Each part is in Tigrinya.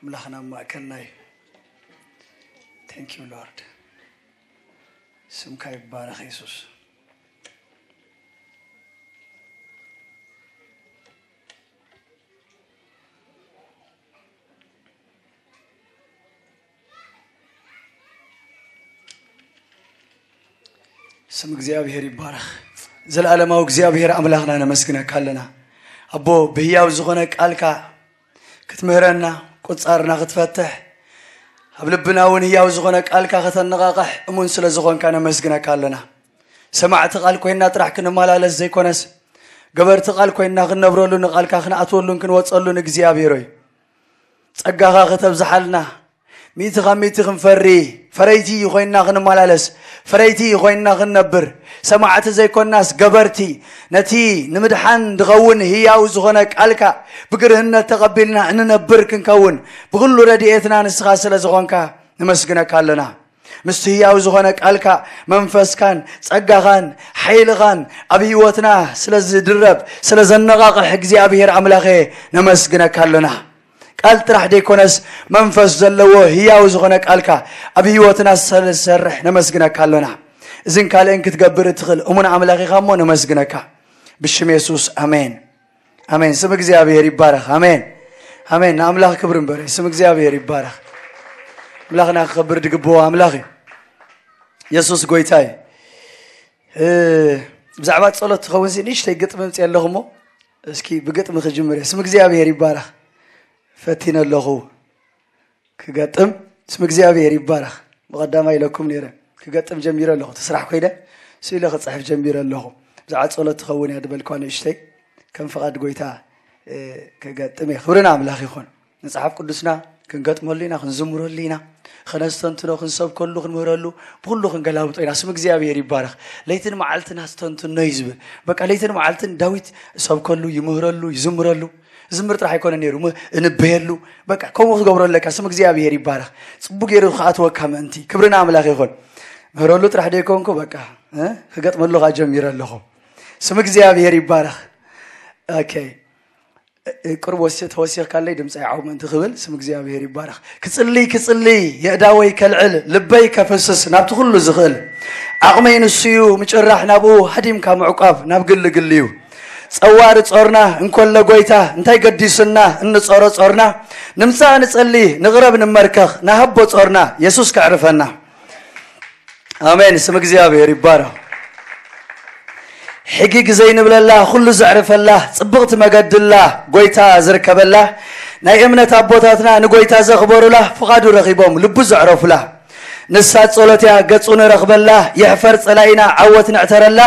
ኣምላኽና ኣብ ማእከልና እዩ። Thank you Lord። ስምካ ይባረኽ የሱስ። ስም እግዚኣብሔር ይባረኽ። ዘለዓለማዊ እግዚኣብሔር ኣምላኽና ነመስግነካ ኣለና። ኣቦ ብህያው ዝኾነ ቃልካ ክትምህረና፣ ቁጻርና ክትፈትሕ፣ ኣብ ልብና እውን ህያው ዝኾነ ቃልካ ከተነቓቕሕ እሙን ስለ ዝኾንካ ነመስግነካ ኣለና። ሰማዕቲ ቃል ኮይንና ጥራሕ ክንመላለስ ዘይኮነስ፣ ገበርቲ ቃል ኮይንና ክንነብረሉ፣ ንቃልካ ክንኣትወሉን ክንወጸሉን እግዚኣብሔር ሆይ፣ ጸጋኻ ከተብዝሓልና፣ ሚእቲ ካብ ሚእቲ ክንፈሪ፣ ፈረይቲ ኮይንና ክንመላለስ፣ ፈረይቲ ኮይንና ክንነብር፣ ሰማዕቲ ዘይኮንናስ ገበርቲ፣ ነቲ ንምድሓን ዝኸውን ህያው ዝኾነ ቃልካ ብግርህነት ተቐቢልና እንነብር ክንከውን ብኹሉ ረድኤትና ንስኻ ስለ ዝኾንካ ነመስግነካ ኣለና። ምስቲ ህያው ዝኾነ ቃልካ መንፈስካን ጸጋኻን ሓይልኻን ኣብ ህይወትና ስለ ዝድረብ፣ ስለ ዘነቓቕሕ እግዚኣብሔር ኣምላኸ ነመስግነካ ኣለና። ቃል ጥራሕ ደይኮነስ መንፈስ ዘለዎ ህያው ዝኾነ ቃልካ ኣብ ህይወትና ስለ ዝሰርሕ ነመስግነካ ኣለና። እዝን ካልእን ክትገብር እትኽእል እሙን ኣምላኽ ኢኻ እሞ ነመስግነካ። ብሽም የሱስ ኣሜን። ኣሜን። ስም እግዚኣብሔር ይባረኽ። ኣሜን። ኣሜን። ንኣምላኽ ክብሪ እምበር ስም እግዚኣብሔር ይባረኽ። ኣምላኽና ክኸብር ዝግብኦ ኣምላኽ እዩ። የሱስ ጎይታ እዩ። እ፣ ብዛዕባ ጸሎት ትኸውን ሲ ንእሽተይ ግጥሚ ምጽእ ኣለኹ እሞ እስኪ ብግጥሚ ክጅምር እየ። ስም እግዚኣብሔር ይባረኽ። ፈቲነ ኣለኹ ክገጥም። ስም እግዚኣብሔር ይባረኽ። ብቐዳማይ ኢለኩም ነይረ። ክገጥም ጀሚረ ኣለኹ። እቲ ስራሕ ኮይነ ስኢለ ክጽሕፍ ጀሚረ ኣለኹ። ብዛዕባ ጸሎት ትኸውን እያ ዝበልኳ ንእሽተይ ከም ፍቓድ ጎይታ፣ እ፣ ክገጥም እየ። ክብሪ ንኣምላኽ ይኹን። መጽሓፍ ቅዱስና ክንገጥመሉ ኢና፣ ክንዝምረሉ ኢና፣ ከነስተንትኖ፣ ክንሰብከሉ፣ ክንምህረሉ፣ ብኹሉ ክንገላብጦ ኢና። ስም እግዚኣብሔር ይባረኽ። ለይትን መዓልትን ኣስተንትኖ እዩ ዝብል። በቃ ለይትን መዓልትን ዳዊት እሰብከሉ፣ ይምህረሉ፣ ይዝምረሉ። ዝምር ጥራሕ ኣይኮነ ነይሩ፣ ም-፣ እንበየሉ። በቃ ከምኡ ክትገብሮ ኣለካ። ስም እግዚኣብሔር ይባረኽ። ጽቡቅ ገይሩ ክኣትወካ ምእንቲ። ክብሪ ንኣምላኽ ይኹን። ምህረሉ ጥራሕ ደይኮንኩ፣ በቃ፣ እ፣ ክገጥመሉ ከኣ ጀሚረ ኣለኹ። ስም እግዚኣብሔር ይባረኽ። ኦኬ። እ፣ ቁሩብ ወሲ-፣ ተወሲኽካለይ ድምፂ ይዓው ምእንቲ ክብል ስም እግዚኣብሔር ይባረኽ። ክጽልይ፣ ክጽልይ፣ የእዳወይ ከልዕል፣ ልበይ ከፍስስ ናብቲ ኩሉ ዝኽእል። ዓቕመይ ንሱ እዩ፣ ምጭራሕ ናብኡ፣ ሃዲምካ ምዕቋብ ናብ ግሊ ግሊ እዩ። ጸዋሪ ጾርና እንኮሎ ጎይታ፣ እንታይ ገዲሱና እንጾሮ ጾርና? ንምጻእ ንጸሊ፣ ንቕረብ ንመርከኽ፣ ንሃቦ ጾርና፣ የሱስ ከዕርፈና። ኣሜን። ስም እግዚኣብሔር ይባረኽ። ሕጊግ ዘይንብለላ፣ ኩሉ ዘዕርፈላ፣ ጽብቕቲ መገድላ፣ ጎይታ ዝርከበላ፣ ናይ እምነት ኣቦታትና ንጎይታ ዘኽበሩላ፣ ፍቓዱ ረኺቦም ልቡ ዘዕረፉላ። ንሳ ጸሎት እያ ገጹ ንረኽበላ፣ ይሕፈር ጸላኢና ዓወት ንዕተረላ።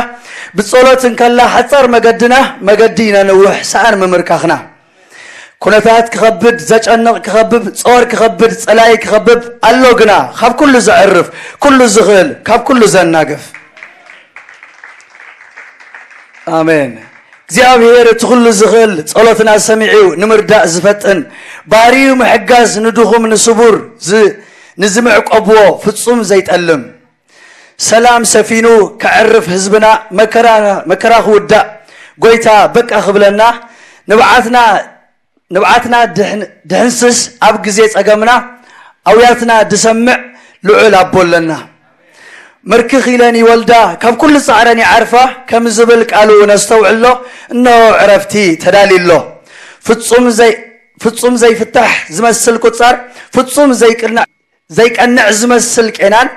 ብጸሎት እንከላ ሓጻር መገድና፣ መገዲ ነንውሕ ሰኣን ምምርካኽና። ኩነታት ክኸብድ፣ ዘጨንቕ ክኸብብ፣ ጾር ክኸብድ፣ ጸላኢ ክኸብብ ኣሎ ግና፣ ካብ ኩሉ ዘዕርፍ፣ ኩሉ ዝኽእል፣ ካብ ኩሉ ዘናግፍ። ኣሜን። እግዚኣብሔር እቲ ኩሉ ዝኽእል ጸሎትና ሰሚዑ ንምርዳእ ዝፈጥን፣ ባህሪኡ ምሕጋዝ ንድኹም ንስቡር ዝ-፣ ንዝምዕቀብዎ ፍጹም ዘይጠልም፣ ሰላም ሰፊኑ ከዕርፍ ህዝብና፣ መከራ፣ መከራ ክውዳእ ጎይታ በቃ ክብለና፣ ንብዓትና፣ ንብዓትና ድሕን-፣ ድሕንስስ ኣብ ግዜ ጸገምና፣ ኣውያትና ድሰምዕ ልዑል ኣቦ ኣለና። ምርክኽ ኢለን ይወልዳ፣ ካብ ኩሉ ጻዕረን ይዓርፋ፣ ከም ዝብል ቃሉ ነስተውዕሎ፣ እነሆ ዕረፍቲ ተዳልዩ ኣሎ። ፍጹም ዘይ-፣ ፍጹም ዘይፍታሕ ዝመስል ቁጻር፣ ፍጹም ዘይቅናዕ ዘይቀንዕ ዝመስል ቄናን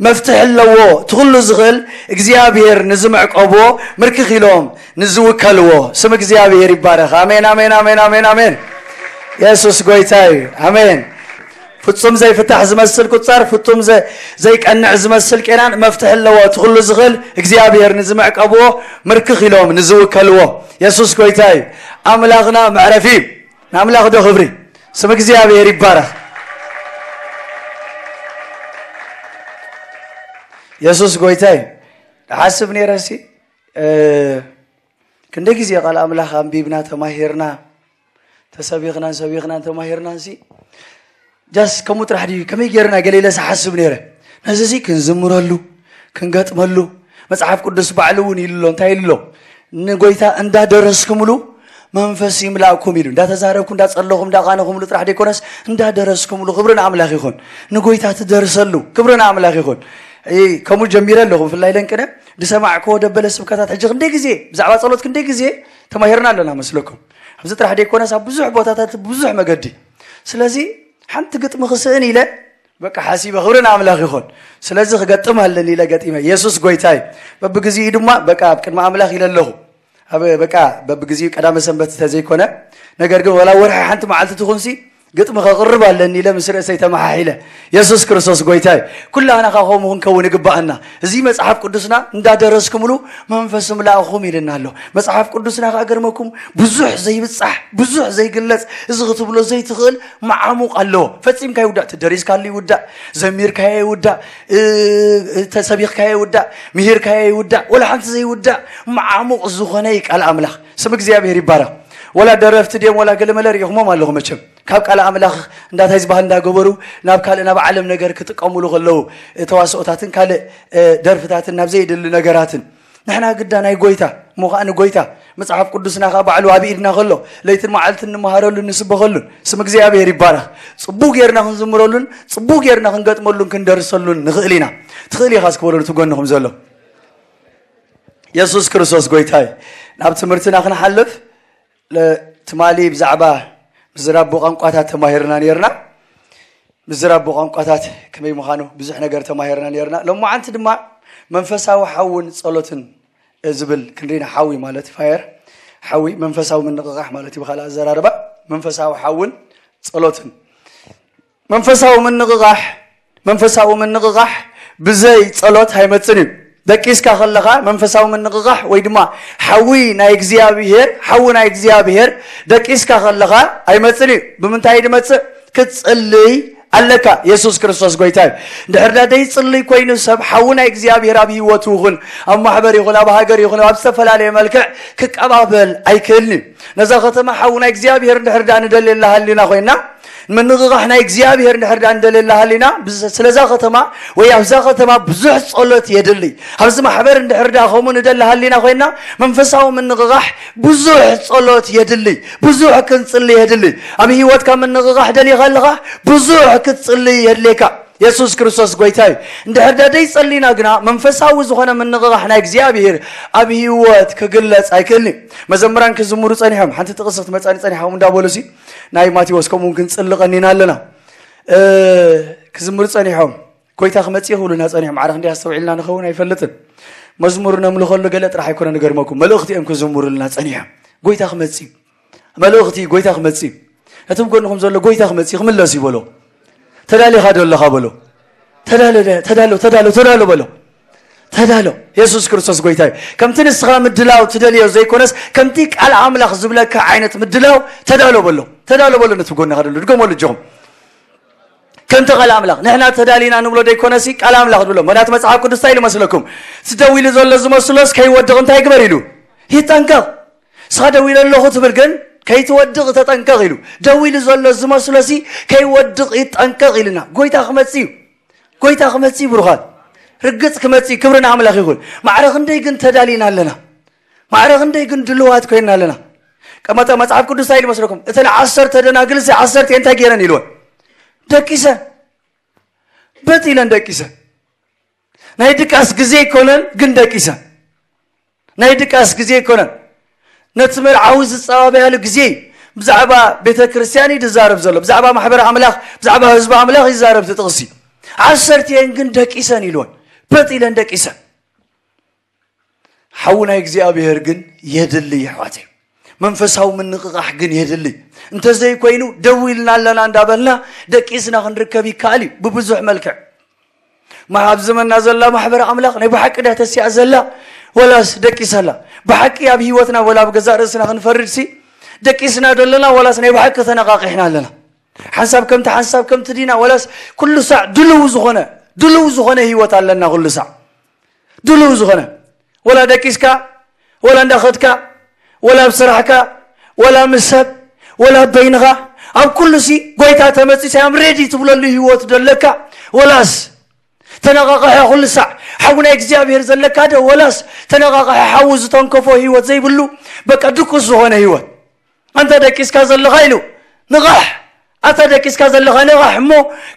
መፍትሒ ኣለዎ። እቲ ኩሉ ዝኽእል እግዚኣብሔር ንዝምዕቀብዎ ምርክኽ ኢሎም ንዝውከልዎ ስም እግዚኣብሔር ይባረኽ። ኣሜን፣ ኣሜን፣ ኣሜን፣ ኣሜን፣ ኣሜን። የሱስ ጎይታ እዩ። ኣሜን። ፍጹም ዘይፍታሕ ዝመስል ቁጻር፣ ፍጹም ዘ-፣ ዘይቀንዕ ዝመስል ቄናን መፍትሒ ኣለዎ። እቲ ኩሉ ዝኽእል እግዚኣብሔር ንዝምዕቀብዎ ምርክኽ ኢሎም ንዝውከልዎ የሱስ ጎይታ እዩ። ኣምላኽና መዕረፊ እዩ። ንኣምላኽ ዶ ክብሪ። ስም እግዚኣብሔር ይባረኽ። የሱስ ጎይታ እዩ። ድሓስብ ነይረ ሲ፣ እ፣ ክንደይ ግዜ ቃል ኣምላኽ ኣንቢብና፣ ተማሂርና፣ ተሰቢኽናን ሰቢኽናን ተማሂርናን ሲ፣ ጃስ ከምኡ ጥራሕ ድዩ? ከመይ ጌርና ገለ ኢለ ዝሓስብ ነይረ። ነዚ ሲ ክንዝምረሉ፣ ክንገጥመሉ፣ መጽሓፍ ቅዱስ ባዕሉ እውን ኢሉ ኣሎ። እንታይ ኢሉ ኣሎ? ንጎይታ እንዳደረስኩምሉ መንፈስ ይምላእኩም ኢሉ። እንዳተዛረብኩ፣ እንዳጸለኹም፣ እንዳቓነኹምሉ ጥራሕ ደይኮነስ እንዳደረስኩምሉ። ክብሪ ንኣምላኽ ይኹን። ንጎይታ ትደርሰሉ። ክብሪ ንኣምላኽ ይኹን። እ፣ ከምኡ ጀሚረ ኣለኹ። ብፍላይ ለንቅነ ዝሰማዕክዎ ደበለ ስብከታት ሕጂ ክንደይ ግዜ፣ ብዛዕባ ጸሎት ክንደይ ግዜ ተማሂርና ኣለና መስለኩም። ኣብዚ ጥራሕ ደይኮነስ ኣብ ብዙሕ ቦታታት ብዙሕ መገዲ። ስለዚ ሓንቲ ግጥሚ ክስእን ኢለ በቃ ሓሲበ። ክብሪ ንኣምላኽ ይኹን። ስለዚ ክገጥም ኣለኒ ኢለ ገጢመ። የሱስ ጎይታይ። በብግዜኡ ድማ በቃ ኣብ ቅድሚ ኣምላኽ ኢለ ኣለኹ። ኣብ በቃ በብግዜኡ ቀዳመ ሰንበት ተዘይኮነ፣ ነገር ግን ወላ ወርሒ ሓንቲ መዓልቲ ትኹንሲ ግጥሚ ከቕርብ ኣለኒ ኢለ ምስ ርእሰይ ተመሓሒለ። የሱስ ክርስቶስ ጎይታይ። ኩላህና ካ ከምኡ ክንከውን ይግባኣና። እዚ መጽሓፍ ቅዱስና እንዳደረስኩምሉ መንፈስ ምላእኹም ኢልና ኣሎ። መጽሓፍ ቅዱስና ከኣ ገርመኩም ብዙሕ ዘይብጻሕ፣ ብዙሕ ዘይግለጽ፣ እዚ ክትብሎ ዘይትኽእል መዓሙቕ ኣለዎ። ፈጺምካ ይውዳእ፣ ተደሪስካሉ ይውዳእ፣ ዘሚርካዮ ይውዳእ፣ እ፣ እ፣ ተሰቢኽካዮ ይውዳእ፣ ምሂርካዮ ይውዳእ፣ ወላ ሓንቲ ዘይውዳእ መዓሙቕ ዝኾነ እዩ ቃል ኣምላኽ። ስም እግዚኣብሔር ይባረኽ። ወላ ደረፍቲ ድዮም ወላ ገለመለ ርኢኹሞም ኣለኹ መቸም። ካብ ቃል ኣምላኽ እንዳታይ ዝበሃል እንዳገበሩ ናብ ካልእ፣ ናብ ዓለም ነገር ክጥቀሙሉ ከለዉ፣ እ፣ ተዋስኦታትን ካልእ፣ እ፣ ደርፍታትን ናብ ዘየድሊ ነገራትን። ንሕና ግዳ ናይ ጎይታ እሞ ኸኣ ንጎይታ መጽሓፍ ቅዱስና ኸኣ ባዕሉ ኣብ ኢድና ከሎ ለይትን መዓልትን እንመሃረሉን ንስበኸሉን። ስም እግዚኣብሔር ይባረኽ። ጽቡቕ ጌርና ክንዝምረሉን ጽቡቕ ጌርና ክንገጥመሉን ክንደርሰሉን ንኽእል ኢና። ትኽእል ኢኻ እስኪ በሉ እቲ ጎንኹም ዘሎ። የሱስ ክርስቶስ ጎይታ እዩ። ናብ ትምህርትና ክንሓልፍ፣ ለ-፣ ትማሊ ብዛዕባ ምዝራብ ብቋንቋታት ተማሂርና ኔርና። ምዝራብ ብቋንቋታት ከመይ ምዃኑ ብዙሕ ነገር ተማሂርና ኔርና። ሎማዓንቲ ድማ መንፈሳዊ ሓውን ጸሎትን ዝብል ክንሪና፣ ሓዊ ማለት ፋየር፣ ሓዊ መንፈሳዊ ምንቕቓሕ ማለት እዩ ብኻልእ ኣዘራርባ። መንፈሳዊ ሓውን ጸሎትን። መንፈሳዊ ምንቕቓሕ፣ መንፈሳዊ ምንቕቓሕ ብዘይ ጸሎት ኣይመጽን እዩ። ደቂስካ ከለኻ መንፈሳዊ ምንቕቓሕ ወይ ድማ ሓዊ ናይ እግዚኣብሔር፣ ሓዊ ናይ እግዚኣብሔር ደቂስካ ከለኻ ኣይመጽን እዩ። ብምንታይ ድመጽእ? ክትጽልይ ኣለካ። የሱስ ክርስቶስ ጎይታ እዩ። እንድሕር ዳ ደይጽልይ ኮይኑ ሰብ ሓዊ ናይ እግዚኣብሔር ኣብ ህይወቱ ይኹን ኣብ ማሕበር ይኹን ኣብ ሃገር ይኹን ኣብ ዝተፈላለየ መልክዕ ክቀባበል ኣይክእልን እዩ። ነዛ ከተማ ሓዊ ናይ እግዚኣብሔር እንድሕር ዳ ንደልየላ ሃሊና ኮይና፣ ምንቕቓሕ ናይ እግዚኣብሔር እንድሕር ዳ ንደልየላ ሃሊና፣ ብዝ-፣ ስለዛ ከተማ ወይ ኣብዛ ከተማ ብዙሕ ጸሎት የድሊ። ኣብዚ ማሕበር እንድሕር ዳ ከምኡ ንደሊ ሃሊና ኮይና፣ መንፈሳዊ ምንቕቓሕ ብዙሕ ጸሎት የድሊ። ብዙሕ ክንጽሊ የድሊ። ኣብ ህይወትካ ምንቕቓሕ ደሊኻ ኣለኻ፣ ብዙሕ ክትጽሊ የድልየካ። የሱስ ክርስቶስ ጎይታ እዩ። እንድሕር ዳ ደይጸሊና ግና መንፈሳዊ ዝኾነ ምንቕቓሕ ናይ እግዚኣብሔር ኣብ ህይወት ክግለጽ ኣይክእልን እዩ። መዘምራን ክዝምሩ ጸኒሖም፣ ሓንቲ ጥቕሲ ክትመጻኒ ጸኒሖም እንዳበሉ ሲ፣ ናይ ማቴዎስ ከምኡ እውን ክንጽሊ ቀኒና ኣለና። እ፣ ክዝምሩ ጸኒሖም፣ ጎይታ ክመጽእ ይኽብሉና ጸኒሖም። ማዕረ ክንደይ ኣስተውዒልና ንኸውን ኣይፈልጥን። መዝሙር ነምልኸሉ ገለ ጥራሕ ኣይኮነ ንገርመኩም፣ መልእኽቲ እዮም ክዝምሩልና ጸኒሖም። ጎይታ ክመጽእ እዩ። መልእኽቲ ጎይታ ክመጽእ እዩ። እቲ ብጎንኹም ዘሎ ጎይታ ክመጽእ እዩ፣ ክምለስ እዩ በሎ። ተዳሊኻ ዶ ኣለኻ በሎ። ተዳሎ፣ ተዳሎ፣ ተዳሎ፣ ተዳሎ በሎ። ተዳሎ። የሱስ ክርስቶስ ጎይታ እዩ። ከምቲ ንስኻ ምድላው ትደልዮ ዘይኮነስ፣ ከምቲ ቃል ኣምላኽ ዝብለካ ዓይነት ምድላው ተዳሎ በሎ። ተዳሎ በሎ ነቲ ብጎንኻ ዘሎ። ድገመሉ እጆኹም። ከምቲ ቃል ኣምላኽ። ንሕና ተዳሊና ንብሎ ደይኮነሲ፣ ቃል ኣምላኽ ንብሎ። ምኽንያቱ መጽሓፍ ቅዱስ እንታይ ኢሉ መስለኩም? እቲ ደው ኢሉ ዘሎ ዝመስሎስ ከይወድቕ እንታይ ይግበር ኢሉ? ይጠንቀቕ። ንስኻ ደው ኢለ ኣለኹ ትብል ግን ከይትወድቕ ተጠንቀቕ ኢሉ። ደው ኢሉ ዘሎ ዝመስሎሲ ከይወድቕ ይጠንቀቕ ኢሉና። ጎይታ ክመጽእ እዩ። ጎይታ ክመጽእ እዩ ብሩኻት። ርግጽ ክመጽእ እዩ። ክብሪ ንኣምላኽ ይኹን። ማዕረ ክንደይ ግን ተዳሊና ኣለና? ማዕረ ክንደይ ግን ድልዋት ኮይንና ኣለና? ቀመጠ መጽሓፍ ቅዱስ እንታይ ኢሉ መስለኩም? እተን ዓሰርተ ደናግልሲ ዓሰርተ እንታይ ገይረን ኢልወን? ደቂሰን። በጥ ኢለን ደቂሰን። ናይ ድቃስ ግዜ ኣይኮነን ግን ደቂሰን። ናይ ድቃስ ግዜ ኣይኮነን። ነቲ መርዓዊ ዝጸባበያሉ ግዜ እዩ። ብዛዕባ ቤተ ክርስቲያን እዩ ዝዛረብ ዘሎ። ብዛዕባ ማሕበር ኣምላኽ፣ ብዛዕባ ህዝቢ ኣምላኽ ይዛረብ እቲ ጥቕሲ። ዓሰርተ እየን ግን ደቂሰን ኢልወን። በጥ ኢለን ደቂሰን። ሓዊ ናይ እግዚኣብሔር ግን የድሊ፣ የሕዋተይ። መንፈሳዊ ምንቕቓሕ ግን የድሊ። እንተዘይኮይኑ፣ ደው ኢልና ኣለና እንዳበልና ደቂስና ክንርከብ ይከኣል እዩ፣ ብብዙሕ መልክዕ። ማ-፣ ኣብ ዘመንና ዘላ ማሕበር ኣምላኽ ናይ ብሓቂ ድያ ተሲኣ ዘላ? ወላስ ደቂሳ ኣላ? ብሓቂ ኣብ ህይወትና ወላ ኣብ ገዛእ ርእስና ክንፈርድሲ፣ ደቂስና ዶ ኣለና? ወላስ ናይ ብሓቂ ተነቓቒሕና ኣለና? ሓንሳብ ከምቲ፣ ሓንሳብ ከምቲ ዲና? ወላስ ኩሉ ሳዕ ድልው ዝኾነ፣ ድልው ዝኾነ ህይወት ኣለና? ኩሉ ሳዕ ድልው ዝኾነ፣ ወላ ደቂስካ፣ ወላ እንዳኸድካ፣ ወላ ኣብ ስራሕካ፣ ወላ ምስ ሰብ፣ ወላ ኣብ በይንኻ፣ ኣብ ኩሉ ሲ ጎይታ ተመጺኡ ሳያም ሬዲ ትብለሉ ህይወት ዶ ኣለካ? ወላስ ተነቓቕሐ ኩሉ ሳዕ ሓዊ ናይ እግዚኣብሔር ዘለካ ዶ? ወላስ ተነቓቕሐ ሓዊ ዝተንከፎ ህይወት ዘይብሉ፣ በቃ ድቁስ ዝኾነ ህይወት? ኣንታ ደቂስካ ዘለኻ ኢሉ፣ ንቓሕ። ኣታ ደቂስካ ዘለኻ ንቓሕ እሞ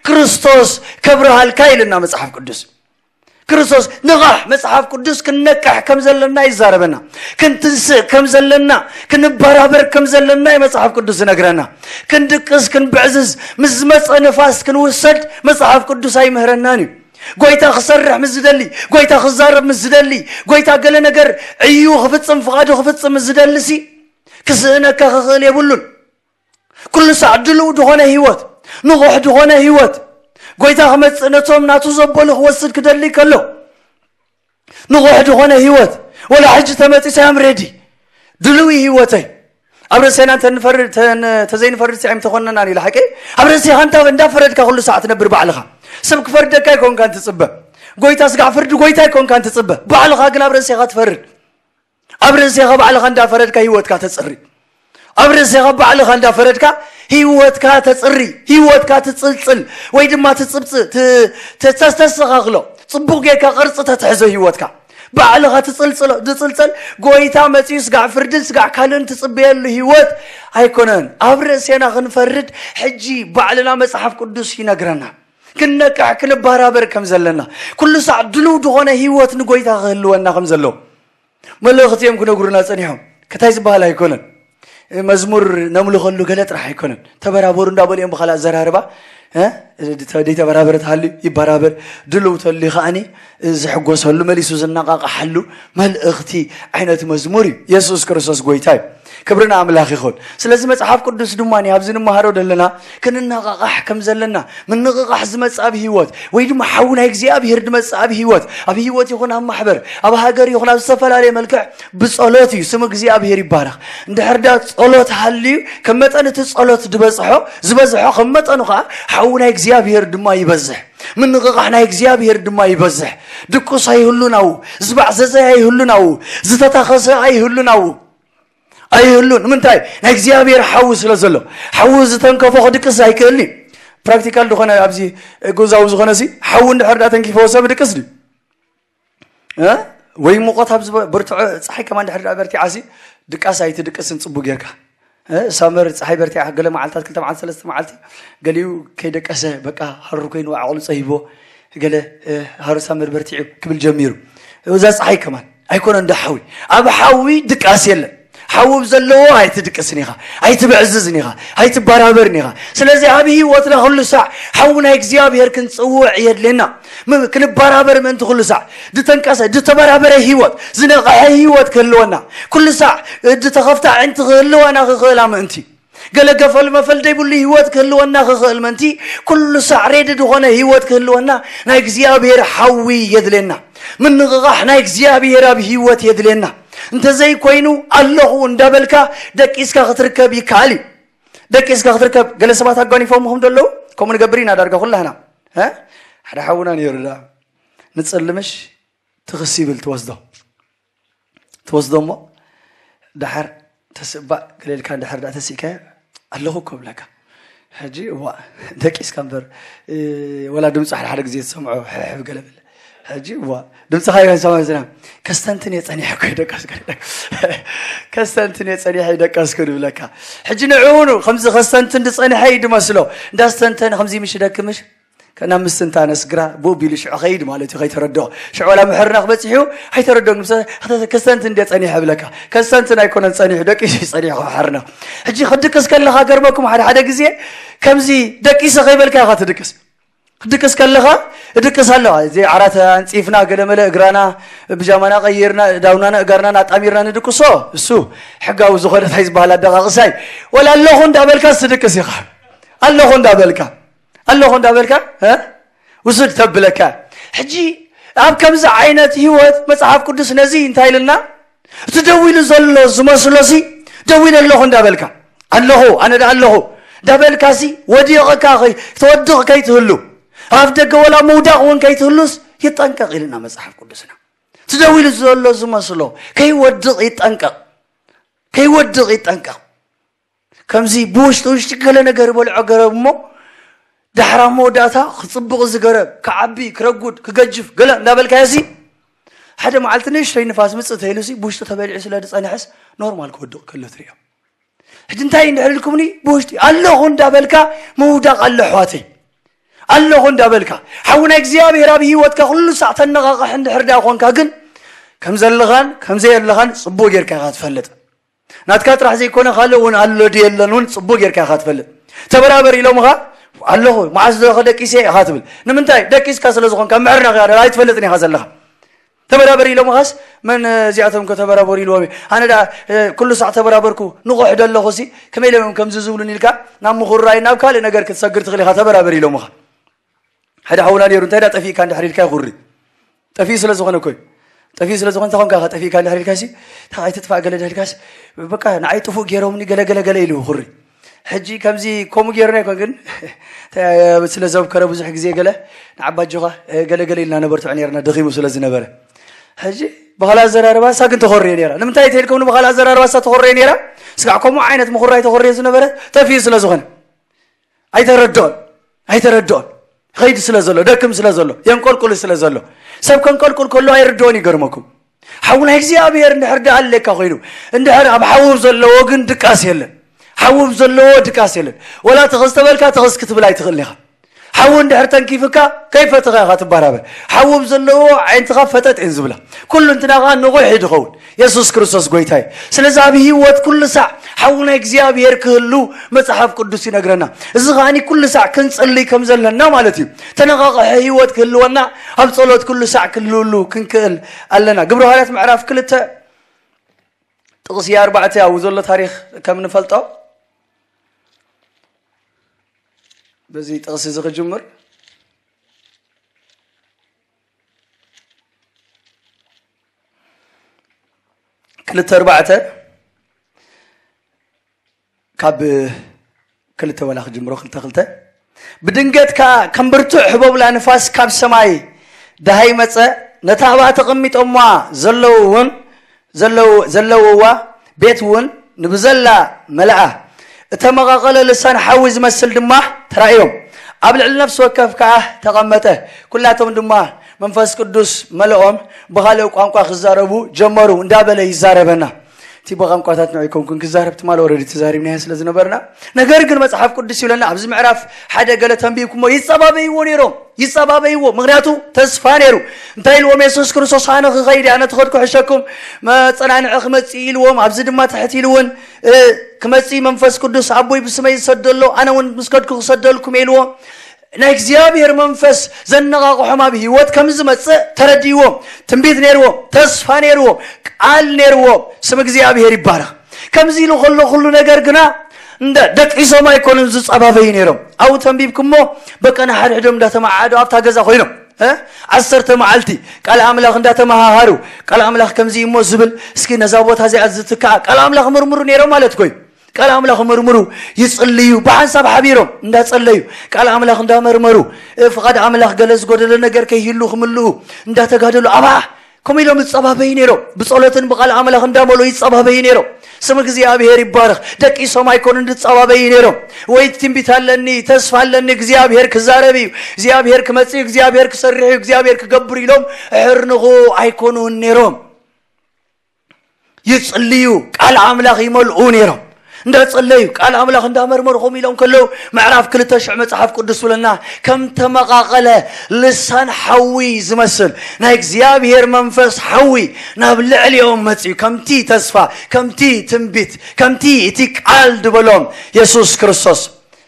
ክርስቶስ ከብርሃልካ ኢሉና መጽሓፍ ቅዱስ። ክርስቶስ ንቓሕ። መጽሓፍ ቅዱስ ክንነቅሕ ከም ዘለና ይዛረበና። ክንትንስእ ከም ዘለና፣ ክንበራበር ከም ዘለና እዩ መጽሓፍ ቅዱስ ዝነግረና። ክንድቅስ፣ ክንብዕዝዝ፣ ምስ ዝመጸ ንፋስ ክንውሰድ መጽሓፍ ቅዱስ ኣይምህረናን እዩ። ጎይታ ክሰርሕ ምስ ዝደሊ፣ ጎይታ ክዛረብ ምስ ዝደሊ፣ ጎይታ ገለ ነገር እዩ ክፍጽም፣ ፍቓዱ ክፍጽም ምስ ዝደሊ ሲ ክስእነካ ክኽእል የብሉን። ኩሉ ሳዕ ድልው ዝኾነ ህይወት፣ ንቑሕ ዝኾነ ህይወት፣ ጎይታ ክመጽእ ነቶም ናቱ ዘበሉ ክወስድ ክደሊ ከሎ፣ ንቑሕ ዝኾነ ህይወት፣ ወላ ሕጂ ተመጺሰ ኣም ሬዲ፣ ድልው ህይወተይ። ኣብ ርእሴና እንተ ንፈርድ፣ ተ-፣ ን-፣ ተዘይንፈርድ ሲ ኣይምተኾነናን ኢሉ ሓቂ። ኣብ ርእሴኻ እንታ-፣ እንዳፈረድካ ኩሉ ሳዕ ትነብር ባዕልኻ። ሰብ ክፈርደካ ኣይኮንካን ትጽበ። ጎይታ ስጋዕ ፍርዲ ጎይታ ኣይኮንካን ትጽበ። ባዕልኻ ግን ኣብ ርእሴኻ ትፈርድ። ኣብ ርእሴኻ ባዕልኻ እንዳፈረድካ ህይወትካ ተጽሪ። ኣብ ርእሴኻ ባዕልኻ እንዳፈረድካ ህይወትካ ተጽሪ፣ ህይወትካ ትጽልጽል ወይ ድማ ትጽብጽ-፣ ት-፣ ተ-፣ ተስተስተኻኽሎ። ጽቡቕ ጌርካ ቅርጺ ተትሕዞ ህይወትካ። ባዕልኻ ትጽልጽሎ፣ ትጽልጸል። ጎይታ መጺኡ ስጋዕ ፍርድን ስጋዕ ካልእን ትጽበየሉ ህይወት ኣይኮነን። ኣብ ርእሴና ክንፈርድ ሕጂ ባዕልና መጽሓፍ ቅዱስ ይነግረና። ክንነቅሕ፣ ክንበራበር ከም ዘለና፣ ኩሉ ሳዕ ድልው ዝኾነ ህይወት ንጎይታ ክህልወና ከም ዘለዎ መልእኽቲ እዮም ክነግሩና ጸኒሖም። ከታይ ዝበሃል ኣይኮነን። መዝሙር ነምልኸሉ ገለ ጥራሕ ኣይኮነን። ተበራበሩ እንዳበሉ እዮም ብኻልእ ኣዘራርባ። እ? ደይተበራበረ ተሃልዩ ይበራበር። ድልው ተልዩ ከዓኒ ዝሕጎሰሉ፣ መሊሱ ዝነቃቃሓሉ መልእኽቲ ዓይነት መዝሙር እዩ። የሱስ ክርስቶስ ጎይታ እዩ። ክብሪ ንኣምላኽ ይኹን። ስለዚ መጽሓፍ ቅዱስ ድማ ኣብዚ ንመሃሮ ዘለና ክንነቃቃሕ ከም ዘለና፣ ምንቕቃሕ ዝመጽእ ኣብ ህይወት ወይ ድማ ሓዊ ናይ እግዚኣብሔር ዝመጽእ ኣብ ህይወት፣ ኣብ ህይወት ይኹን ኣብ ማሕበር፣ ኣብ ሃገር ይኹን ኣብ ዝተፈላለየ መልክዕ ብጸሎት እዩ። ስም እግዚኣብሔር ይባረኽ። እንድሕር ዳ ጸሎት ሃልዩ ከም መጠን እቲ ጸሎት ዝበጽሖ፣ ዝበዝሖ ከም መጠኑ ኸዓ ሓዊ ናይ እግዚኣብሔር ድማ ይበዝሕ። ምንቕቃሕ ናይ እግዚኣብሔር ድማ ይበዝሕ። ድቁስ ኣይህሉን ኣብኡ፣ ዝባዕ ዘዘይ ኣይህሉን ኣብኡ፣ ዝተታኸሰ ኣይህሉን ኣብኡ። ኣይህሉን። ንምንታይ? ናይ እግዚኣብሔር ሓዊ ስለ ዘሎ። ሓዊ ዝተንከፎ ክድቅስ ኣይክእልን እዩ። ፕራክቲካል ዝኾነ ኣብዚ ጉዛዊ ዝኾነ ሲ ሓዊ እንድሕር ዳ ተንኪፈዎ ሰብ ድቅስ ድዩ? እ? ወይ ሙቐት ኣብ ዝበ-፣ ብርትዖ ፀሓይ ከማን እንድሕር ዳ በርቲዓ ሲ ድቃስ ኣይትድቅስን ጽቡቅ ጌርካ። እ? ሳመር ፀሓይ በርቲዓ ገለ መዓልታት ክልተ መዓልቲ ሰለስተ መዓልቲ ገሊኡ ከይደቀሰ በቃ ሃሩር ኮይኑ ዓቕሉ ጸሂቦ ገለ፣ እ፣ ሃሩር ሳመር በርቲዑ ክብል ጀሚሩ። እዛ ፀሓይ ከማን ኣይኮነን ዶ ሓዊ? ኣብ ሓዊ ድቃስ የለን። ሓዊ ኣብ ዘለዎ ኣይትድቅስን ኢኻ፣ ኣይትብዕዝዝን ኢኻ፣ ኣይትበራበርን ኢኻ። ስለዚ ኣብ ህይወትና ኩሉ ሳዕ ሓዊ ናይ እግዚኣብሔር ክንጽውዕ የድልየና። ም-፣ ክንበራበር ምእንቲ ኩሉ ሳዕ ዝተንቀሰ፣ ዝተበራበረ ህይወት፣ ዝነቕሐ ህይወት ክህልወና፣ ኩሉ ሳዕ ዝተኸፍተ ኣዒንቲ ክህልወና ክኽእላ ምእንቲ፣ ገለ ገፈል መፈል ዘይብሉ ህይወት ክህልወና ክኽእል ምእንቲ፣ ኩሉ ሳዕ ሬዲ ዝኾነ ህይወት ክህልወና ናይ እግዚኣብሔር ሓዊ የድልየና። ምንቕቓሕ ናይ እግዚኣብሔር ኣብ ህይወት የድልየና። እንተዘይኮይኑ ኣለኹ እንዳበልካ ደቂስካ ክትርከብ ይከኣል እዩ። ደቂስካ ክትርከብ፣ ገለ ሰባት ኣጓኒፎምኹም ዶ ኣለዉ? ከምኡ ንገብር ኢና ዳርጋ ኩላህና። እ? ሓደ ሓውና ነይሩ ደኣ። ንጽልምሽ ትኽስ ይብል ትወስዶ። ትወስዶ እሞ ደሓር ተስባእ ገለ ኢልካ እንድሕር ደኣ ተሲእካዮ፣ ኣለኹ እኮ እብለካ። ሕጂ እዋ፣ ደቂስካ እምበር፣ እ፣ ወላ ድምፂ ሓደ ሓደ ግዜ ትሰምዖ፣ ሕሕብ ገለ ብል። ሕጂ እዋ፣ ድምፅኻ ይሰምዖ ዝና። ከስተንትን እየ ጸኒሐ እኮ ይደቀስኩ። ከስተንትን እየ ጸኒሐ ይደቀስኩ ይብለካ። ሕጂ ንዕኡ ኑ፣ ከምዚ ከስተንትን ዝጸንሐ እዩ ድመስሎ። እንዳስተንተነ ከምዚ ምሽ ደክምሽ፣ ከና ምስትንታነስ ግራ ብኡ ቢሉ ሽዑ ኸይድ ማለት እዩ፣ ከይተረድኦ። ሽዑ ዋላ ምሕርና ክበጽሕ እዩ፣ ኣይተረድኦን። ምስ ከስተንትን እንደ ጸኒሐ እብለካ። ከስተንትን ኣይኮነን ጸኒሑ፣ ደቂሱ እዩ ጸኒሑ ክምሕርና። ሕጂ ክድቅስ ከለኻ ገርመኩም፣ ሓደ ሓደ ግዜ ከምዚ ደቂሰ ከይበልካ ኢኻ ትድቅስ። ክድቅስ ከለኻ እድቅስ ኣለኻ። እዚ ዓራት ኣንጺፍና፣ ገለመለ እግራና፣ ብጃማና ቀይርና፣ ዳውናና እጋርናን ኣጣሚርና ንድቅሶ፣ እሱ ሕጋዊ ዝኾነ እንታይ ዝበሃል ኣደቃቕሳ እዩ። ወላ ኣለኹ እንዳበልካ ትድቅስ ኢኻ። ኣለኹ እንዳበልካ። ኣለኹ እንዳበልካ፣ እ? ውሱድ ተብለካ። ሕጂ ኣብ ከምዚ ዓይነት ህይወት መጽሓፍ ቅዱስ ነዚ እንታይ ኢልና? እቲ ደው ኢሉ ዘሎ ዝመስሎ ሲ፣ ደው ኢለ ኣለኹ እንዳበልካ፣ ኣለኹ፣ ኣነ ደኣ ኣለኹ እንዳበልካ ሲ፣ ወዲቕካ ከይ-፣ ክትወድቕ ከይትህሉ፣ ኣብ ደገ ወላ ምውዳቕ እውን ከይትህሉስ ይጠንቀቕ ኢልና መጽሓፍ ቅዱስና። እቲ ደው ኢሉ ዘሎ ዝመስሎ ከይወድቕ ይጠንቀቕ፣ ከይወድቕ ይጠንቀቕ። ከምዚ ብውሽጢ ውሽጢ ገለ ነገር ይበልዖ ገረብ እሞ፣ ዳሕራ መወዳእታ ክጽብቕ እዚ ገረብ፣ ክዓቢ፣ ክረጉድ፣ ክገጅፍ፣ ገለ እንዳበልካዮ ሲ፣ ሓደ መዓልቲ ንእሽተይ ንፋስ ምጽእ ተይሉ ሲ፣ ብውሽጢ ተበሊዑ ስለ ዝጸንሐስ፣ ኖርማል ክወድቕ ከሎ ትሪኦ። ሕጂ እንታይ እንድሕር ኢልኩምኒ፣ ብውሽጢ ኣለኹ እንዳበልካ ምውዳቕ ኣሎ ኣሕዋተይ። ኣለኹ እንዳበልካ፣ ሓውና እግዚኣብሔር ኣብ ህይወትካ ኩሉ ሳዕ ተነቓቕሕ እንድሕር ደኣ ኾንካ፣ ግን ከም ዘለኻን ከም ዘየለኻን ጽቡቕ ጌርካ ኢኻ ትፈልጥ። ናትካ ጥራሕ ዘይኮነ ካልእ እውን ኣሎ ድዩ የለን እውን ጽቡቕ ጌርካ ኢኻ ትፈልጥ። ተበራበር ኢሎምኻ፣ ኣለኹ፣ መዓስ ዶ ደቂሰ ኢኻ ትብል። ንምንታይ? ደቂስካ ስለ ዝኾንካ፣ ምሕርና ኸ ኣይትፈልጥን ኢኻ ዘለኻ። ተበራበር ኢሎምኻስ፣ መን እዚኣቶም እኮ ተበራበሩ ኢልዎም እዩ። ኣነ ደኣ ኩሉ ሳዕ ተበራበርኩ፣ ንቑሕ ዶ ኣለኹ ሲ፣ ከመይ ኢሎም እዮም ከምዚ ዝብሉን ኢልካ ናብ ምኹራይ ናብ ካልእ ነገር ክትሰግር ትኽእል ኢኻ። ተበራበር ኢሎምኻ። ሓደ ሓውና ነይሩ፣ እንታይ ደኣ ጠፊእካ እንድሕር ኢልካ ይኹሪ። ጠፊኡ ስለ ዝኾነ እኮ እዩ። ጠፊኡ ስለ ዝኾነ እንታይ ኮንካ ኢኻ ጠፊእካ እንድሕር ኢልካ ሲ፣ እንታይ ኣይትጥፋእ ገለ እንድሕር ኢልካ ሲ፣ በቃ ንዓይ ጥፉእ ገይሮምኒ ገለ ገለ ገለ ኢሉ ይኹሪ። ሕጂ ከምዚ ከምኡ ገይሩና ኣይኮን ግን፣ ስለ ዘብከረ ብዙሕ ግዜ ገለ ንዓባ ኣጆኻ ገለ ገለ ኢልና ነበርትዖ ነይርና፣ ደኺሙ ስለ ዝነበረ። ሕጂ ብኻልእ ኣዘራርባ እሳ ግን ተኾርየ ነይራ። ንምንታይ ተልኩም ብኻልእ ኣዘራርባ እሳ ተኾርየ ነይራ? ስጋዕ ከምኡ ዓይነት ምኹራይ ተኾርየ ዝነበረ ጠፊኡ ስለ ዝኾነ ኣይተረድኦን። ኣይተረድኦን። ኸይድ ስለ ዘሎ፣ ደክም ስለ ዘሎ፣ የንቆልቁል ስለ ዘሎ፣ ሰብ ከንቆልቁል ከሎ ኣይርድኦን። ይገርመኩም። ሓውና እግዚኣብሔር እንድሕር ደኣ ኣለካ ኮይኑ፣ እንድሕር ኣብ ሓውብ ዘለዎ ግን ድቃስ የለን። ሓውብ ዘለዎ ድቃስ የለን። ወላ ትኽስ ተበልካ ትኽስ ክትብል ኣይትኽእልን ኢኻ። ሓዊ እንድሕር ተንኪፍካ ከይፈትኻ ኢኻ ትበራበር። ሓውብ ዘለዎ ዓይንትኻ ፈጠጥ እየን ዝብላ። ኩሉ እንትናኻ ንቑሕ እዩ ዝኸውን። የሱስ ክርስቶስ ጎይታ እዩ። ስለዚ ኣብ ህይወት ኩሉ ሳዕ ሓዊ ናይ እግዚኣብሔር ክህሉ መጽሓፍ ቅዱስ ይነግረና። እዚ ከኣኒ ኩሉ ሳዕ ክንጽልይ ከም ዘለና ማለት እዩ። ተነቓቕሐ ህይወት ክህልወና ኣብ ጸሎት ኩሉ ሳዕ ክህልውሉ ክንክእል ኣለና። ግብረ ሃዋርያት ምዕራፍ ክልተ ጥቕሲ ኣርባዕተ ኣብኡ ዘሎ ታሪኽ ከም ንፈልጦ በዚ ጥቕሲ እዚ ክጅምር። ክልተ ኣርባዕተ ካብ ክልተ ወላ ክጅምሮ ክልተ ክልተ። ብድንገት ከኣ ከም ብርቱዕ ህቦብላ ንፋስ ካብ ሰማይ ደሃይ መጸ፣ ነታ ኣብኣ ተቐሚጦምዋ ዘለዉ እውን ዘለዉ ዘለውዋ ቤት እውን ንብዘላ መለኣ። እተመቓቐለ ልሳን ሓዊ ዝመስል ድማ ተራእዮም። ኣብ ልዕሊ ነፍሲ ወከፍ ከኣ ተቐመጠ። ኩላቶም ድማ መንፈስ ቅዱስ መለኦም፣ ብኻልእ ቋንቋ ክዛረቡ ጀመሩ እንዳበለ ይዛረበና። እቲ ብቋንቋታት ንዑ ኣይኮንኩን ክዛረብ፣ ትማል ኦረዲ ተዛሪብናዮ ስለ ዝነበርና። ነገር ግን መጽሓፍ ቅዱስ ይብለና፣ ኣብዚ ምዕራፍ ሓደ ገለ ተንቢብኩሞ፣ ይጸባበይዎ ነይሮም። ይጸባበይዎ፣ ምኽንያቱ ተስፋ ነይሩ። እንታይ ኢልዎም የሱስ ክርስቶስ? ኣነ ክኸይድ እየ፣ ኣነ ተኸድኩ ሕሸኩም፣ መጸናንዒ ክመጽእ ኢልዎም። ኣብዚ ድማ ትሕት ኢሉ እውን ክመጽእ መንፈስ ቅዱስ ኣቦይ ብስመይ ዝሰደሎ ኣነ እውን ምስ ከድኩ ክሰደልኩም ኢልዎም። ናይ እግዚኣብሔር መንፈስ ዘነቓቕሖም ኣብ ህይወት ከም ዝመጽእ ተረድይዎም። ትንቢት ነይርዎም፣ ተስፋ ነይርዎም፣ ቃል ነይርዎም። ስም እግዚኣብሔር ይባረኽ። ከምዚ ኢሉ ከሎ ኩሉ ነገር ግና እንደ ደቂሶም ኣይኮኑን ዝጸባበዩ ነይሮም። ኣብኡ ተንቢብኩሞ በቃ ንሓድሕዶም እንዳተመዓዓዱ ኣብታ ገዛ ኮይኖም እ ዓሰርተ መዓልቲ ቃል ኣምላኽ እንዳተመሃሃሩ፣ ቃል ኣምላኽ ከምዚ እሞ ዝብል፣ እስኪ ነዛ ቦታ እዚኣ ዝትክኣ ቃል ኣምላኽ ምርምሩ ነይሮም ማለት ኮይኑ። ቃል ኣምላኽ ምርምሩ ይጽልዩ፣ ብሓንሳብ ሓቢሮም እንዳጸለዩ ቃል ኣምላኽ እንዳመርመሩ፣ እ፣ ፍቓድ ኣምላኽ ገለ ዝጎደለ ነገር ከይህሉ ክምልኡ እንዳተጋደሉ ኣብኣ ከምኡ ኢሎም ይጸባበዩ ነይሮም። ብጸሎትን ብቃል ኣምላኽ እንዳመሉ ይጸባበዩ ነይሮም። ስም እግዚኣብሔር ይባረኽ። ደቂሶም ኣይኮኑን ዝጸባበዩ ነይሮም። ወይ ትንቢት ኣለኒ፣ ተስፋ ኣለኒ፣ እግዚኣብሔር ክዛረብ እዩ፣ እግዚኣብሔር ክመጽእ እዩ፣ እግዚኣብሔር ክሰርሕ እዩ፣ እግዚኣብሔር ክገብር ኢሎም ሕርንኹ ኣይኮኑን ነይሮም። ይጽልዩ፣ ቃል ኣምላኽ ይመልኡ ነይሮም። እንዳጸለዩ ቃል ኣምላኽ እንዳመርመሩ ከምኡ ኢሎም ከለዉ ምዕራፍ ክልተ ሽሕ መጽሓፍ ቅዱስ ብለና፣ ከም ተመቓቐለ ልሳን ሓዊ ዝመስል ናይ እግዚኣብሔር መንፈስ ሓዊ ናብ ልዕሊኦም መጽዩ፣ ከምቲ ተስፋ፣ ከምቲ ትንቢት፣ ከምቲ እቲ ቃል ዝበሎም የሱስ ክርስቶስ።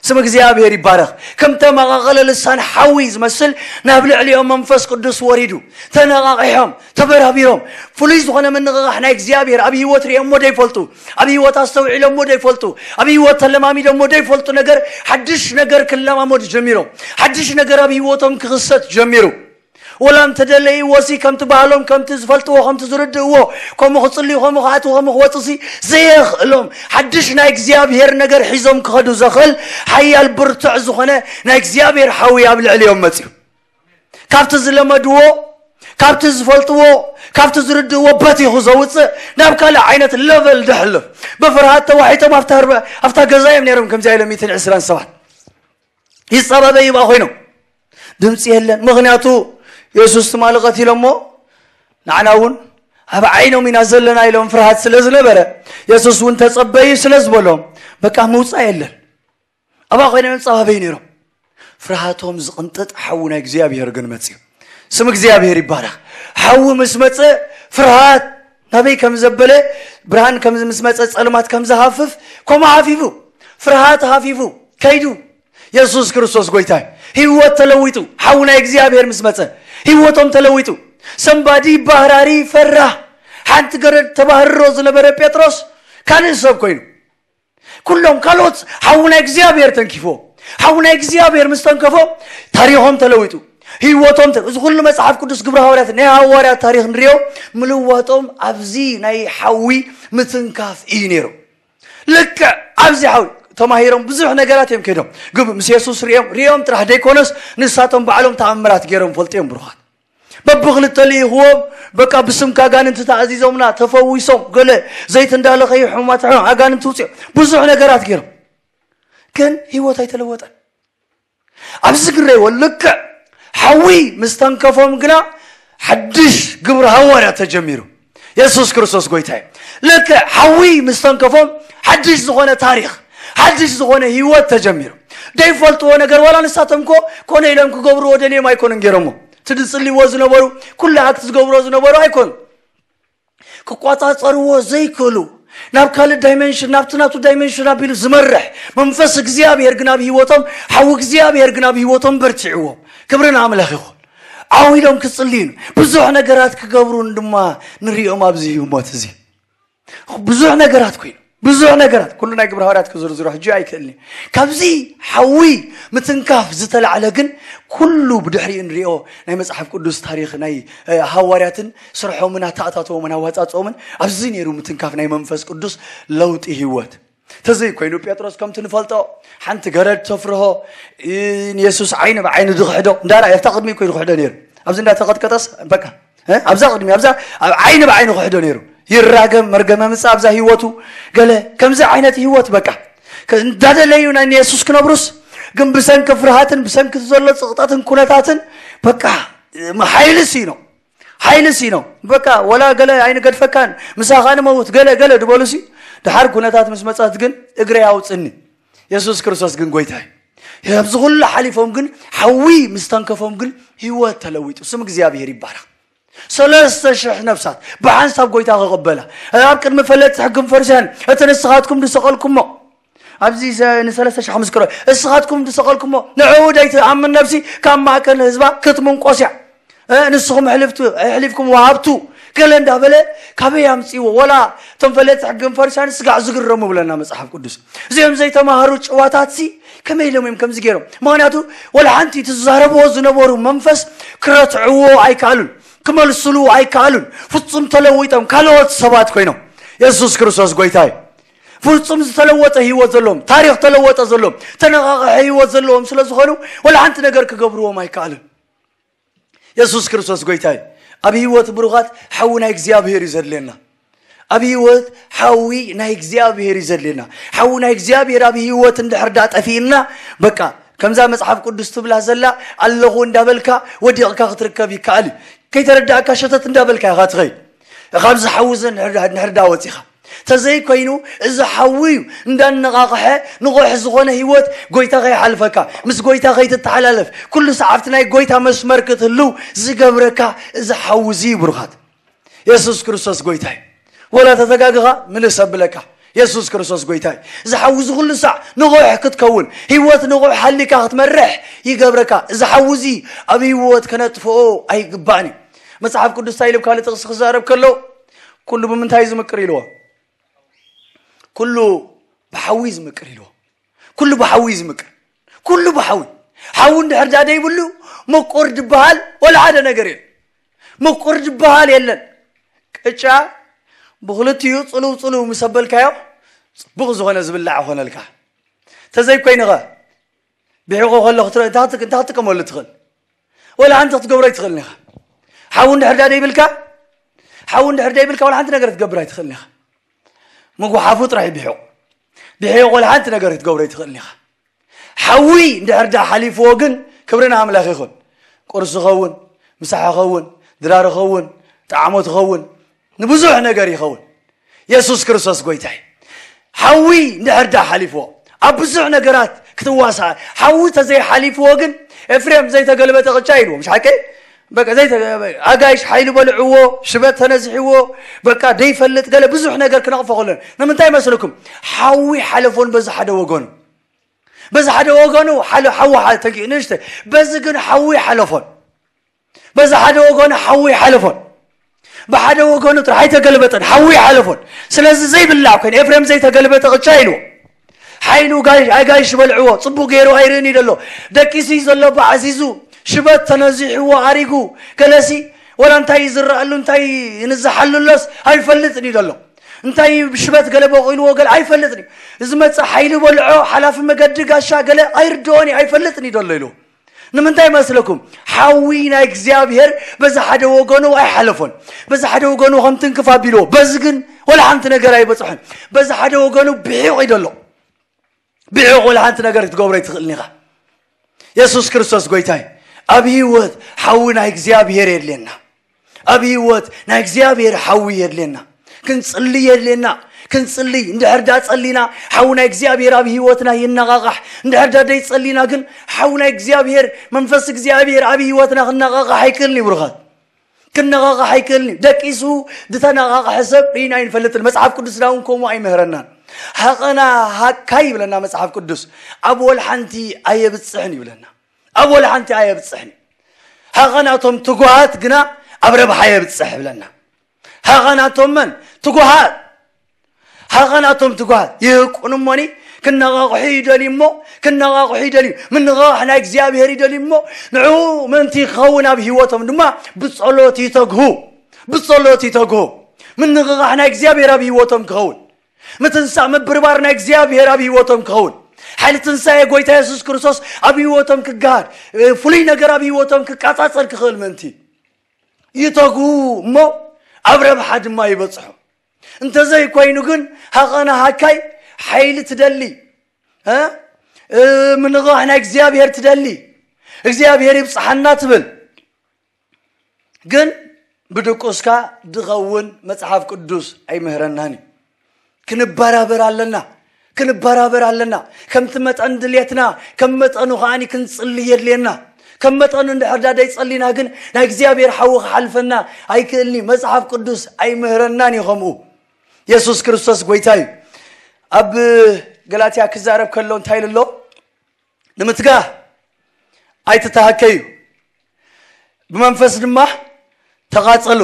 ስም እግዚኣብሔር ይባረኽ። ከም ተመቓቐለ ልሳን ሓዊ ዝመስል ናብ ልዕሊኦም መንፈስ ቅዱስ ወሪዱ፣ ተነቓቒሖም፣ ተበራቢሮም። ፍሉይ ዝኾነ ምንቕቓሕ ናይ እግዚኣብሔር ኣብ ህይወት ሪኦሞ ዶ ይፈልጡ? ኣብ ህይወት ኣስተውዒሎሞ ዶ ይፈልጡ? ኣብ ህይወት ተለማሚዶሞ ዶ ይፈልጡ? ነገር፣ ሓድሽ ነገር ክለማመዱ ጀሚሮም። ሓድሽ ነገር ኣብ ህይወቶም ክኽሰት ጀሚሩ። ወላ እንተደለይዎ ሲ ከምቲ ባህሎም፣ ከምቲ ዝፈልጥዎ፣ ከምቲ ዝርድእዎ፣ ከምኡ ክጽልዩ፣ ከምኡ ክኣትዉ፣ ከምኡ ክወጹ ሲ ዘየኽእሎም ሓድሽ ናይ እግዚኣብሔር ነገር ሒዞም ክኸዱ ዘኽእል ሓያል ብርቱዕ ዝኾነ ናይ እግዚኣብሔር ሓዊ ኣብ ልዕሊኦም መጽዩ። ካብቲ ዝለመድዎ፣ ካብቲ ዝፈልጥዎ፣ ካብቲ ዝርድእዎ በቲኹ ዘውጽእ ናብ ካልእ ዓይነት ለቨል ደሕልፍ። ብፍርሃት ተዋሒጦም ኣብታ ርበ-፣ ኣብታ ገዛ እዮም ነይሮም ከምዚኣ ኢሎም ሚእትን ዕስራን ሰባት። ይጸባበዩ በኣ ኮይኖም። ድምጺ የለን። ምኽንያቱ የሱስ ትማሊ ቀቲሎሞ ንዓና እውን ኣብ ዓይኖም ኢና ዘለና ኢሎም ፍርሃት ስለ ዝነበረ፣ የሱስ እውን ተጸበዩ ስለ ዝበሎም፣ በቃ ምውፃእ የለን። ኣብኣ ኮይኖም ጸባበዩ ነይሮም። ፍርሃቶም ዝቕንጥጥ ሓዊ ናይ እግዚኣብሔር ግን መጽዩ። ስም እግዚኣብሔር ይባረኽ። ሓዊ ምስ መጸ ፍርሃት ናበይ ከም ዘበለ፣ ብርሃን ከም ምስ መጸ ጸልማት ከም ዝሃፍፍ፣ ከምኡ ሃፊፉ፣ ፍርሃት ሃፊፉ ከይዱ። የሱስ ክርስቶስ ጎይታ እዩ። ህይወት ተለዊጡ፣ ሓዊ ናይ እግዚኣብሔር ምስ መጸ ህይወቶም ተለዊጡ። ሰንባዲ ባህራሪ ፈራ። ሓንቲ ገረድ ተባህርሮ ዝነበረ ጴጥሮስ ካልእ ሰብ ኮይኑ፣ ኩሎም ካልኦት ሓዊ ናይ እግዚኣብሔር ተንኪፎ። ሓዊ ናይ እግዚኣብሔር ምስ ተንከፎ ታሪኾም ተለዊጡ፣ ህይወቶም ተ- እዚ ኩሉ መጽሓፍ ቅዱስ ግብረ ሃዋርያት ናይ ሃዋርያት ታሪኽ ንሪኦ። ምልዋጦም ኣብዚ ናይ ሓዊ ምትንካፍ እዩ ነይሩ። ልክዕ ኣብዚ ሓዊ ተማሂሮም ብዙሕ ነገራት እዮም ከይዶም። ግብ ምስ የሱስ ሪኦም ሪኦም ጥራሕ ደይኮነስ ንሳቶም ባዕሎም ተኣምራት ገይሮም ፈልጡ እዮም ብሩኻት። በብክልተ ልኢኽዎም በቃ ብስምካ ኣጋንንቲ ተኣዚዞምና ተፈዊሶም ገለ ዘይት እንዳለኸዩ ሕሙማት ሕሙም ኣጋንንቲ ውፅኦም ብዙሕ ነገራት ገይሮም ግን ህይወት ኣይተለወጠን። ኣብዚ ክንረይዎ ልክዕ ሓዊ ምስ ተንከፎም ግና ሓድሽ ግብሪ ሃዋርያ ተጀሚሩ። የሱስ ክርስቶስ ጎይታ እዩ። ልክዕ ሓዊ ምስ ተንከፎም ሓድሽ ዝኾነ ታሪኽ ሓድሽ ዝኾነ ህይወት ተጀሚሩ። ደይፈልጥዎ ነገር ዋላ ንሳቶም ኮ ኮነ ኢሎም ክገብርዎ ደልዮም ኣይኮኑን ገይሮሞ። እቲ ዝጽልይዎ ዝነበሩ ኩሉ ኣክት ዝገብርዎ ዝነበሩ ኣይኮኑ ክቋጻጸርዎ ዘይክእሉ ናብ ካልእ ዳይመንሽን ናብቲ ናቱ ዳይመንሽን ኣቢሉ ዝመርሕ መንፈስ እግዚኣብሔር ግን ኣብ ህይወቶም ሓዊ እግዚኣብሔር ግን ኣብ ህይወቶም በርቲዕዎም። ክብርን ኣምላኽ ይኹን። ዓው ኢሎም ክጽልዩን ብዙሕ ነገራት ክገብሩን ድማ ንሪኦም ኣብዚ ህይወት እዚ ብዙሕ ነገራት ኮይኑ ብዙሕ ነገራት ኩሉ ናይ ግብረ ሃዋርያት ክዝርዝሮ ሕጂ ኣይክእልን። ካብዚ ሓዊ ምትንካፍ ዝተላዕለ ግን ኩሉ ብድሕሪኡ ንሪኦ ናይ መጽሓፍ ቅዱስ ታሪኽ ናይ ሃዋርያትን ስርሖምን ኣተኣታተዎምን ኣዋጻጽኦምን ኣብዚ ነይሩ ምትንካፍ ናይ መንፈስ ቅዱስ ለውጢ ህይወት። ተዘይ ኮይኑ ጴጥሮስ ከምቲ ንፈልጦ ሓንቲ ገረድ ተፍርሆ ንየሱስ ዓይኒ ብዓይኒ ዝኽሕዶ እንዳራ ኣብታ ቅድሚ ኮይኑ ክሕዶ ነይሩ። ኣብዚ እንዳተቐጥቀጠስ በቃ ኣብዛ ቅድሚ ኣብዛ ኣብ ዓይኒ ብዓይኒ ክሕዶ ነይሩ። ይራገም መርገመ ምጻ ኣብዛ ህይወቱ ገለ ከምዚ ዓይነት ህይወት በቃ እንዳደለዩ ናይ ንየሱስ ክነብሩስ ግን ብሰንኪ ፍርሃትን ብሰንኪ ዘሎ ጽቕጠትን ኩነታትን በቃ ሓይሊ ሲኖ ሓይሊ ሲኖ በቃ ወላ ገለ ኣይንገድፈካን ምሳኻ ንመውት ገለ ገለ ድበሉሲ ድሓር ኩነታት ምስ መጻት ግን እግረይ ኣውጽኒ። የሱስ ክርስቶስ ግን ጎይታ እዩ። ኣብዚ ኩሉ ሓሊፎም ግን ሓዊ ምስ ተንከፎም ግን ህይወት ተለዊጡ ስም እግዚኣብሔር ይባረኽ። ሰለስተ ሽሕ ነፍሳት ብሓንሳብ ጎይታ ክቕበላ ኣብ ቅድሚ ፈለጥቲ ሕግን ፈሪሳውያን እቲ ንስኻትኩም ዝሰቐልኩሞ ኣብዚ ንሰለስተ ሽሕ ምስክሮ እስኻትኩም ዝሰቐልኩሞ ንዕኡ ደይትኣምን ነፍሲ ካብ ማእከል ህዝባ ክትምንቆስ እያ። ንስኹም ኣሕሊፍኩም ወሃብቱ ገለ እንዳበለ ካበይ ኣምፅዎ ወላ እቶም ፈለጥቲ ሕግን ፈሪሳን ስጋዕ ዝግረሙ ብለና መፅሓፍ ቅዱስ። እዚኦም ዘይተማሃሩ ጭዋታት ሲ ከመይ ኢሎም እዮም ከምዚ ገይሮም? ምክንያቱ ወላ ሓንቲ ትዛረብዎ ዝነበሩ መንፈስ ክረትዕዎ ኣይከኣሉን፣ ክመልስሉ ኣይከኣሉን። ፍጹም ተለዊጦም ካልኦት ሰባት ኮይኖም። የሱስ ክርስቶስ ጎይታ እዩ። ፍጹም ዝተለወጠ ህይወት ዘለዎም፣ ታሪኽ ተለወጠ ዘለዎም፣ ተነቓቕሐ ህይወት ዘለዎም ስለ ዝኾኑ ወላ ሓንቲ ነገር ክገብርዎም ኣይከኣሉን። የሱስ ክርስቶስ ጎይታ እዩ። ኣብ ህይወት ብሩኻት ሓዊ ናይ እግዚኣብሔር እዩ ዘድልየና። ኣብ ህይወት ሓዊ ናይ እግዚኣብሔር እዩ ዘድልየና። ሓዊ ናይ እግዚኣብሔር ኣብ ህይወት እንድሕር ዳ ጠፊእና በቃ ከምዛ መጽሓፍ ቅዱስ ትብላ ዘላ ኣለኹ እንዳበልካ ወዲቕካ ክትርከብ ይከኣል እዩ። ከይተረዳእካ ሸተት እንዳበልካ ኢኻ ትኸይድ። ካብዚ ሓዊ እዚ እንድሕር ዳ ወፂኻ ተዘይኮይኑ እዚ ሓዊ እዩ እንዳነቓቕሐ ንቑሕ ዝኾነ ህይወት ጎይታ ከይሓልፈካ ምስ ጎይታ ከይትተሓላለፍ ኩሉ ሰዓብቲ ናይ ጎይታ መስመር ክትህልው ዝገብረካ እዚ ሓዊ እዚ እዩ ብሩኻት። የሱስ ክርስቶስ ጎይታ እዩ። ወላ ተተጋግኻ ምልስ ኣብለካ። የሱስ ክርስቶስ ጎይታ እዩ። እዚ ሓዊ እዚ ኩሉ ሳዕ ንቑሕ ክትከውን ህይወት ንቑሕ ሃሊካ ክትመርሕ ይገብረካ። እዚ ሓዊ እዚ ኣብ ህይወት ከነጥፍኦ ኣይግባእን እዩ። መጽሓፍ ቅዱስ እንታይ ኢሉ ካልእ ጥቕሲ ክዛረብ ከሎ ኩሉ ብምንታይ ዝምቅር ኢልዎ? ኩሉ ብሓዊ ዝምቅር ኢልዎ። ኩሉ ብሓዊ ዝምቅር ኩሉ ብሓዊ ሓዊ እንድሕር ዳ ደይብሉ ምቁር ዝበሃል ወላ ሓደ ነገር የለን። ምቁር ዝበሃል የለን። ቅጫ ብክልቲኡ ጽልው ጽልው ምስ ኣበልካዮ ጽቡቕ ዝኾነ ዝብላዕ ይኾነልካ። ተዘይኮይንኸ ብሒቑ ከሎ እንታይ ክትጥቀመሉ ትኽእል? ወላ ሓንቲ ክትገብሮ ኣይትኽእልን ኢኻ። ሓዊ እንድሕር ዳ ደይብልካ ሓዊ እንድሕር ደይብልካ ወላ ሓንቲ ነገር ክትገብር ኣይትኽእልን ኢኻ። ምጉሓፉ ጥራሕ እዩ ብሒቑ። ብሒቑ ወላ ሓንቲ ነገር ክትገብሮ ኣይትኽእልን ኢኻ። ሓዊ እንድሕር ዳ ሓሊፍዎ ግን ክብሪ ንኣምላኽ ይኹን። ቁርሲ ኸውን፣ ምሳሕ ኸውን፣ ድራር ኸውን፣ ጣዕሞ ትኸውን፣ ንብዙሕ ነገር ይኸውን። የሱስ ክርስቶስ ጎይታ እዩ። ሓዊ እንድሕር ዳ ሓሊፍዎ ኣብ ብዙሕ ነገራት ክትዋሳእ፣ ሓዊ ተዘይሓሊፍዎ ግን ኤፍሬም ዘይተገልበጠ ቅጫ ኢልዎ። ምሽ ሓቀይ በቃ ዘይተ-፣ ኣጋይሽ ሓይሉ በልዕዎ፣ ሽበት ተነዚሕዎ፣ በቃ ደይፈልጥ ገለ ብዙሕ ነገር ክነቕፎ ከሎን። ንምንታይ መስልኩም? ሓዊ ሓለፎን በዚ ሓደ ወገኑ፣ በዚ ሓደ ወገኑ ሓለ-፣ ሓዊ ሓ-፣ ተንኪ-፣ ንእሽተ፣ በዚ ግን ሓዊ ሓለፎን። በዚ ሓደ ወገኑ ሓዊ ሓለፎን። ብሓደ ወገኑ ጥራሕ ኣይተገልበጠን፣ ሓዊ ሓለፎን። ስለዚ ዘይብላዕ ኮይኑ፣ ኤፍሬም ዘይተገልበጠ ቅጫ ኢልዎ። ሓይሉ ጋይ-፣ ኣጋይሽ በልዕዎ፣ ጽቡቕ ገይሩ ኣይርእን እዩ ደሎ። ደቂሱ እዩ ዘሎ፣ ብዓዚዙ፣ ሽበት ተነዚሕዎ፣ ኣሪጉ፣ ገለሲ፣ ወላ እንታይ እዩ ዝረኣሉ፣ እንታይ ንዝሓሉሎስ ኣይፈልጥን እዩ ደሎ። እንታይ ሽበት ገለ በቑልዎ ገለ ኣይፈልጥን እዩ። እዚ መጽእ ሓይሊ በልዖ፣ ሓላፊ መገዲ ጋሻ ገለ ኣይርድኦን እዩ፣ ኣይፈልጥን እዩ ደሎ ኢሉ። ንምንታይ መስለኩም? ሓዊ ናይ እግዚኣብሔር በዚ ሓደ ወገኑ ኣይሓለፎን። በዚ ሓደ ወገኑ ከም ትንክፍ ኣቢልዎ፣ በዚ ግን ወላ ሓንቲ ነገር ኣይበጽሖን። በዚ ሓደ ወገኑ ብሒቕ እዩ ደሎ። ብሒቕ ወላ ሓንቲ ነገር ክትገብሮ ኣይትኽእልን ኢኻ። የሱስ ክርስቶስ ጎይታይ፣ ኣብ ህይወት ሓዊ ናይ እግዚኣብሔር የድልየና። ኣብ ህይወት ናይ እግዚኣብሔር ሓዊ የድልየና። ክንጽሊ የድልየና። ክንጽሊ፣ እንድሕር ዳ ጸሊና፣ ሓዊ ናይ እግዚኣብሔር ኣብ ህይወትና ይነቓቓሕ። እንድሕር ዳ ደይ ጸሊና ግን፣ ሓዊ ናይ እግዚኣብሔር፣ መንፈስ እግዚኣብሔር ኣብ ህይወትና ክነቓቓሕ ኣይክእልን እዩ፣ ብሩኻት። ክነቓቓሕ ኣይክእልን እዩ። ደቂሱ ዝተነቓቓሐ ሰብ ርኢና ኣይንፈልጥን። መጽሓፍ ቅዱስና እውን ከምኡ ኣይምህረናን። ሃቐና ሃካይ ይብለና መጽሓፍ ቅዱስ፣ ኣብ ወልሓንቲ ኣየብጽሕን ይብለና። ኣብ ወልሓንቲ ኣየብጽሕን እዩ። ሃቐናቶም ትጉሃት ግና ኣብ ረብሓ የብጽሕ ይብለና። ሃቐናቶም መን? ትጉሃት። ሃቐናቶም ትጉሃት ይህቁን እሞኒ፣ ክነቓቕሑ ይደልዩ እሞ፣ ክነቓቕሑ ይደልዩ። ምንቕቓሕ ናይ እግዚኣብሔር ይደልዩ እሞ፣ ንዑ ምእንቲ ክኸውን ኣብ ህይወቶም ድማ ብጸሎት ይተግሁ። ብጸሎት ይተግሁ። ምንቕቓሕ ናይ እግዚኣብሔር ኣብ ህይወቶም ክኸውን። ምትንሳእ ምብርባር ናይ እግዚኣብሔር ኣብ ህይወቶም ክኸውን። ሓይሊ ትንሳኤ ጎይታ የሱስ ክርስቶስ ኣብ ህይወቶም ክገሃድ፣ እ፣ ፍሉይ ነገር ኣብ ህይወቶም ክቃጻጸል ክኽእል ምእንቲ ይተግሁ እሞ ኣብ ረብሓ ድማ ይበጽሑ። እንተዘይኮይኑ ግን ሃቐና ሃካይ ሓይሊ ትደሊ፣ እ? እ፣ ምንቕቓሕ ናይ እግዚኣብሔር ትደሊ፣ እግዚኣብሔር ይብጽሓና ትብል። ግን ብድቁስካ ድኸውን መጽሓፍ ቅዱስ ኣይምህረናን እዩ። ክንበራበር ኣለና፣ ክንበራበር ኣለና። ከምቲ መጠን ድልየትና፣ ከም መጠኑ ከኣኒ ክንጽሊ የድልየና። ከም መጠኑ እንድሕር ዳ ደይጸሊና ግን ናይ እግዚኣብሔር ሓዊ ክሓልፈና ኣይክእልን እዩ። መጽሓፍ ቅዱስ ኣይምህረናን እዩ ከምኡ። የሱስ ክርስቶስ ጎይታ እዩ። ኣብ ገላትያ ክዛረብ ከሎ እንታይ ኢሉ ኣሎ? ንምትጋህ ኣይትተሃከዩ፣ ብመንፈስ ድማ ተቓጸሉ፣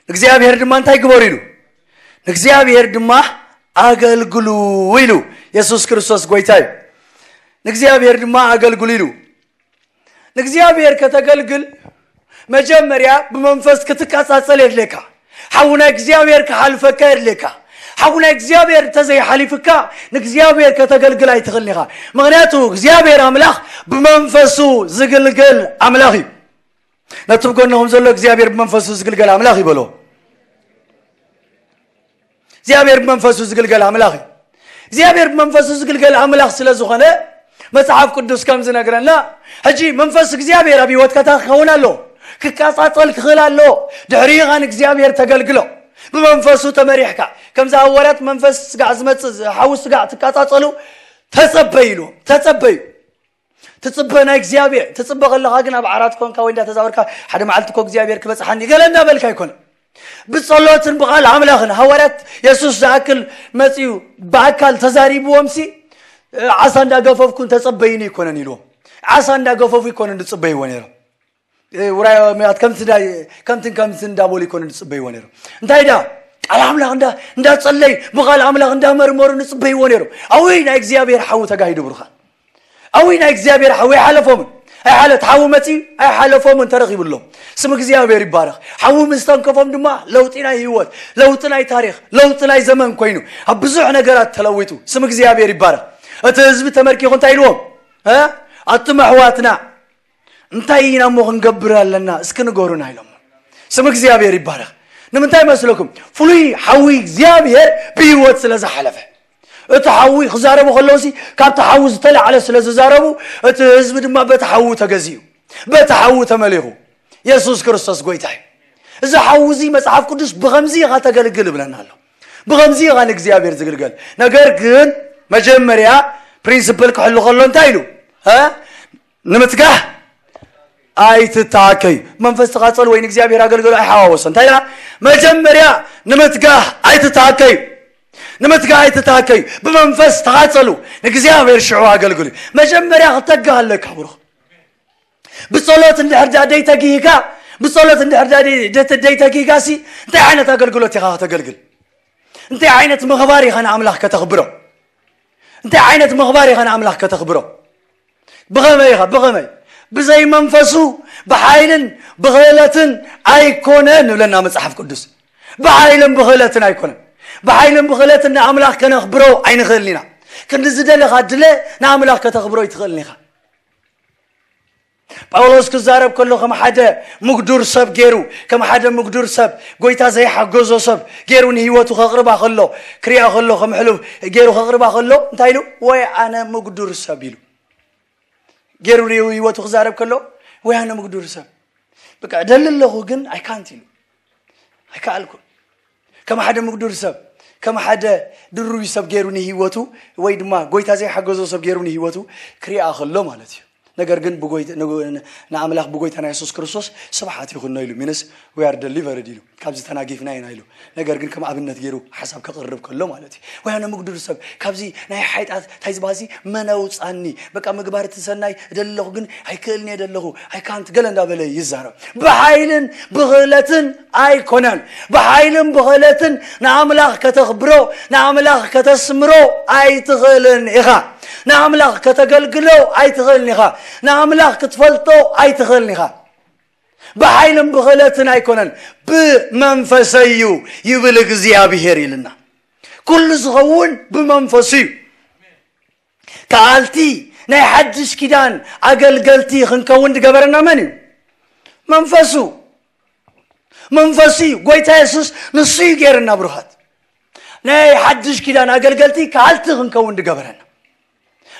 ንእግዚኣብሔር ድማ እንታይ ግበሩ ኢሉ? ንእግዚኣብሔር ድማ ኣገልግሉ ኢሉ። የሱስ ክርስቶስ ጎይታ እዩ። ንእግዚኣብሔር ድማ ኣገልግሉ ኢሉ። ንእግዚኣብሔር ከተገልግል መጀመርያ ብመንፈስ ክትቀጻጸል የድልየካ። ሓዊ ናይ እግዚኣብሔር ክሓልፈካ የድልየካ። ሓዊ ናይ እግዚኣብሔር እንተዘይሓሊፍካ ንእግዚኣብሔር ከተገልግል ኣይትኽእልን ኢኻ። ምኽንያቱ እግዚኣብሔር ኣምላኽ ብመንፈሱ ዝግልገል ኣምላኽ እዩ። ነቲ ብጎንኹም ዘሎ እግዚኣብሔር ብመንፈሱ ዝግልገል ኣምላኽ ይበሎ። እግዚኣብሔር ብመንፈሱ ዝግልገል ኣምላኽ እዩ። እግዚኣብሔር ብመንፈሱ ዝግልገል ኣምላኽ ስለ ዝኾነ መጽሓፍ ቅዱስ ከም ዝነግረና፣ ሕጂ መንፈስ እግዚኣብሔር ኣብ ህይወትካ እንታይ ክኸውን ኣሎ? ክቃጻጸል ክኽእል ኣሎ። ድሕሪኻ ንእግዚኣብሔር ተገልግሎ። ብመንፈሱ ተመሪሕካ። ከምዚ ሃዋርያት መንፈስ ስጋዕ ዝመጽእ፣ ሓዊ ስጋዕ ትቃጻጸሉ ተጸበዩ ኢሉ። ተጸበዩ። ትጽበ ናይ እግዚኣብሔር ትጽበ ከለኻ ግን ኣብ ዓራት ኮንካ ወይ እንዳተዛወርካ ሓደ መዓልቲ እኮ እግዚኣብሔር ክበጽሓኒ ገለ እንዳበልካ ኣይኮነ። ብጸሎትን ብቓል ኣምላኽን ሃዋርያት የሱስ ዝኣክል መጺኡ ብኣካል ተዛሪብዎም ሲ ዓሳ እንዳገፈፍኩን ተጸበይኒ ኣይኮነን ኢልዎም። ዓሳ እንዳገፈፉ ኣይኮነን ዝጽበይዎ ነይሮም። እ፣ ውራይ ምያት ከምቲ እንዳ-፣ ከምትን ከምትን እንዳበሉ ኣይኮነን ዝጽበይዎ ነይሮም። እንታይ ዳ ቃል ኣምላኽ እንዳ-፣ እንዳጸለዩ ብቓል ኣምላኽ እንዳመርመሩ ንጽበይዎ ነይሮም። ኣውይ ናይ እግዚኣብሔር ሓዊ ተጋሂዱ ብሩኻት። ኣውይ ናይ እግዚኣብሔር ሓዊ ኣይሓለፎምን። ኣይሓለት ሓዊ መጺኡ ኣይሓለፎምን ተረኺብሎም። ስም እግዚኣብሔር ይባረኽ። ሓዊ ምስ ተንከፎም ድማ ለውጢ ናይ ህይወት፣ ለውጢ ናይ ታሪኽ፣ ለውጢ ናይ ዘመን ኮይኑ ኣብ ብዙሕ ነገራት ተለዊጡ። ስም እግዚኣብሔር ይባረኽ። እቲ ህዝቢ ተመርኪኹ እንታይ ኢልዎም? እ? ኣቱም ኣሕዋትና እንታይ ኢና እሞ ክንገብር ኣለና? እስኪ ንገሩና ኢሎም። ስም እግዚኣብሔር ይባረኽ። ንምንታይ መስለኩም? ፍሉይ ሓዊ እግዚኣብሔር ብህይወት ስለ ዝሓለፈ። እቲ ሓዊ ክዛረቡ ከለውሲ ካብቲ ሓዊ ዝተላዕለ ስለ ዝዛረቡ እቲ ህዝቢ ድማ በቲ ሓዊ ተገዚኡ፣ በቲ ሓዊ ተመሊኹ። የሱስ ክርስቶስ ጎይታ እዩ። እዚ ሓዊ እዚ መጽሓፍ ቅዱስ ብኸምዚ ኢኻ ተገልግል ይብለና ኣሎ። ብኸምዚ ኢኻ ንእግዚኣብሔር ዝግልገል። ነገር ግን መጀመርያ ፕሪንስፕል ክሕሉ ከሎ እንታይ ኢሉ? እ? ንምትጋህ ኣይትተሃከዩ። መንፈስ ተቓጸሉ ወይ ንእግዚኣብሔር ኣገልግሉ ኣይሓዋወሶ። እንታይ ኢላ? መጀመርያ ንምትጋህ ኣይትተሃከዩ። ንምትጋህ ኣይትተሃከዩ። ብመንፈስ ተቓጸሉ። ንእግዚኣብሔር ሽዑ ኣገልግሉ። መጀመርያ ክተግህ ኣለካ ብሩኽ። ብጸሎት እንድሕር ደኣ ደይተጊህካ፣ ብጸሎት እንድሕር ደኣ ደይ-፣ ደተ-፣ ደይተጊህካ ሲ እንታይ ዓይነት ኣገልግሎት ኢኻ ከተገልግል? እንታይ ዓይነት ምኽባር ኢኻ ንኣምላኽ ከተኽብሮ? እንታይ ዓይነት ምኽባር ኢኻ ንኣምላኽ ከተኽብሮ? ብኸመይ ኢኻ? ብኸመይ? ብዘይ መንፈሱ ብሓይልን ብኽእለትን ኣይኮነን ንብለና መጽሓፍ ቅዱስ። ብሓይልን ብኽእለትን ኣይኮነን። ብሓይልን ብኽእለትን ንኣምላኽ ከነኽብሮ ኣይንኽእልን ኢና። ክንዲ ዝደለኻ ድለ ንኣምላኽ ከተኽብሮ ኣይትኽእልን ኢኻ። ጳውሎስ ክዛረብ ከሎ ከም ሓደ ምጉዱር ሰብ ገይሩ፣ ከም ሓደ ምጉዱር ሰብ፣ ጎይታ ዘይሓገዞ ሰብ ገይሩ ንህይወቱ ከቕርባ ከሎ፣ ክሪኣ ከሎ፣ ከም ሕሉፍ ገይሩ ከቕርባ ከሎ እንታይ ኢሉ? "ወይ ኣነ ምጉዱር ሰብ" ኢሉ። ገይሩ ንህይወቱ ክዛረብ ከሎ፣ "ወይ ኣነ ምጉዱር ሰብ። በቃ እደሊ ኣለኹ ግን ኣይካንት" ኢሉ። "ኣይከኣልኩን።" ከም ሓደ ምጉዱር ሰብ፣ ከም ሓደ ድሩይ ሰብ ገይሩ ንህይወቱ፣ ወይ ድማ ጎይታ ዘይሓገዞ ሰብ ገይሩ ንህይወቱ ክሪኣ ከሎ ማለት እዩ። ነገር ግን ብጎይታ-፣ ንጉ-፣ ን-፣ ንኣምላኽ ብጎይታና የሱስ ክርስቶስ ስብሓት ይኹኖ ኢሉ። ሚንስ፣ "We are delivered" ኢሉ። "ካብዚ ተናጊፍና ኢና" ኢሉ። ነገር ግን ከም ኣብነት ገይሩ ሓሳብ ከቕርብ ከሎ ማለት እዩ። "ወይ ኣነ ምጉዱር ሰብ፣ ካብዚ ናይ ሓይጣት እንታይ ዝበሃልሲ መን ኣውጻኒ? በቃ ምግባር እቲ ሰናይ እደለኹ ግን ኣይክእልን እየ ደለኹ፣ ኣይካንት" ገለ እንዳበለ ይዛረብ። ብሓይልን ብኽእለትን ኣይኮነን። ብሓይልን ብኽእለትን ንኣምላኽ ከተኽብሮ፣ ንኣምላኽ ከተስምሮ ኣይትኽእልን ኢኻ። ንኣምላኽ ከተገልግሎ ኣይትኽእልን ኢኻ። ንኣምላኽ ክትፈልጦ ኣይትኽእልን ኢኻ። "ብሓይልን ብኽእለትን ኣይኮነን፣ ብመንፈሰይ እዩ" ይብል እግዚኣብሄር ኢልና። ኩሉ ዝኸውን ብመንፈሱ እዩ። ከኣልቲ ናይ ሓድሽ ኪዳን ኣገልገልቲ ክንከውን ዝገበረና መን እዩ? መንፈሱ። መንፈሱ እዩ። ጎይታ የሱስ ንሱ እዩ ገይርና ብሩኻት። ናይ ሓድሽ ኪዳን ኣገልገልቲ ከኣልቲ ክንከውን ዝገበረና።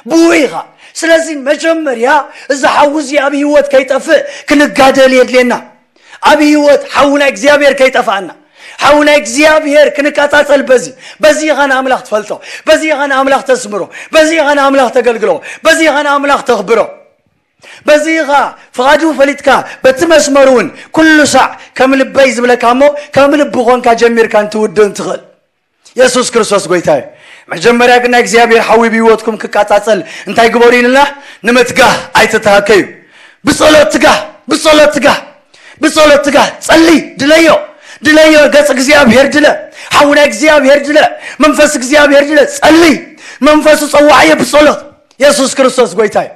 ብኡ ኢኻ። ስለዚ መጀመርያ እዚ ሓዊ እዚ ኣብ ህይወት ከይጠፍእ ክንጋደል የድልየና። ኣብ ህይወት ሓዊ ናይ እግዚኣብሔር ከይጠፍኣና። ሓዊ ናይ እግዚኣብሔር ክንቃጻጸል በዚ። በዚ ኢኻ ንኣምላኽ ትፈልጦ። በዚ ኢኻ ንኣምላኽ ተስምሮ። በዚ ኢኻ ንኣምላኽ ተገልግሎ። በዚ ኢኻ ንኣምላኽ ተኽብሮ። በዚ ኢኻ ፍቓዱ ፈሊጥካ በቲ መስመር እውን ኩሉ ሳዕ ከም ልበይ ዝብለካ እሞ ከም ልቢ ኾንካ ጀሚርካ እንትውድእ እንትኽእል። የሱስ ክርስቶስ ጎይታ እዩ። መጀመርያ ግን ናይ እግዚኣብሔር ሓዊ ብህይወትኩም ክቃጻጸል እንታይ ግበሩ ኢልና? ንምትጋህ ኣይትተሃከዩ። ብጸሎት ትጋህ፣ ብጸሎት ትጋህ፣ ብጸሎት ትጋህ። ጸሊ፣ ድለዮ፣ ድለዮ፣ ገጽ እግዚኣብሔር ድለ፣ ሓዊ ናይ እግዚኣብሔር ድለ፣ መንፈስ እግዚኣብሔር ድለ። ጸሊ፣ መንፈሱ ጸዋዕዮ ብጸሎት። የሱስ ክርስቶስ ጎይታ እዩ።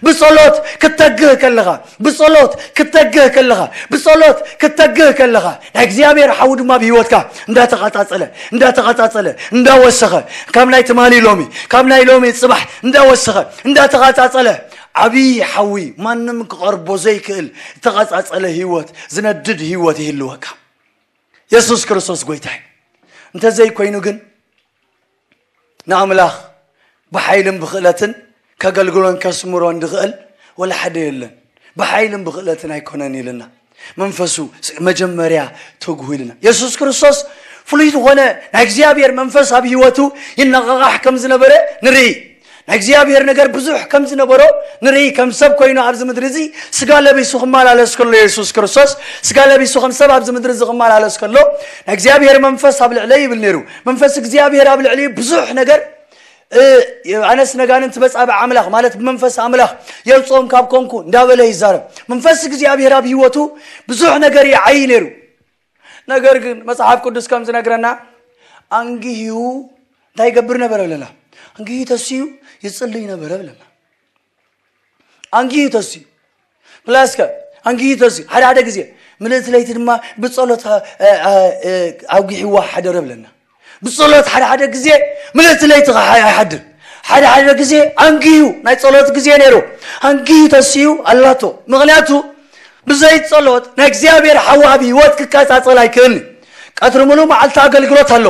ብጸሎት ክትተግህ ከለኻ፣ ብጸሎት ክትተግህ ከለኻ፣ ብጸሎት ክትተግህ ከለኻ፣ ናይ እግዚኣብሔር ሓዊ ድማ ብህይወትካ እንዳተቓጻጸለ፣ እንዳተቓጻጸለ፣ እንዳወሰኸ፣ ካብ ናይ ትማሊ ሎሚ፣ ካብ ናይ ሎሚ ጽባሕ እንዳወሰኸ፣ እንዳተቓጻጸለ፣ ዓብዪ ሓዊ ማንም ክቐርቦ ዘይክእል ዝተቓጻጸለ ህይወት፣ ዝነድድ ህይወት ይህልወካ። የሱስ ክርስቶስ ጎይታ እዩ። እንተዘይኮይኑ ግን ንኣምላኽ ብሓይልን ብኽእለትን ከገልግሎን ከስምሮን ዝኽእል ወላ ሓደ የለን። ብሓይልን ብኽእለትን ኣይኮነን ኢልና። መንፈሱ ስ-፣ መጀመርያ ትጉህ ኢልና። የሱስ ክርስቶስ ፍሉይ ዝኾነ ናይ እግዚኣብሔር መንፈስ ኣብ ህይወቱ ይነቓቓሕ ከም ዝነበረ ንርኢ። ናይ እግዚኣብሔር ነገር ብዙሕ ከም ዝነበሮ ንርኢ። ከም ሰብ ኮይኑ ኣብዚ ምድሪ እዚ ስጋ ለቢሱ ክመላለስ ከሎ፣ የሱስ ክርስቶስ ስጋ ለቢሱ ከም ሰብ ኣብዚ ምድሪ እዚ ክመላለስ ከሎ፣ ናይ እግዚኣብሔር መንፈስ ኣብ ልዕለይ ይብል ነይሩ። መንፈስ እግዚኣብሔር ኣብ ልዕሊ ብዙሕ ነገር፣ እ፣ ኣነስ ነጋንንት መጻብዕ ኣምላኽ፣ ማለት ብመንፈስ ኣምላኽ የውጽኦም ካብ ኮንኩ እንዳበለ ይዛረብ። መንፈስ እግዚኣብሔር ኣብ ህይወቱ ብዙሕ ነገር ይዓዪ ነይሩ። ነገር ግን መጽሓፍ ቅዱስ ከም ዝነግረና፣ ኣንጊሁ እንታይ ይገብር ነበረ ብለና? ኣንጊሁ ተሲኡ ይጽልይ ነበረ ብለና። ኣንጊሁ ተሲኡ። ፕላስከ ኣንጊሁ ተሲኡ። ሓደ ሓደ ግዜ ምልእቲ ለይቲ ድማ ብጸሎት፣ እ፣ እ፣ እ፣ ኣውጊሕዋ ሓደረ ብለና። ብጸሎት ሓደ ሓደ ግዜ ምልእቲ ለይቲ ኸዓ ኣይሓድር። ሓደ ሓደ ግዜ ኣንጊሁ፣ ናይ ጸሎት ግዜ ነይሩ። ኣንጊሁ ተሲኡ ኣላቶ። ምኽንያቱ ብዘይ ጸሎት ናይ እግዚኣብሔር ሓዊ ኣብ ህይወት ክቀጻጸል ኣይክእልን እዩ። ቀትሪ ምሉእ መዓልቲ ኣገልግሎት ኣሎ።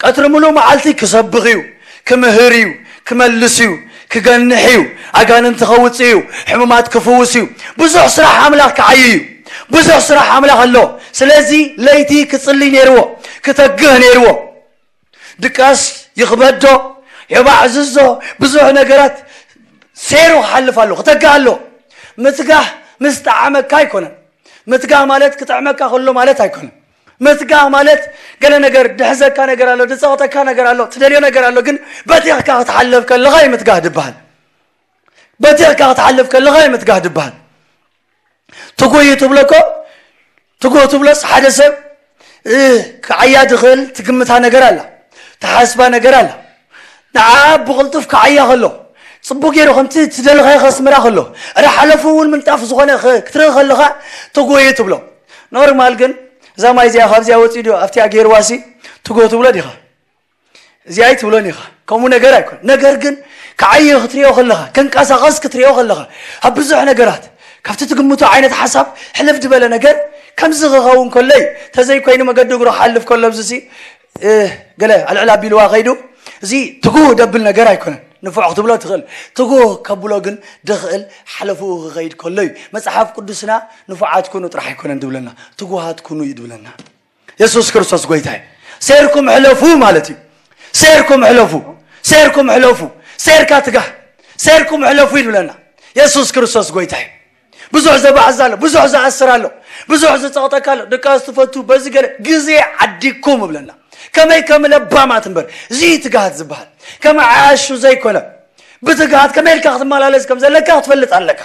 ቀትሪ ምሉእ መዓልቲ ክሰብኽ እዩ፣ ክምህር እዩ፣ ክመልስ እዩ፣ ክገንሕ እዩ፣ ኣጋንንቲ ከውጽእ እዩ፣ ሕሙማት ክፍውስ እዩ። ብዙሕ ስራሕ ኣምላኽ ክዓዪ እዩ። ብዙሕ ስራሕ ኣምላኽ ኣሎ። ስለዚ ለይቲ ክጽልይ ነይርዎ፣ ክተግህ ነይርዎ። ድቃስ ይኽበዶ፣ የባዕዝዞ፣ ብዙሕ ነገራት ሰይሩ ክሓልፍ ኣሎ፣ ክተግህ ኣሎ። ምትጋህ ምስ ጠዓመካ ኣይኮነን። ምትጋህ ማለት ክጥዕመካ ከሎ ማለት ኣይኮነን። ምትጋህ ማለት ገለ ነገር ድሕዘካ ነገር ኣሎ፣ ድጸቕጠካ ነገር ኣሎ፣ ትደልዮ ነገር ኣሎ፣ ግን በቲኽካ ክትሓልፍ ከለኻ እዩ ምትጋህ ድበሃል። በቲኽካ ክትሓልፍ ከለኻ እዩ ምትጋህ ድበሃል። ትጉህ እዩ ትብሎ እኮ። ትጉህ ትብሎስ ሓደ ሰብ ክዓያ ድኽእል ትግምታ ነገር ኣላ፣ ትሓስባ ነገር ኣላ። ንዓ ብቕልጡፍ ክዓያ ከሎ፣ ጽቡቅ ገይሩ ከምቲ ትደልኻዮ ከስምራ ከሎ፣ ረ ሓለፉ እውን ምንጣፍ ዝኾነ ክትርኢ ከለኻ ትጉህ እዩ ትብሎ። ኖርማል ግን እዛ ማይ እዚኣ ካብዚኣ ወፂኡ ዶ ኣብቲኣ ገይርዋሲ ትጉህ ትብሎ ዲኻ? እዚኣ ኣይትብሎን ኢኻ። ከምኡ ነገር ኣይኮን። ነገር ግን ክዓየ ክትሪኦ ከለኻ፣ ክንቀሳቐስ ክትሪኦ ከለኻ፣ ኣብ ብዙሕ ነገራት ካብቲ ትግምቶ ዓይነት ሓሳብ ሕልፍ ዝበለ ነገር ከምዚ ክኸውን ከሎ እዩ። ተዘይኮይኑ መገዲ እግሩ ክሓልፍ ከሎ ኣብዚ ሲ ገለ ኣልዕል ኣቢልዋ ከይዱ፣ እዚ ትጉህ ደብል ነገር ኣይኮነን። ንፉዕ ክትብሎ ትኽእል። ትጉህ ከብሎ ግን ድኽእል ሓለፍኡ ክኸይድ ከሎ እዩ። መጽሓፍ ቅዱስና ንፉዓት ኩኑ ጥራሕ ኣይኮነን ድብለና፣ ትጉሃት ኩኑ እዩ ድብለና። የሱስ ክርስቶስ ጎይታ እዩ። ሴርኩም ሕለፉ ማለት እዩ። ሴርኩም ሕለፉ፣ ሴርኩም ሕለፉ፣ ሴርካ ትጋህ፣ ሴርኩም ሕለፉ ይብለና። የሱስ ክርስቶስ ጎይታ እዩ። ብዙሕ ዘባዕዝ ኣሎ፣ ብዙሕ ዝኣስር ኣሎ፣ ብዙሕ ዝጸቕጠካ ኣሎ። ድቃስ ትፈቱ በዚ ገለ ግዜ ዓዲግኩም እብለና። ከመይ ከም ለባማት እምበር እዚ ትግሃት ዝበሃል ከም ዓያሹ ዘይኮነ፣ ብትግሃት ከመይ ኢልካ ክትመላለስ ከም ዘለካ ክትፈልጥ ኣለካ።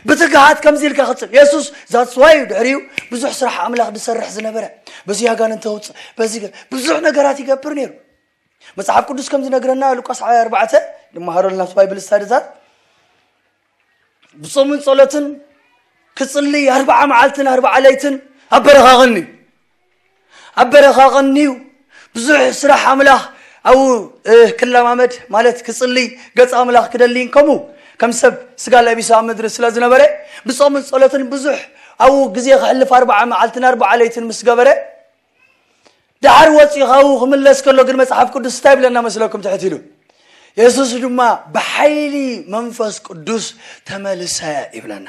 ብትግሃት ከምዚ ኢልካ ክትጽል የሱስ ዛትስዋይ እዩ። ድሕሪኡ ብዙሕ ስራሕ ኣምላኽ ዝሰርሕ ዝነበረ፣ በዚ ኣጋንንቲ ተውፅእ፣ በዚ ገ- ብዙሕ ነገራት ይገብር ነይሩ። መጽሓፍ ቅዱስ ከም ዝነግረና ሉቃስ ኣርባዕተ ንመሃረሉ ናብቲ ባይብል ስታድታት ብጾምን ጸሎትን ክጽልይ ኣርባዓ መዓልትን ኣርባዓ ለይትን ኣብ በረኻ ቐንዩ፣ ኣብ በረኻ ቐንዩ ብዙሕ ስራሕ ኣምላኽ ኣብኡ ክለማመድ ማለት ክጽልይ ገጽ ኣምላኽ ክደልይን ከምኡ ከም ሰብ ስጋ ለቢሱ ኣብ ምድሪ ስለ ዝነበረ ብጾምን ጸሎትን ብዙሕ ኣብኡ ግዜ ክሕልፍ ኣርባዓ መዓልትን ኣርባዓ ለይትን ምስ ገበረ ድሓር ወፂኡ ካብኡ ክምለስ ከሎ ግን መጽሓፍ ቅዱስ እንታይ ይብለና መስለኩም? ትሕት ኢሉ የሱስ ድማ ብሓይሊ መንፈስ ቅዱስ ተመልሰ ይብለና።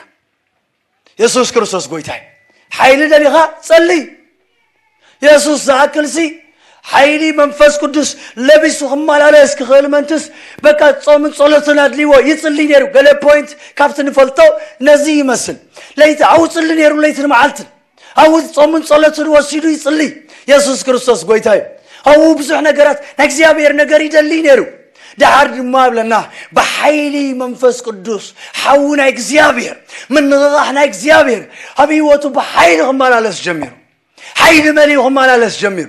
የሱስ ክርስቶስ ጎይታይ ሓይሊ ደሊኻ ጸልይ። የሱስ ዝኣክልሲ ሓይሊ መንፈስ ቅዱስ ለቢሱ ክመላለስ ክኽእል መንትስ በቃ ጾምን ጸሎትን ኣድልዎ ይጽልይ ነይሩ። ገለ ፖይንት ካብቲ ንፈልጦ ነዚ ይመስል። ለይቲ ኣብኡ ጽሊ ነይሩ ለይትን መዓልትን። ኣብኡ ጾምን ጸሎትን ወሲዱ ይጽልይ። የሱስ ክርስቶስ ጎይታ እዩ። ኣብኡ ብዙሕ ነገራት ናይ እግዚኣብሔር ነገር ይደልይ ነይሩ። ደሓር ድማ ብለና ብሓይሊ መንፈስ ቅዱስ ሓዊ ናይ እግዚኣብሔር ምንቕቓሕ ናይ እግዚኣብሔር ኣብ ህይወቱ ብሓይሊ ክመላለስ ጀሚሩ። ሓይሊ መሊኡ ክመላለስ ጀሚሩ።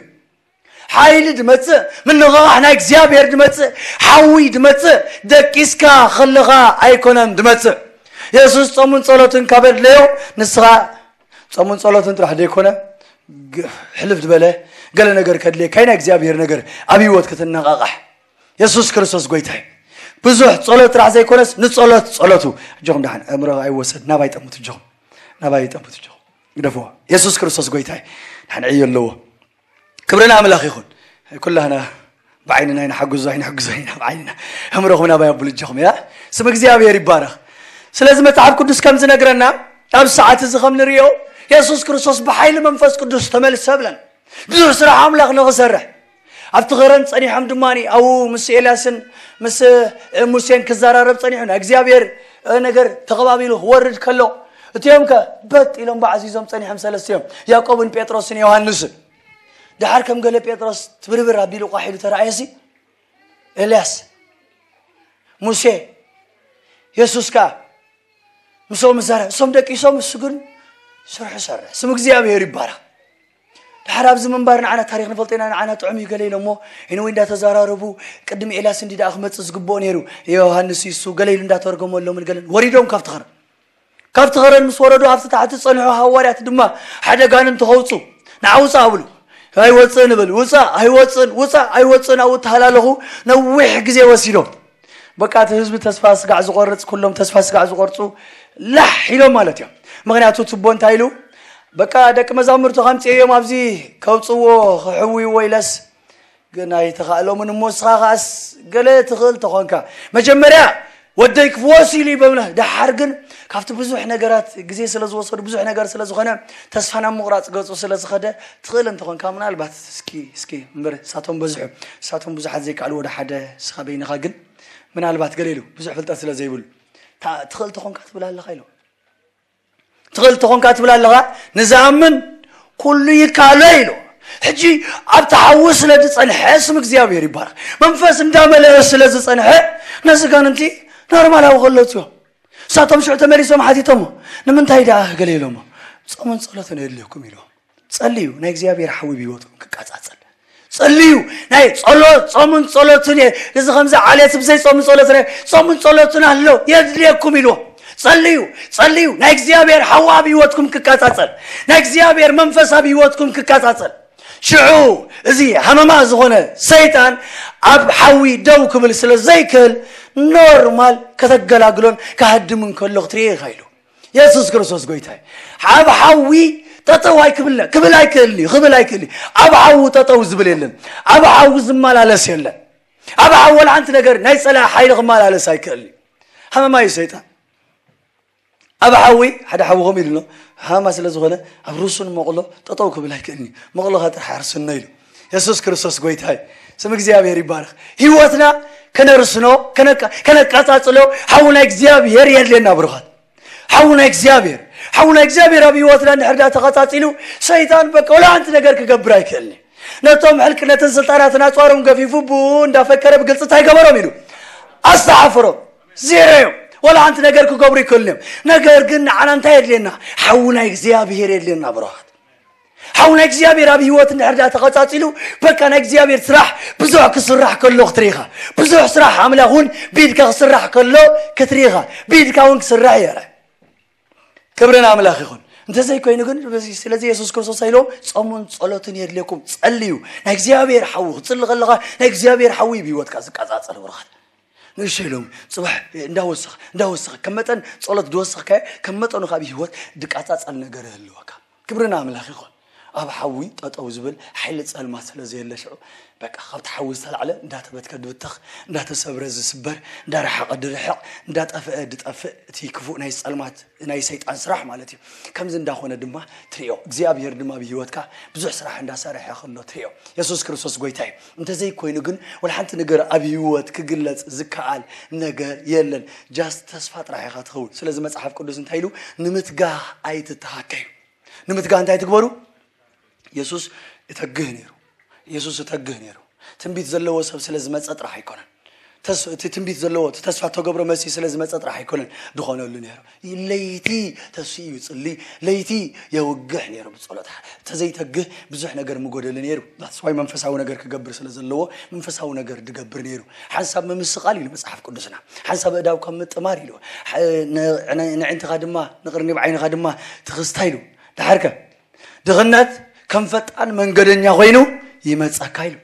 ሓይሊ ድመጽእ ምንቕቓሕ ናይ እግዚኣብሔር ድመጽእ ሓዊ ድመጽእ ደቂስካ ከለኻ ኣይኮነን ድመጽእ። የሱስ ጾምን ጸሎትን ካብ ኣድለዮ ንስኻ ጾምን ጸሎትን ጥራሕ ዘይኮነ ግ- ሕልፍ ዝበለ ገለ ነገር ከድልየካ ናይ እግዚኣብሔር ነገር ኣብ ህይወት ክትነቓቓሕ የሱስ ክርስቶስ ጎይታ እዩ። ብዙሕ ጸሎት ጥራሕ ዘይኮነስ ንጸሎት ጸሎቱ። እጆኹም ደሓን ኣእምሮ ኣይወሰድ ናባይ ጠምቱ እጆኹም ናባይ ጠምቱ እጆኹም ግደፍዎ። የሱስ ክርስቶስ ጎይታ እዩ። ደሓን ዕዮ ኣለዎ። ክብሪ ንኣምላኽ ይኹን። ኩላህና ብዓይንና ኢና ሓግዞ ኣይንሕግዞ ኢና ብዓይንና ኣእምሮኹም ናባይ ኣብሉ እጆኹም እያ። ስም እግዚኣብሔር ይባረኽ። ስለዚ መጽሓፍ ቅዱስ ከም ዝነግረና ኣብ ሰዓት እዚ ከም ንሪኦ የሱስ ክርስቶስ ብሓይሊ መንፈስ ቅዱስ ተመልሰ ብለን ብዙሕ ስራሕ ኣምላኽ ንኽሰርሕ ኣብቲ ኸረን ጸኒሖም ድማ ኣብኡ ምስ ኤልያስን ምስ ሙሴን ክዘራረብ ጸኒሑ ናይ እግዚኣብሔር ነገር ተቐባቢሉ ክወርድ ከሎ እቲኦም ከ በጥ ኢሎም ባዕዚዞም ጸኒሖም ሰለስቲኦም ያዕቆብን ጴጥሮስን ዮሃንስን ድሓር ከም ገለ ጴጥሮስ ትብርብር ኣቢሉ ቋሕ ኢሉ ተረኣየሲ ኤልያስ ሙሴ የሱስ ከኣ ምስኦም ዛረብ እሶም ደቂሶም እሱ ግን ስርሑ ሰርሕ ስም እግዚኣብሔር ይባረኽ። ድሓር ኣብዚ ምንባር ንዓና ታሪክ ንፈልጦ ኢና ንዓና ጥዑም እዩ ገለ ኢሎሞ ኢንወይ እንዳተዘራረቡ ቅድሚ ኤልያስ እንዲ ደኣ ክመፅእ ዝግብኦ ነይሩ ዮሃንስ እዩ እሱ ገለ ኢሉ እንዳተርገመሎምን ገለን ወሪዶም ካብቲ ኸረን ካብቲ ኸረን ምስ ወረዱ ኣብቲ ታሕቲ ዝፀንሑ ሃዋርያት ድማ ሓደ ጋንንቲ ከውፁ ንዓ ውፃእ ኣብሉ ኣይወፅእን እብል ውፃእ ኣይወፅእን ውፃእ ኣይወፅእን ኣብኡ እተሃላለኹ ነዊሕ ግዜ ወሲዶም በቃ እቲ ህዝቢ ተስፋ ስጋዕ ዝቆርፅ ኩሎም ተስፋ ስጋዕ ዝቆርፁ ላሕ ኢሎም ማለት እዮም ምክንያቱ ትቦ እንታይ ኢሉ በቃ ደቂ መዛሙርቱ ከምፅኦም ኣብዚ ከውፅዎ ክሕውይዎ ኢለስ ግን ኣይተኻእሎምን እሞ እስኻ ከኣስ ገለ ትኽእል ተኾንካ መጀመርያ ወደይ ክፍወስ ኢሉ ይበምና ደሓር ግን ካብቲ ብዙሕ ነገራት ግዜ ስለ ዝወሰዱ፣ ብዙሕ ነገር ስለ ዝኾነ፣ ተስፋ ናብ ምቑራፅ ገፁ ስለ ዝኸደ፣ ትኽእል እንተኾንካ ምናልባት እስኪ እስኪ እምበር፣ እሳቶም በዝሑ፣ እሳቶም ብዙሓት ዘይከኣሉ ወደ ሓደ፣ እስኻ በይንኻ ግን ምናልባት ገለ ኢሉ ብዙሕ ፍልጠት ስለ ዘይብሉ፣ "ታ- ትኽእል ተኾንካ ትብል ኣለኻ" ኢሉ። "ትኽእል ተኾንካ ትብል ኣለኻ፣ ንዝኣምን ኩሉ ይከኣሎ" ኢሉ። ሕጂ ኣብቲ ሓዊ ስለ ዝጸንሐ፣ ስም እግዚኣብሔር ይባረኽ፣ መንፈስ እንዳመለአ ስለ ዝጸንሐ፣ ነዚ ጋንንቲ ኖርማላዊ ከለትዮ። ንሳቶም ሽዑ ተመሊሶም ሓቲቶሞ፣ "ንምንታይ ደኣ?" ገለ ኢሎሞ፣ "ጾምን ጸሎትን የድልየኩም" ኢሉ። ጸልዩ፣ ናይ እግዚኣብሔር ሓዊ ብህይወትኩም ክቃጻጸል። ጸልዩ፣ ናይ ጸሎት፣ ጾምን ጸሎትን እየ። እዚ ከምዚ ዓሌት ብዘይ ጾምን ጸሎትን እየ። ጾምን ጸሎትን ኣሎ፣ የድልየኩም ኢልዎ። ጸልዩ፣ ጸልዩ፣ ናይ እግዚኣብሔር ሓዊ ኣብ ህይወትኩም ክቃጻጸል፣ ናይ እግዚኣብሔር መንፈስ ኣብ ህይወትኩም ክቃጻጸል። ሽዑ እዚ ሃመማ ዝኾነ ሰይጣን ኣብ ሓዊ ደው ክብል ስለ ዘይክእል፣ ኖርማል ከተገላግሎን ክሃድምን ከሎ ክትርኢ ኢኻ ኢሉ። የሱስ ክርስቶስ ጎይታ እዩ። ኣብ ሓዊ ጠጠው ኣይክብለ ክብል ኣይክእል እዩ፣ ክብል ኣይክእል እዩ። ኣብ ሓዊ ጠጠው ዝብል የለን። ኣብ ሓዊ ዝመላለስ የለን። ኣብ ሓዊ ወላ ሓንቲ ነገር ናይ ጸላኢ ሓይሊ ክመላለስ ኣይክእል እዩ። ሃመማ እዩ ሰይጣን። ኣብ ሓዊ፣ ሓደ ሓዊ ከምኡ ኢሉ ኣሎ። ሃመማ ስለ ዝኾነ ኣብ ርሱን መቕሎ ጠጠው ክብል ኣይክእልን እዩ። መቕሎኻ ጥራሕ ኣርስኖ ኢሉ። የሱስ ክርስቶስ ጎይታ እዩ። ስም እግዚኣብሔር ይባረኽ። ህይወትና ከነርስኖ፣ ከነቃ- ከነቃጻጽሎ ሓዊ ናይ እግዚኣብሔር የድልየና ብሩኻት። ሓዊ ናይ እግዚኣብሔር፣ ሓዊ ናይ እግዚኣብሔር ኣብ ህይወትና እንድሕር ዳ ተቐጻጺሉ፣ ሰይጣን በቃ ወላ ሓንቲ ነገር ክገብር ኣይክእልን እዩ። ነቶም ሕልቅነትን ስልጣናትን ኣጽዋሮም ገፊፉ ብኡ እንዳፈከረ ብግልጺ እንታይ ገበሮም ኢሉ ኣስተሓፈሮም። ዜሮ እዮም። ወላ ሓንቲ ነገር ክገብሩ ይክእልን እዮም። ነገር ግን ንዓና እንታይ የድልየና? ሓዊ ናይ እግዚኣብሔር የድልየና ብሩኻት። ሓው ናይ እግዚኣብሔር ኣብ ህይወት እንድሕር ዳ ተቐጻጺሉ፣ በቃ ናይ እግዚኣብሔር ስራሕ ብዙሕ ክስራሕ ከሎ ክትሪኻ፣ ብዙሕ ስራሕ ኣምላኽ እውን ብኢድካ ክስራሕ ከሎ ክትሪኻ፣ ብኢድካ እውን ክስራሕ እየ። ክብርን ኣምላኽ ይኹን። እንተዘይኮይኑ ግን በዚ- ስለዚ የሱስ ክርስቶስ ኢሎም ጾምን ጸሎትን የድልየኩም፣ ጸልዩ። ናይ እግዚኣብሔር ሓዊ ክትጽሊ ከለኻ ናይ እግዚኣብሔር ሓዊ ብህይወትካ ዝቃጻጸል ብሩኻት። ንእሽቶ ኢሎም ጽባሕ እንዳወሰኽ እንዳወሰኽ ከም መጠን ጸሎት ዝወሰኽካዮ ከም መጠኑ ካብ ህይወት ዝቃጻጸል ነገር ይህልወካ። ክብርን ኣምላኽ ይኹን። ኣብ ሓዊ ጠጠው ዝብል ሓይሊ ጸልማት ስለ ዘየለ ሽዑ በቃ ካብቲ ሓዊ ዝተላዕለ እንዳተበትከ ድብተኽ፣ እንዳተሰብረ ዝስበር፣ እንዳረሓቐ ድርሕቕ፣ እንዳጠፍአ ድጠፍእ እቲ ክፉእ ናይ ጸልማት ናይ ሰይጣን ስራሕ ማለት እዩ። ከምዚ እንዳኾነ ድማ ትሪኦ። እግዚኣብሔር ድማ ብህይወትካ ብዙሕ ስራሕ እንዳሰርሐ ከሎ ትሪኦ። የሱስ ክርስቶስ ጎይታ እዩ። እንተዘይኮይኑ ግን ወላ ሓንቲ ነገር ኣብ ህይወት ክግለጽ ዝከኣል ነገር የለን። ጃስት ተስፋ ጥራሕ ኢኻ ትኸውን። ስለዚ መጽሓፍ ቅዱስ እንታይ ኢሉ? ንምትጋህ ኣይትተሃከዩ። ንምትጋህ እንታይ ትግበሩ? የሱስ እተግህ ነይሩ። የሱስ እተግህ ነይሩ። ትንቢት ዘለዎ ሰብ ስለ ዝመጸ ጥራሕ ኣይኮነን። ተስ- እቲ ትንቢት ዘለዎ እቲ ተስፋ ተገብሮ መሲ ስለ ዝመጸ ጥራሕ ኣይኮነን ድኾነሉ ነይሩ። ለይቲ ተስኡ ይጽሊ፣ ለይቲ የውግሕ ነይሩ ብጸሎት። ተዘይተግህ ብዙሕ ነገር ምጎደሉ ነይሩ። ዳትስዋይ መንፈሳዊ ነገር ክገብር ስለ ዘለዎ መንፈሳዊ ነገር ድገብር ነይሩ። ሓንሳብ ምምስቓል ኢሉ መጽሓፍ ቅዱስና፣ ሓንሳብ እዳው ካብ ምጥማር ኢሉ፣ ሐ- ነ- ነ- ንዕንትኻ ድማ ንቕርኒብ ዓይንኻ ድማ ትኽስታ ኢሉ። ድሓርከ ድኽነት ከም ፈጣን መንገደኛ ኮይኑ ይመጸካ ኢሉ።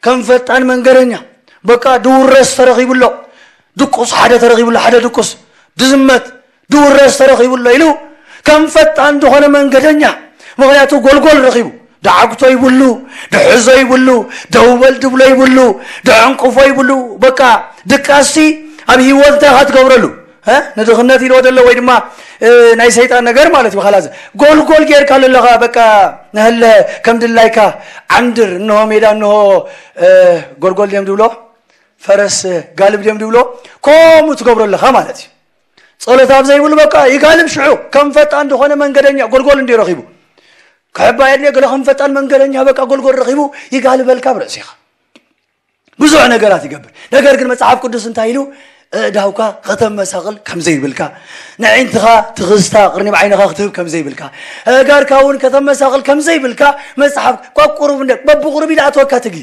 ከም ፈጣን መንገደኛ በቃ ድውረስ ተረኺቡሎ። ድቁስ ሓደ ተረኺቡሎ፣ ሓደ ድቁስ ድዝመት ድውረስ ተረኺቡሎ ኢሉ ከም ፈጣን ዝኾነ መንገደኛ። ምኽንያቱ ጎልጎል ረኺቡ። ድዓግቶ ይብሉ፣ ድሕዞ ይብሉ፣ ደውበል ድብሎ ይብሉ፣ ድዕንቅፎ ይብሉ። በቃ ድቃሲ ኣብ ህይወት እንታይ ኢኻ ትገብረሉ? እ? ንድኽነት ኢልዎ ዘሎ ወይ ድማ እ፣ ናይ ሰይጣን ነገር ማለት እዩ። ካላዝ ጎልጎል ጌርካ ኣለኻ። በቃ ንህለ ከም ድላይካ ዓንድር፣ እንሆ ሜዳ፣ እንሆ እ፣ ጎልጎል ድዮም ድብሎ፣ ፈረስ ጋልብ ድዮም ድብሎ፣ ከምኡ ትገብሮ ኣለኻ ማለት እዩ። ጸሎት ኣብ ዘይብሉ በቃ ይጋልብ። ሽዑ ከም ፈጣን ዝኾነ መንገደኛ ጎልጎል እንዲ ረኺቡ ክሕባ የድልዮ። ገለ ከም ፈጣን መንገደኛ በቃ ጎልጎል ረኺቡ ይጋልበልካ ብርእሲኻ። ብዙሕ ነገራት ይገብር። ነገር ግን መጽሓፍ ቅዱስ እንታይ ኢሉ? እዳውካ ከተመሳቕል ከም ዘይብልካ፣ ንዒንትኻ ትኽስታ ቅርኒብ ዓይንኻ ክትህብ ከም ዘይብልካ፣ እጋርካ እውን ከተመሳቕል ከም ዘይብልካ መጽሓፍ ቋቁሩብ እንደ በብቑሩብ ኢዳ ኣትወካ ትጊ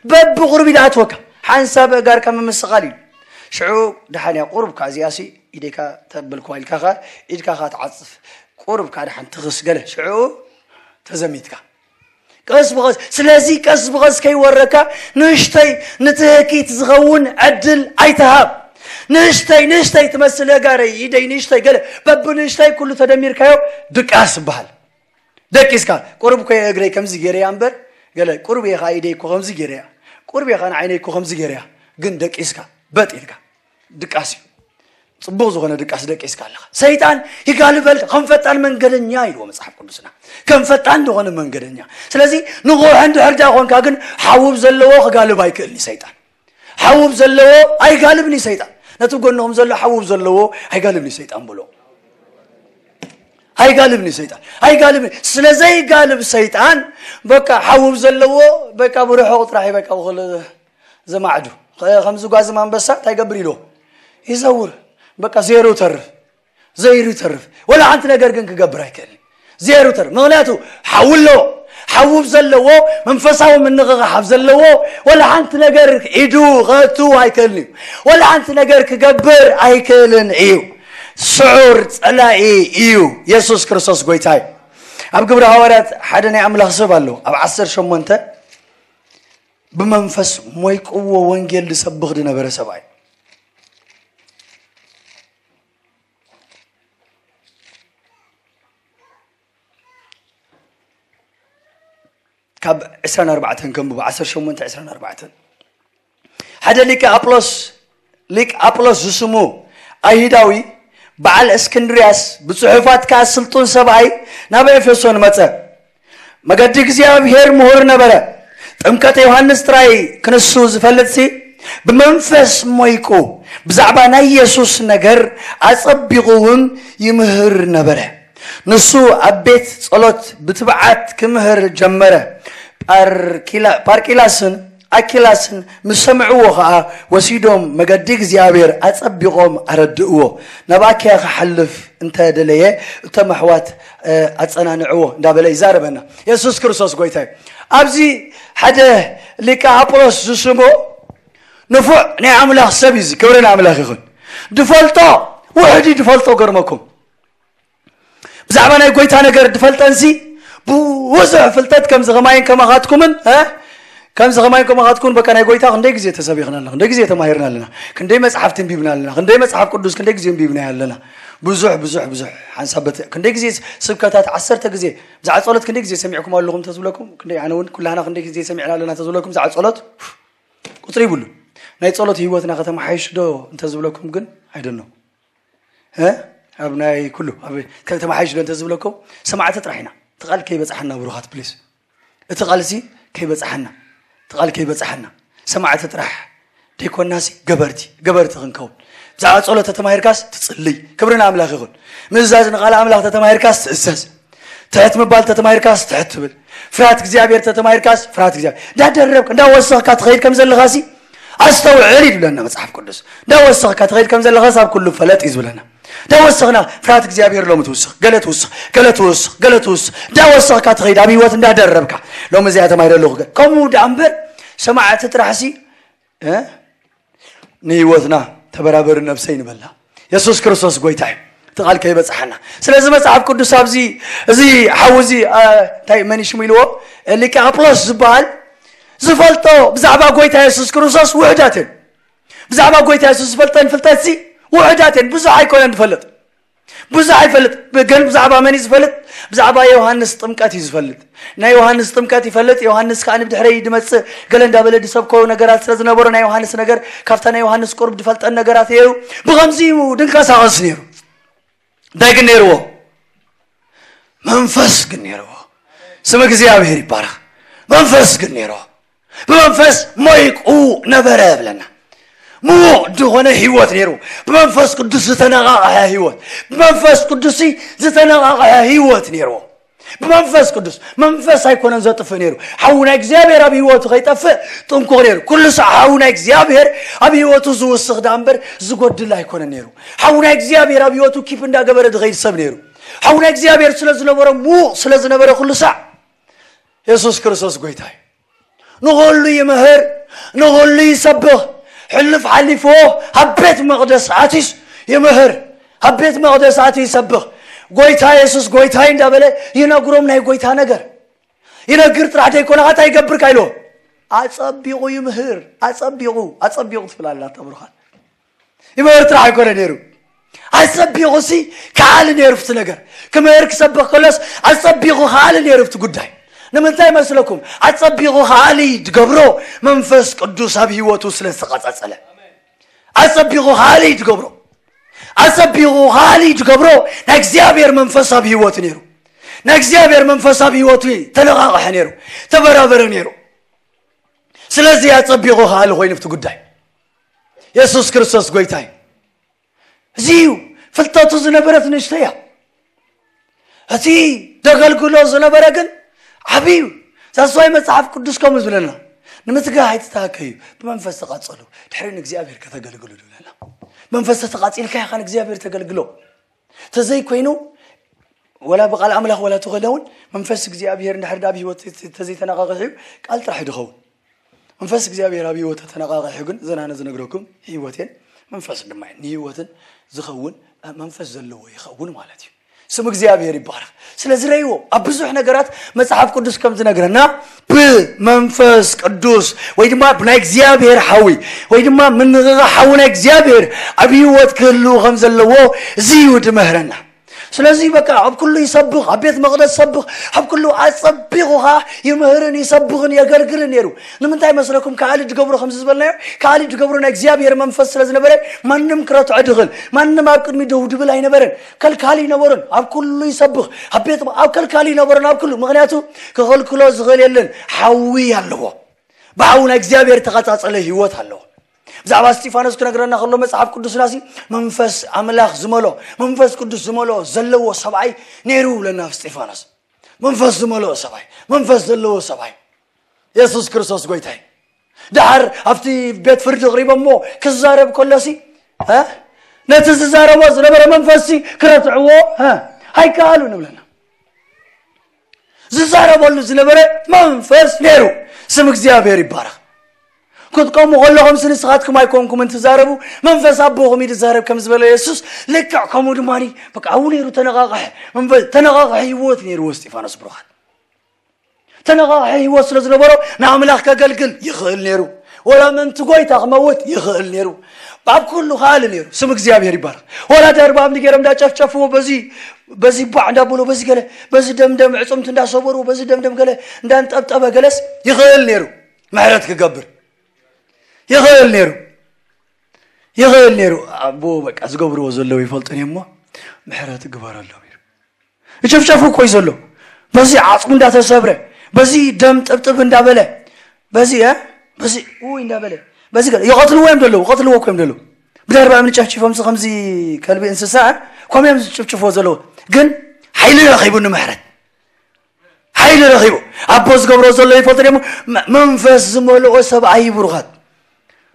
በብቑሩብ ኢዳ ኣትወካ ሓንሳብ እጋርካ ምምስቓል እዩ። ሽዑ ደሓን እያ ቁሩብ እኳ እዚኣሲ ኢደካ ተበልኩ ኢልካ ኢድካ ትዓጽፍ ቁሩብ ካ ደሓን ትኽስ ገለ ሽዑ ተዘሚትካ ቀስ ብቐስ። ስለዚ ቀስ ብቐስ ከይወረካ ንእሽተይ ንትህኪት ዝኸውን ዕድል ኣይትሃብ። ንእሽተይ ንእሽተይ ትመስል ጋረይ ኢደይ ንእሽተይ ገለ በብንእሽተይ ኩሉ ተደሚርካዮ ድቃስ ይበሃል። ደቂስካ ቁሩብ እኮ እግረይ ከምዚ ገይረያ እምበር ገለ ቁሩብ እየ ኢደይ እኮ ከምዚ ገይረያ ቁሩብ እየ ንዓይነይ እኮ ከምዚ ገይረያ ግን ደቂስካ በጥ ኢልካ ድቃስ እዩ። ጽቡቕ ዝኾነ ድቃስ ደቂስካ ኣለኻ። ሰይጣን ይጋልበልካ ከም ፈጣን መንገደኛ ኢልዎ መጽሓፍ ቅዱስና፣ ከም ፈጣን ዝኾነ መንገደኛ። ስለዚ ንቑሕ እንድሕር ዳ ኾንካ ግን ሓውብ ዘለዎ ክጋልብ ኣይክእልኒ ሰይጣን። ሓውብ ዘለዎ ኣይጋልብኒ ሰይጣን። ነቲ ጎንኹም ዘሎ ሓውብ ዘለዎ ኣይጋልብኒ ሰይጣን ብሎ። ኣይጋልብኒ ሰይጣን፣ ኣይጋልብኒ። ስለ ዘይጋልብ ሰይጣን በቃ ሓውብ ዘለዎ በቃ ብርሑቕ ጥራሕ በቃ ብኸሎ ዘማዕዱ። ከምዚ ጓዝም ኣንበሳ እንታይ ይገብር ኢልዎ? ይዘውር። በቃ ዜሮ ተርፍ፣ ዘይሩ ተርፍ። ወላ ሓንቲ ነገር ግን ክገብር ኣይክእልን። ዜሮ ተርፍ። ምኽንያቱ ሓዊ ኣለዎ። ሓውብ ዘለዎ መንፈሳዊ ምንቕቓሕ ኣብ ዘለዎ ወላ ሓንቲ ነገር ኢዱ ከእቱ ኣይክእልን እዩ። ወላ ሓንቲ ነገር ክገብር ኣይክእልን እዩ። ስዑር ጸላኢ እዩ። የሱስ ክርስቶስ ጎይታ እዩ። ኣብ ግብረ ሃዋርያት ሓደ ናይ ኣምላኽ ሰብ ኣሎ። ኣብ ዓሰርተ ሸሞንተ ብመንፈስ ሞይቅዎ ወንጌል ዝሰብኽ ዝነበረ ሰብኣይ ካብ ዕስራን ኣርባዕተን ከንብቡ፣ ዓሰርተ ሸሞንተ ዕስራን ኣርባዕተን ሓደ ሊቀ ኣጵሎስ ሊቅ ኣጵሎስ ዝስሙ ኣይሁዳዊ በዓል እስክንድርያስ ብጽሑፋት ከኣ ስልጡን ሰብኣይ ናብ ኤፌሶን መጸ። መገዲ እግዚኣብሔር ምሁር ነበረ። ጥምቀት ዮሃንስ ጥራይ ክንሱ ዝፈልጥሲ ብመንፈስ ሞይቁ ብዛዕባ ናይ የሱስ ነገር ኣጸቢቑ እውን ይምህር ነበረ። ንሱ ኣብ ቤት ጸሎት ብትብዓት ክምህር ጀመረ። ጳርኪላ- ጳርኪላስን ኣኪላስን ምስ ሰምዕዎ ኸኣ ወሲዶም መገዲ እግዚኣብሔር ኣጸቢቖም ኣረድእዎ። ናብ ኣኪያ ክሓልፍ እንተ ደለየ እቶም ኣሕዋት ኣጸናንዕዎ እንዳበለ ይዛረበና። የሱስ ክርስቶስ ጎይታ እዩ። ኣብዚ ሓደ ሊቀ ኣጵሎስ ዝስሞ ንፉዕ ናይ ኣምላኽ ሰብ እዩ። ክብሪ ንኣምላኽ ይኹን። ድፈልጦ ውሕድ እዩ ድፈልጦ። ገርመኩም ብዛዕባ ናይ ጎይታ ነገር ድፈልጠንሲ ብዙሕ ፍልጠት ከምዚ ከማይን ከማኻትኩምን እ ከምዚ ከማይን ከማኻትኩን በቃ ናይ ጎይታ ክንደይ ግዜ ተሰቢኽና ኣለና፣ ክንደይ ግዜ ተማሂርና ኣለና፣ ክንደይ መጽሓፍቲ እንቢብና ኣለና፣ ክንደይ መጽሓፍ ቅዱስ ክንደይ ግዜ እንቢብና ኣለና። ብዙሕ ብዙሕ ብዙሕ ሓንሳብ በቲ ክንደይ ግዜ ስብከታት ዓሰርተ ግዜ ብዛዕባ ጸሎት ክንደይ ግዜ ሰሚዕኩም ኣለኹም እንተዝብለኩም ክንደይ ኣነ እውን ኩላህና ክንደይ ግዜ ሰሚዕና ኣለና እንተዝብለኩም ብዛዕባ ጸሎት ቁጽሪ ይብሉ። ናይ ጸሎት ህይወትና ከተመሓይሽ ዶ እንተዝብለኩም ግን ኣይደኖ እ ኣብ ናይ ኩሉ ኣብ ከተመሓይሽ ዶ እንተዝብለኩም ሰማዕቲ ጥራሕ ኢና። እቲ ቃል ከይበጽሓና ብሩኻት ፕሊስ፣ እቲ ቃልሲ ከይበጽሓና፣ እቲ ቃል ከይበጽሓና ሰማዕቲ ጥራሕ ደይኮናሲ ገበርቲ ገበርቲ ክንከውን። ብዛዕባ ጸሎት ተተማሂርካስ ትጽልይ። ክብሪ ንኣምላኽ ይኹን። ምእዛዝ ንቓል ኣምላኽ ተተማሂርካስ ትእዘዝ። ትሕት ምባል ተተማሂርካስ ትሕት ትብል። ፍርሃት እግዚኣብሔር ተተማሂርካስ ፍርሃት እግዚኣብሔር እንዳደረብካ እንዳወሰኽካ ትኸይድ ከም ዘለኻሲ ኣስተውዕል ይብለና መጽሓፍ ቅዱስ። እንዳወሰኽካ ትኸይድ ከም ዘለኻስ ኣብ ኩሉ ፈለጥ እዩ ዝብለና። እንዳወሰኽና ፍርሃት እግዚኣብሔር ሎሚ ትውስኽ፣ ገለ ትውስኽ፣ ገለ ትውስኽ፣ ገለ ትውስኽ። እንዳወሰኽካ ትኸይድ ኣብ ህይወት እንዳደረብካ። ሎሚ እዚኣ ተማሂረ ኣለኹ ገ-፣ ከምኡ ደኣ እምበር ሰማዕቲ ጥራሕሲ እ ንህይወትና ተበራበሪ ነብሰይ ንበላ። የሱስ ክርስቶስ ጎይታ እዩ። እቲ ቃል ከይበጽሓና። ስለዚ መጽሓፍ ቅዱስ ኣብዚ እዚ ሓው እዚ እ፣ እንታይ መን እዩ ሽሙ ኢልዎ እ፣ ሊቀ ኣጵሎስ ዝበሃል ዝፈልጦ ብዛዕባ ጎይታ የሱስ ክርስቶስ ውሕዳት እየን። ብዛዕባ ጎይታ የሱስ ዝፈልጠን ፍልጠትሲ ውሕዳት እየን። ብዙሕ ኣይኮነን ዝፈልጥ። ብዙሕ ኣይፈልጥ። ግን ብዛዕባ መን እዩ ዝፈልጥ? ብዛዕባ ዮሃንስ ጥምቀት እዩ ዝፈልጥ። ናይ ዮሃንስ ጥምቀት ይፈልጥ። ዮሃንስ ከኣ ብድሕረይ ድመጽእ ገለ እንዳበለ ድሰብኮ ነገራት ስለ ዝነበሮ ናይ ዮሃንስ ነገር ካብታ ናይ ዮሃንስ ቁርብ ድፈልጠን ነገራት ነይሩ። ብኸምዚ እዩ ድንቀሳቐስ ነይሩ። እንታይ ግን ነይርዎ? መንፈስ ግን ነይርዎ። ስም እግዚኣብሔር ይባረኽ። መንፈስ ግን ነይርዎ። ብመንፈስ ሞይቁ ነበረ ብለና። ምዉቕ ዝኾነ ህይወት ነይሩ። ብመንፈስ ቅዱስ ዝተነቓቕሐ ህይወት። ብመንፈስ ቅዱስ ዝተነቓቕሐ ህይወት ነይርዎ። ብመንፈስ ቅዱስ መንፈስ ኣይኮነን ዘጥፍእ ነይሩ። ሓዊ ናይ እግዚኣብሔር ኣብ ህይወቱ ከይጠፍእ ጥንቁቕ ነይሩ። ኩሉ ሳዕ ሓዊ ናይ እግዚኣብሔር ኣብ ህይወቱ ዝውስኽ ዳ እምበር ዝጎድል ኣይኮነን ነይሩ። ሓዊ ናይ እግዚኣብሔር ኣብ ህይወቱ ኪፕ እንዳገበረ ዝኸይድ ሰብ ነይሩ። ሓዊ ናይ እግዚኣብሔር ስለ ዝነበረ ምዉቕ ስለ ዝነበረ ኩሉ ሳዕ የሱስ ክርስቶስ ጎይታ እዩ። ንኹሉ ይምህር፣ ንኹሉ ይሰብኽ። ሕልፍ ሓሊፍዎ ኣብ ቤት መቕደስ ኣትዩስ ይምህር፣ ኣብ ቤት መቕደስ ኣትዩ ይሰብኽ። ጎይታ የሱስ ጎይታይ እንዳበለ ይነግሮም ናይ ጎይታ ነገር ይነግር ጥራሕ ዘይኮነ ኸዓ እንታይ ይገብር ካይሎ ኣጸቢቑ ይምህር። ኣጸቢቑ ኣጸቢቑ ትብል ኣላ ተብሩኻት ይምህር ጥራሕ ኣይኮነ ነይሩ። ኣጸቢቑ ሲ ከኣሊ ነይሩ ፍቲ ነገር ክምህር ክሰብኽ ከሎስ ኣጸቢቑ ከኣሊ ነይሩ ፍቲ ጉዳይ። ንምንታይ መስለኩም? ኣጸቢቑ ከኣሊ ድገብሮ መንፈስ ቅዱስ ኣብ ህይወቱ ስለ ዝተቐጻጸለ ኣጸቢቑ ከኣሊ ድገብሮ። ኣጸቢቑ ካልእ ዝገብሮ ናይ እግዚኣብሔር መንፈስ ኣብ ህይወቱ ነይሩ። ናይ እግዚኣብሔር መንፈስ ኣብ ህይወቱ ተለቓቕሐ ነይሩ፣ ተበራበረ ነይሩ። ስለዚ ኣጸቢቑ ካልእ ኮይኑ ኣብቲ ጉዳይ። የሱስ ክርስቶስ ጎይታ እዩ። እዚ እዩ ፍልጠቱ ዝነበረት ንእሽቶ እያ። እቲ ደገልግሎ ዝነበረ ግን ዓብዩ። ዛስዋይ መጽሓፍ ቅዱስ ከምኡ ዝብለና፣ ንምትጋህ ኣይትተሃከዩ፣ ብመንፈስ ተቓጸሉ፣ ድሕሪ ንእግዚኣብሔር ከተገልግሉ ዝብለና። መንፈስ ተተቓጺልካ ኢኻ ንእግዚኣብሔር ተገልግሎ። ተዘይኮይኑ፣ ወላ ብቃል ኣምላኽ ወላ ተኾይለ እውን፣ መንፈስ እግዚኣብሔር እንድሕር ኣብ ህይወት ተዘይተነቓቕሕ እዩ፣ ቃል ጥራሕ እዩ ዝኸውን። መንፈስ እግዚኣብሔር ኣብ ህይወት ተነቓቒሑ ግን፣ ዘናነ ዝነግረኩም ህይወቴን መንፈስ ድማ እዩ። ንህይወትን ዝኸውን መንፈስ ዘለዎ ይኸውን ማለት እዩ። ስም እግዚኣብሔር ይባረኽ። ስለዚ ረይዎ፣ ኣብ ብዙሕ ነገራት መጽሓፍ ቅዱስ ከም ዝነግረና፣ ብመንፈስ ቅዱስ ወይ ድማ ብናይ እግዚኣብሔር ሓዊ ወይ ድማ ምንቕቓ ሓዊ ናይ እግዚኣብሔር ኣብ ህይወት ክህልው ከም ዘለዎ እዚ እዩ ድምህረና። ስለዚ በቃ ኣብ ኩሉ ይሰብኽ፣ ኣብ ቤት መቕደስ ይሰብኽ፣ ኣብ ኩሉ ኣጸቢቑ ኸኣ ይምህርን ይሰብኽን የገልግልን ነይሩ። ንምንታይ መስለኩም? ካልእ ዝገብሮ ከምዚ ዝበልናዮ፣ ካልእ ዝገብሮ ናይ እግዚኣብሔር መንፈስ ስለ ዝነበረ፣ ማንም ክረትዖ ድኽእል፣ ማንም ኣብ ቅድሚ ደው ድብል ኣይነበረን። ከልካሊ ይነበሮን፣ ኣብ ኩሉ ይሰብኽ፣ ኣብ ቤት ኣብ ከልካሊ ይነበሮን ኣብ ኩሉ። ምኽንያቱ ክኸልክሎ ዝኽእል የለን፣ ሓዊ ኣለዎ። ብሓዊ ናይ እግዚኣብሔር ተቐጻጸለ ህይወት ኣለዎ። ብዛዕባ እስጢፋኖስ ክነግረና ከሎ መጽሓፍ ቅዱስና ሲ መንፈስ ኣምላኽ ዝመሎ መንፈስ ቅዱስ ዝመሎ ዘለዎ ሰብኣይ ነይሩ ብለና። እስጢፋኖስ መንፈስ ዝመልኦ ሰብኣይ፣ መንፈስ ዘለዎ ሰብኣይ፣ የሱስ ክርስቶስ ጎይታይ። ደሓር ኣብቲ ቤት ፍርዲ ኣቕሪቦሞ ክዛረብ ከሎሲ፣ እ? ነቲ ዝዛረቦ ዝነበረ መንፈስሲ ክረትዕዎ፣ እ? ኣይከኣሉን ይብለና። ዝዛረበሉ ዝነበረ መንፈስ ነይሩ። ስም እግዚኣብሔር ይባረኽ። ክትቆሙ ከለኹም ንስኻትኩም ኣይኮንኩምን ትዛረቡ፣ መንፈስ ኣቦኹም እዩ ዝዛረብ ከም ዝበለ የሱስ፣ ልክዕ ከምኡ ድማ በቃ ኣብኡ ነይሩ። ተነቓቕሐ መንፈስ፣ ተነቓቕሐ ህይወት ነይርዎ እስጢፋኖስ ብሩኻት። ተነቓቕሐ ህይወት ስለ ዝነበሮ ንኣምላኽ ከገልግል ይኽእል ነይሩ። ወላ ምእንቲ ጎይታ ክመውት ይኽእል ነይሩ። ኣብ ኩሉ ከኣሊ ነይሩ። ስም እግዚኣብሔር ይባረኽ። ወላ ደርባም ገይሮም እንዳጨፍጨፍዎ፣ በዚ በዚ ቧዕ እንዳበሎ፣ በዚ ገለ፣ በዚ ደምደም ዕጹምቲ እንዳሰበሩ፣ በዚ ደምደም ገለ እንዳንጠብጠበ ገለስ ይኽእል ነይሩ። ምሕረት ክገብር ይኽእል ነይሩ። ይኽእል ነይሩ። ኣቦ በቃ ዝገብርዎ ዘለዉ ይፈልጡን እዮም እሞ ምሕረት ግበረሎም ኢሉ። ይጨፍጨፉ እኮ እዩ ዘሎ። በዚ ዓጽሙ እንዳተሰብረ፣ በዚ ደም ጥብጥብ እንዳበለ፣ በዚ፣ እ? በዚ ውይ እንዳበለ፣ በዚ ገለ ይቐትልዎ እዮም ዘለዉ፣ ይቐትልዎ እኮ እዮም ዘለዉ። ብደርባ እምኒ ጨፍጭፎምሲ ከምዚ ከልቢ እንስሳ፣ እ? ከምኡ እዮም ዝጭፍጭፍዎ ዘለዉ። ግን ሓይሊ ረኺቡ ንምሕረት። ሓይሊ ረኺቡ። ኣቦ ዝገብሮ ዘሎ ይፈልጥ ደሞ መ-፣ መንፈስ ዝመልኦ ሰብኣይ እዩ ብሩኻት።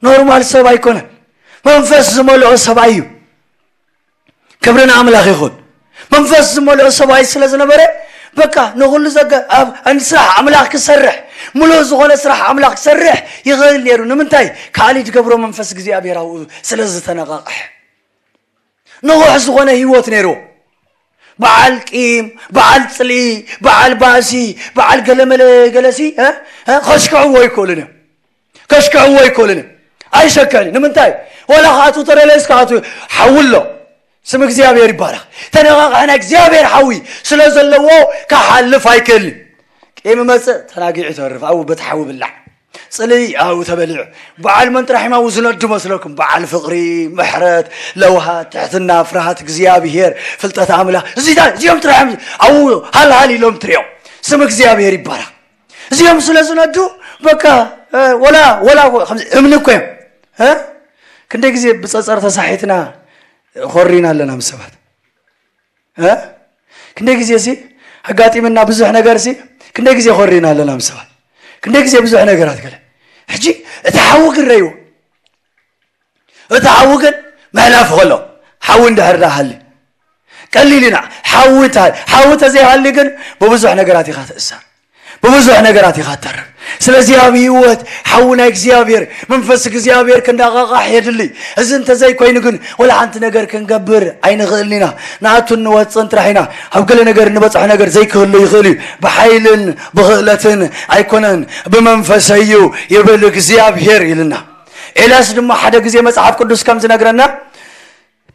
ኖርማል ሰብ ኣይኮነን። መንፈስ ዝመልኦ ሰብኣይ እዩ። ክብሪ ንኣምላኽ ይኹን። መንፈስ ዝመልኦ ሰብኣይ ስለ ዝነበረ፣ በቃ ንኹሉ ዘገ-፣ ኣብ፣ ኣብ ስራሕ ኣምላኽ ክሰርሕ፣ ምሉእ ዝኾነ ስራሕ ኣምላኽ ክሰርሕ ይኽእል ነይሩ። ንምንታይ? ካልእ ዝገብሮ መንፈስ እግዚኣብሔር ኣብኡ ስለ ዝተነቓቕሐ። ንቑሕ ዝኾነ ህይወት ነይርዎ። በዓል ቂም፣ በዓል ጽልኢ፣ በዓል ባእሲ፣ በዓል ገለመለ ገለሲ፣ እ? እ? ከሽክዕዎ ኣይክእሉን እዮም። ከሽክዕዎ ኣይክእሉን እዮም። ኣይሸክዕን። ንምንታይ? ወላ ክኣትዉ ተደለየስ ክኣትዉ። ሓዊ ኣሎ። ስም እግዚኣብሔር ይባረኽ። ተነቓቕሐ ናይ እግዚኣብሔር ሓዊ ስለ ዘለዎ ክሓልፍ ኣይክእልን። ቂም መጽእ ተናጊዑ ይተርፍ። ኣብኡ በቲ ሓዊ ብላዕ። ጽልኢ ኣብኡ ተበሊዑ። በዓል መን ጥራሕ እዮም ኣብኡ ዝነዱ መስለኩም? በዓል ፍቕሪ፣ ምሕረት፣ ለውሃት፣ ትሕትና፣ ፍርሃት እግዚኣብሔር፣ ፍልጠት ኣምላኽ። እዚታ-፣ እዚኦም ጥራሕ እዮም ኣብኡ ሃልሃል ኢሎም ትሪኦም። ስም እግዚኣብሔር ይባረኽ። እዚኦም ስለ ዝነዱ በቃ፣ እ፣ ወላ፣ ወላ ከምዚ እምኒ እኮ እዮም። እ? ክንደይ ግዜ ብጸጸር ተሳሒትና ኾሪና ኣለና ምስ ሰባት። እ? ክንደይ ግዜ ሲ ኣጋጢምና ብዙሕ ነገር ሲ፣ ክንደይ ግዜ ኾሪና ኣለና ምስ ሰባት። ክንደይ ግዜ ብዙሕ ነገራት ገለ። ሕጂ እቲ ሓዊ ግን ረይዎ። እቲ ሓዊ ግን ምሕላፍ ከሎ፣ ሓዊ እንድሕር ደኣ ሃልዩ ቀሊል ኢና። ሓዊ እንተ-፣ ሓዊ ተዘይሃልዩ ግን ብብዙሕ ነገራት ኢኻ ትእሰር። ብብዙሕ ነገራት ኢኻ ትተርፍ። ስለዚ ኣብ ህይወት ሓዊ ናይ እግዚኣብሔር፣ መንፈስ እግዚኣብሔር ክንዳቓቓሕ የድሊ። እዚ እንተዘይኮይኑ ግን ወላ ሓንቲ ነገር ክንገብር ኣይንኽእልን ኢና። ንኣቱን ንወፅን ጥራሕ ኢና። ኣብ ገለ ነገር እንበፅሖ ነገር ዘይክህሉ ይኽእል እዩ። ብሓይልን ብኽእለትን ኣይኮነን፣ ብመንፈሰይ እዩ ይብል እግዚኣብሔር ኢልና። ኤልያስ ድማ ሓደ ግዜ መጽሓፍ ቅዱስ ከም ዝነግረና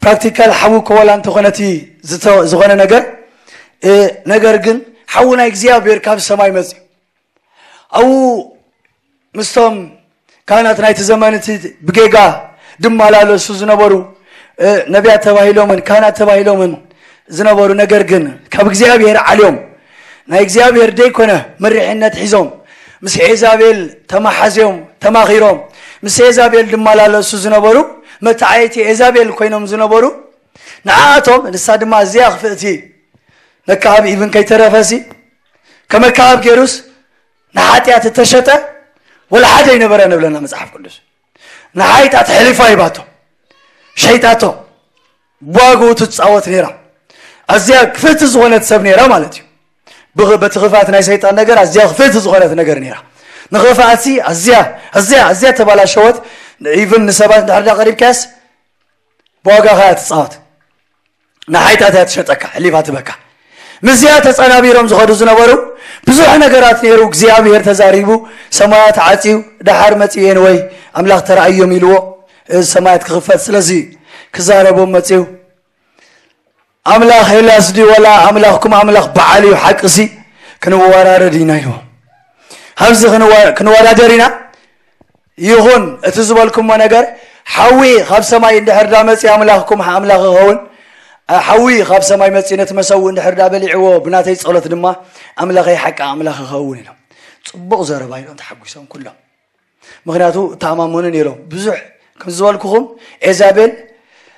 ፕራክቲካል ሓዊ እኮ ዋላ እንተኾነ እቲ ዝተ-፣ ዝኾነ ነገር፣ እ፣ ነገር ግን ሓዊ ናይ እግዚኣብሔር ካብ ሰማይ መጽዩ። ኣብኡ ምስቶም ካህናት ናይቲ ዘመን እቲ ብጌጋ ድመላለሱ ዝነበሩ ነቢያት ተባሂሎምን ካህናት ተባሂሎምን ዝነበሩ፣ ነገር ግን ካብ እግዚኣብሔር ዓልዮም ናይ እግዚኣብሔር ደይኮነ መሪሕነት ሒዞም ምስ ኤዛቤል ተማሓዝዮም ተማኺሮም ምስ ኤዛቤል ድመላለሱ ዝነበሩ፣ መተዓየቲ ኤዛቤል ኮይኖም ዝነበሩ ንዓኣቶም፣ ንሳ ድማ እዚኣ ክፍእቲ ነካብ ኢቭን ከይተረፈሲ ከመካብ ገይሩስ ንሓጢኣት እተሸጠ ወላ ሓደ ኣይነበረ ንብለና መጽሓፍ ቅዱስ። ንሓይጣት ሕሊፋ ሂባቶ፣ ሸይጣቶ፣ ብዋግኡ ትጻወት ነይራ። ኣዝያ ክፍእቲ ዝኾነት ሰብ ነይራ ማለት እዩ። ብኽ- በቲ ክፍኣት ናይ ሰይጣን ነገር ኣዝያ ክፍእቲ ዝኾነት ነገር ነይራ። ንኽፍኣትሲ ኣዝያ ኣዝያ ኣዝያ ተባላሸወት። ኢቭን ንሰባት እንድሕር ዳ ቀሪብካያስ ብዋጋኻ እያ ትጻወት። ንሓይጣት እያ ትሸጠካ፣ ሕሊፋ ትበካ። ምስዚኣ ተጸናቢሮም ዝኸዱ ዝነበሩ ብዙሕ ነገራት ነይሩ። እግዚኣብሔር ተዛሪቡ፣ ሰማያት ዓጽዩ፣ ደሓር መጺኡ ኤንወይ ኣምላኽ ተራእዮም ኢልዎ፣ እዚ ሰማያት ክኽፈት። ስለዚ ክዛረቦም መጺኡ፣ ኣምላኽ ኤልያስ ድዩ ወላ ኣምላኽኩም ኣምላኽ በዓል እዩ? ሓቅሲ ክንወራረድ ኢና ኢልዎ። ኣብዚ ክንዋ- ክንወዳደር ኢና። ይኹን እቲ ዝበልኩሞ ነገር፣ ሓዊ ካብ ሰማይ እንድሕር ዳ መጺ ኣምላኽኩም ኣምላኽ ይኸውን። ሓዊ ካብ ሰማይ መጺ ነቲ መሰውእ እንድሕር ዳ በሊዕዎ ብናተይ ጸሎት ድማ ኣምላኸይ ሓቂ ኣምላኽ ይኸውን ኢሎም። ጽቡቕ ዘረባ ኢሎም ተሓጒሶም ኩሎም። ምኽንያቱ ተኣማመኑ ነይሮም። ብዙሕ ከም ዝበልኩኹም ኤዛቤል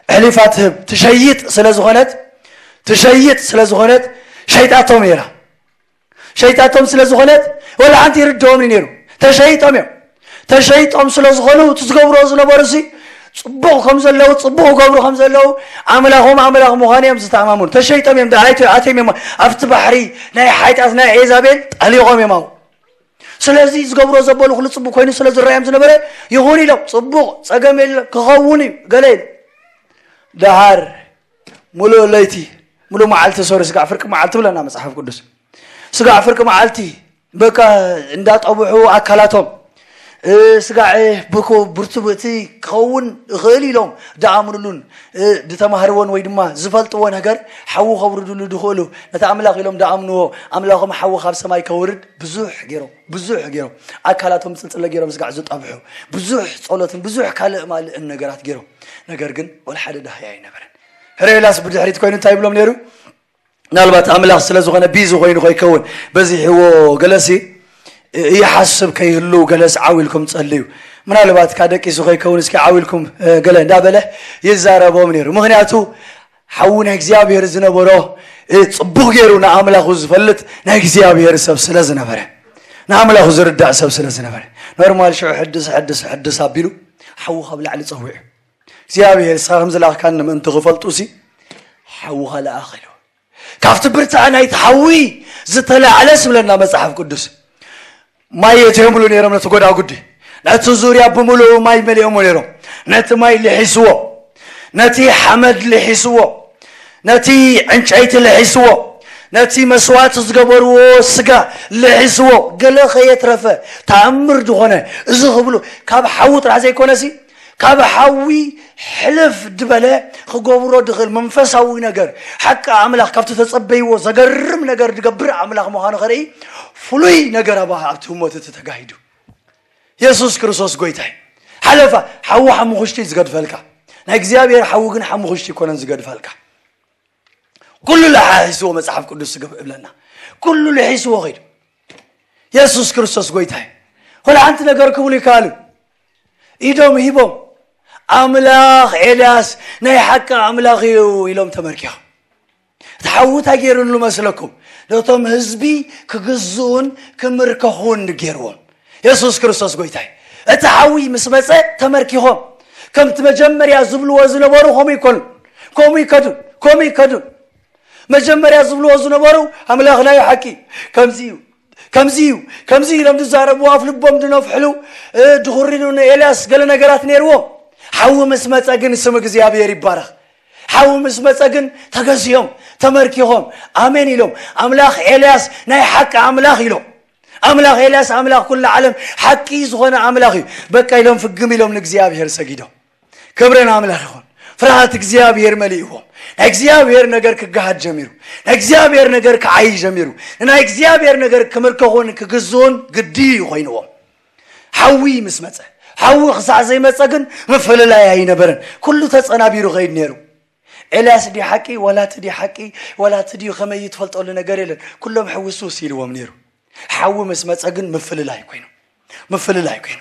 ኣሕሊፋ ትህብ ትሸይጥ ስለ ዝኾነት ትሸይጥ ስለ ዝኾነት ሸይጣቶም ነይራ። ሸይጣቶም ስለ ዝኾነት ወላ ሓንቲ ይርድኦም ነይሩ። ተሸይጦም እዮም። ተሸይጦም ስለ ዝኾኑ እቲ ዝገብርዎ ዝነበሩ ሲ ጽቡቕ ከም ዘለዉ ጽቡቕ ገብሩ ከም ዘለዉ ኣምላኾም ኣምላኽ ምዃኑ እዮም ዝተኣማመኑ። ተሸይጦም እዮም። ደኣ ኣይተ- ኣትዮም እዮም ኣብቲ ባሕሪ ናይ ሓይጣት ናይ ኤዛቤል ጠሊቖም እዮም ኣብኡ። ስለዚ ዝገብርዎ ዘበሉ ኩሉ ጽቡቕ ኮይኑ ስለ ዝረኣዮም ዝነበረ ይኹን ኢሎም ጽቡቕ ጸገም የለ ክኸውን እዩ ገለ ኢሉ ደሓር ሙሉእ ለይቲ ሙሉእ መዓልቲ ሶሪ ስጋዕ ፍርቂ መዓልቲ ብለና መጽሓፍ ቅዱስ። ስጋዕ ፍርቂ መዓልቲ በቃ እንዳጠብሑ ኣካላቶም እ፣ ስጋዕ ብኮ ብርቱ ብእቲ ክኸውን ይኽእል ኢሎም ደኣምኑሉን እ፣ ድተማህርዎን ወይ ድማ ዝፈልጥዎ ነገር ሓዊ ከብርዱሉ ድኽእሉ ነቲ ኣምላኽ ኢሎም ደኣምንዎ ኣምላኾም ሓዊ ካብ ሰማይ ከውርድ ብዙሕ ገይሮም ብዙሕ ገይሮም ኣካላቶም ጽልጽለ ገይሮም ስጋዕ ዝጠብሑ ብዙሕ ጸሎትን ብዙሕ ካልእ ማልእን ነገራት ገይሮም። ነገር ግን ወላ ሓደ ዳህያ ኣይነበረን። ሕረ ኤልያስ ብድሕሪት ኮይኑ እንታይ ይብሎም ነይሩ? ምናልባት ኣምላኽ ስለ ዝኾነ ቢዚ ኮይኑ ከይከውን በዚሕዎ ገለሲ ይሓስብ ከይህሉ ገለስ ዓው ኢልኩም ጸልዩ። ምናልባት ካ ደቂሱ ከይከውን እስኪ ዓው ኢልኩም እ፣ ገለ እንዳበለ ይዛረቦም ነይሩ። ምኽንያቱ ሓዊ ናይ እግዚኣብሔር ዝነበሮ እ፣ ጽቡቕ ገይሩ ንኣምላኹ ዝፈልጥ ናይ እግዚኣብሔር ሰብ ስለ ዝነበረ ንኣምላኹ ዝርዳእ ሰብ ስለ ዝነበረ ኖርማል ሽዑ ሕድስ ሕድስ ሕድስ ኣቢሉ ሓዊ ካብ ላዕሊ ጸዊዑ እግዚኣብሔር ንስኻ ከም ዝለኣኽካኒ ምእንቲ ክፈልጡ ሲ ሓውኻ ለኣኽ ኢሉ። ካብቲ ብርታዕ ናይቲ ሓዊ ዝተላዕለ ስብለና መጽሓፍ ቅዱስ ማይ የትየምሉ ነይሮም ነቲ ጎዳጉዲ ነቲ ዙርያ ብምሉኡ ማይ መሊኦሞ ነይሮም። ነቲ ማይ ልሒስዎ፣ ነቲ ሓመድ ልሒስዎ፣ ነቲ ዕንጨይቲ ልሒስዎ፣ ነቲ መስዋዕቲ ዝገበርዎ ስጋ ልሒስዎ፣ ገለ ከየትረፈ ተኣምር ዝኾነ እዚ ክብሉ ካብ ሓዊ ጥራሕ ዘይኮነሲ ካብ ሓዊ ሕልፍ ድበለ ክገብሮ ድኽእል መንፈሳዊ ነገር ሓቂ ኣምላኽ ካብቲ ተጸበይዎ ዘገርም ነገር ድገብር ኣምላኽ ምዃኑ ከርኢ ፍሉይ ነገር ኣብ ኣብቲ ህሞት እቲ ተጋሂዱ። የሱስ ክርስቶስ ጎይታይ ሓለፋ ሓዊ ሓሙኽሽቲ ዝገድፈልካ ናይ እግዚኣብሔር ሓዊ ግን ሓሙኽሽቲ ይኮነን ዝገድፈልካ ኩሉ ለሓሒስዎ መጽሓፍ ቅዱስ ዝገብር እብለና ኩሉ ልሒስዎ ኸይዱ የሱስ ክርስቶስ ጎይታይ ኮላ ሓንቲ ነገር ክብሉ ይከኣሉ ኢዶም ሂቦም ኣምላኽ ኤልያስ ናይ ሓቂ ኣምላኽ እዩ ኢሎም ተመርኪኾም እቲ ሓዊ እንታይ ገይሩሉ መስለኩም ነቶም ህዝቢ ክግዝኡን ክምርከኹን ገይርዎም የሱስ ክርስቶስ ጎይታይ እቲ ሓዊ ምስ መፀ ተመርኪኾም ከምቲ መጀመርያ ዝብልዎ ዝነበሩ ከምኡ ይኮኑ ከምኡ ይከዱን ከምኡ ይከዱን መጀመርያ ዝብልዎ ዝነበሩ ኣምላኽና እዩ ሓቂ ከምዚ እዩ ከምዚ እዩ ከምዚ ኢሎም ዝዛረብዎ ኣፍ ልቦም ዝነፍሕሉ ድኹሪኑ ንኤልያስ ገለ ነገራት ነይርዎም ሓዊ ምስ መፀ ግን ስም እግዚኣብሔር ይባረኽ ሓዊ ምስ መፀ ግን ተገዚኦም ተመርኪኾም ኣሜን ኢሎም ኣምላኽ ኤልያስ ናይ ሓቂ ኣምላኽ ኢሎም ኣምላኽ ኤልያስ ኣምላኽ ኩላ ዓለም ሓቂ ዝኾነ ኣምላኽ እዩ በቃ ኢሎም ፍግም ኢሎም ንእግዚኣብሔር ሰጊዶም ክብርን ኣምላኽ ይኹን ፍርሃት እግዚኣብሔር መሊእዎም ናይ እግዚኣብሔር ነገር ክገሃድ ጀሚሩ ናይ እግዚኣብሔር ነገር ክዓይ ጀሚሩ ንናይ እግዚኣብሔር ነገር ክምርከኹን ክግዝኡን ግዲ እዩ ኮይንዎም ሓዊ ምስ መፀ ሓዊ ክሳዕ ዘይመጸ ግን ምፍልላይ ኣይነበረን። ኩሉ ተጸናቢሩ ከይድ ነይሩ። ኤልያስ ድዩ ሓቂ፣ ወላ እቲ ድዩ ሓቂ፣ ወላ እቲ ድዩ ከመይ እዩ፣ ትፈልጠሉ ነገር የለን። ኩሎም ሕውስውስ ኢልዎም ነይሩ። ሓዊ ምስ መጸ ግን ምፍልላይ ኮይኑ፣ ምፍልላይ ኮይኑ፣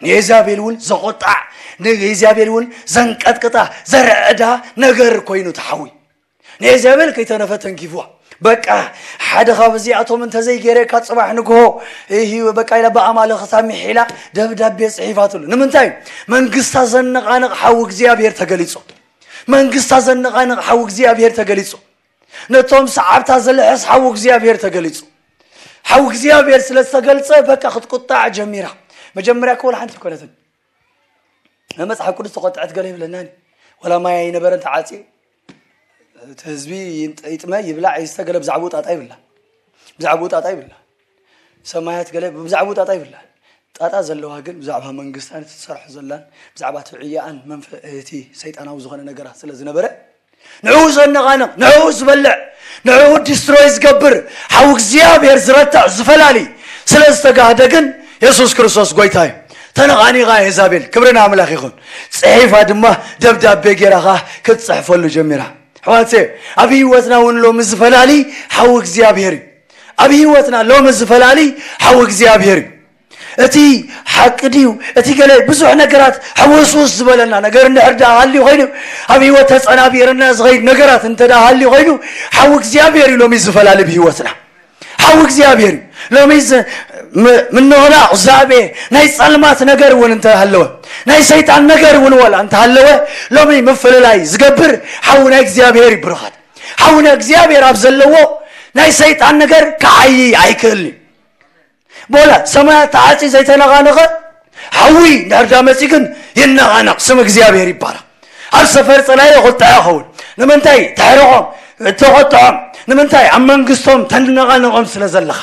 ንኤዛቤል እውን ዘቆጣዕ፣ ንኤዛቤል እውን ዘንቀጥቅጣ፣ ዘርዕዳ ነገር ኮይኑ እቲ ሓዊ። ንኤዛቤል ከይተነፈ ተንኪፍዋ። በቃ፣ ሓደ ካብ እዚኣቶም እንተዘይገይረካ፣ ጽባሕ ንግሆ፣ እሂ፣ በቃ፣ ኢላ ብኣማልኽታ ምሒላ ደብዳቤ ጽሒፋትሉ። ንምንታይ? መንግስታ ዘነቓንቕ ሓዊ እግዚኣብሔር ተገሊጹ። መንግስታ ዘነቓንቕ ሓዊ እግዚኣብሔር ተገሊጹ። ነቶም ሰዓብታ ዝልሕስ ሓዊ እግዚኣብሔር ተገሊጹ። ሓዊ እግዚኣብሔር ስለ ዝተገልጸ፣ በቃ፣ ክትቁጣዕ ጀሚራ። መጀመርያ እኮ ወላ ሓንቲ ኣይኮነትን። መጽሓፍ ቅዱስ ተቆጥዐት ገለ ይብለናኒ። ወላ ማይ ኣይነበረን ተዓጽዩ። እቲ ህዝቢ ይንጠ-፣ ይጥመ፣ ይብላዕ፣ ይስተ፣ ገለ ብዛዕባኡ ጣጣ ይብላ። ብዛዕባኡ ጣጣ ይብላ። ሰማያት ገለ ብዛዕባኡ ጣጣ ይብላ። ጣጣ ዘለዋ ግን ብዛዕባ መንግስታን እቲ ትሰርሖ ዘላን፣ ብዛዕባ እቲ ዕያኣን መንፈ-፣ እቲ ሰይጣናዊ ዝኾነ ነገራት ስለ ዝነበረ፣ ንዕኡ ዘነቓንቕ፣ ንዕኡ ዝበልዕ፣ ንዕኡ ዲስትሮይ ዝገብር ሓዊ እግዚኣብሔር ዝረትዕ ዝፈላሊ ስለ ዝተጋህደ ግን የሱስ ክርስቶስ ጎይታ እዩ። ተነቓኒቓ ኤዛቤል፣ ክብሪ ንኣምላኽ ይኹን። ጽሒፋ ድማ ደብዳቤ ገይራ ኸኣ ክትጽሕፈሉ ጀሚራ። ኣሕዋተየ፣ ኣብ ህይወትና እውን ሎሚ ዝፈላሊ ሓዊ እግዚኣብሔር እዩ። ኣብ ህይወትና ሎሚ ዝፈላሊ ሓዊ እግዚኣብሔር እዩ። እቲ ሓቂ ድዩ፣ እቲ ገለ፣ ብዙሕ ነገራት ሕውስውስ ዝበለና ነገር እንድሕር ደኣ ሃልዩ ኮይኑ፣ ኣብ ህይወት ተጸናቢርና ዝኸይድ ነገራት እንተ ደኣ ሃልዩ ኮይኑ፣ ሓዊ እግዚኣብሔር እዩ ሎሚ ዝፈላሊ ብህይወትና። ሓዊ እግዚኣብሔር እዩ። ሎሚ ዝ-፣ ም-፣ ምንቕናቕ ዛቤ ናይ ጸልማት ነገር እውን እንተሃለወ፣ ናይ ሰይጣን ነገር እውን ወላ እንተሃለወ፣ ሎሚ ምፍልላይ ዝገብር ሓዊ ናይ እግዚኣብሔር እዩ። ብሩኻት፣ ሓዊ ናይ እግዚኣብሔር ኣብ ዘለዎ ናይ ሰይጣን ነገር ክዓዪ ኣይክእልን እዩ። ቦላ ሰማያት ተዓጽዩ ዘይተነቓነቐ ሓዊ እንድሕር ዳ መጺኡ ግን ይነቓነቕ፣ ስም እግዚኣብሔር ይባረኽ። ኣብ ሰፈር ጸላኢ ቁጥዐ ይኸውን። ንምንታይ? ተሕርቖም፣ ተቖጥዖም። ንምንታይ? ኣብ መንግስቶም ተነቓነቖም ስለ ዘለኻ።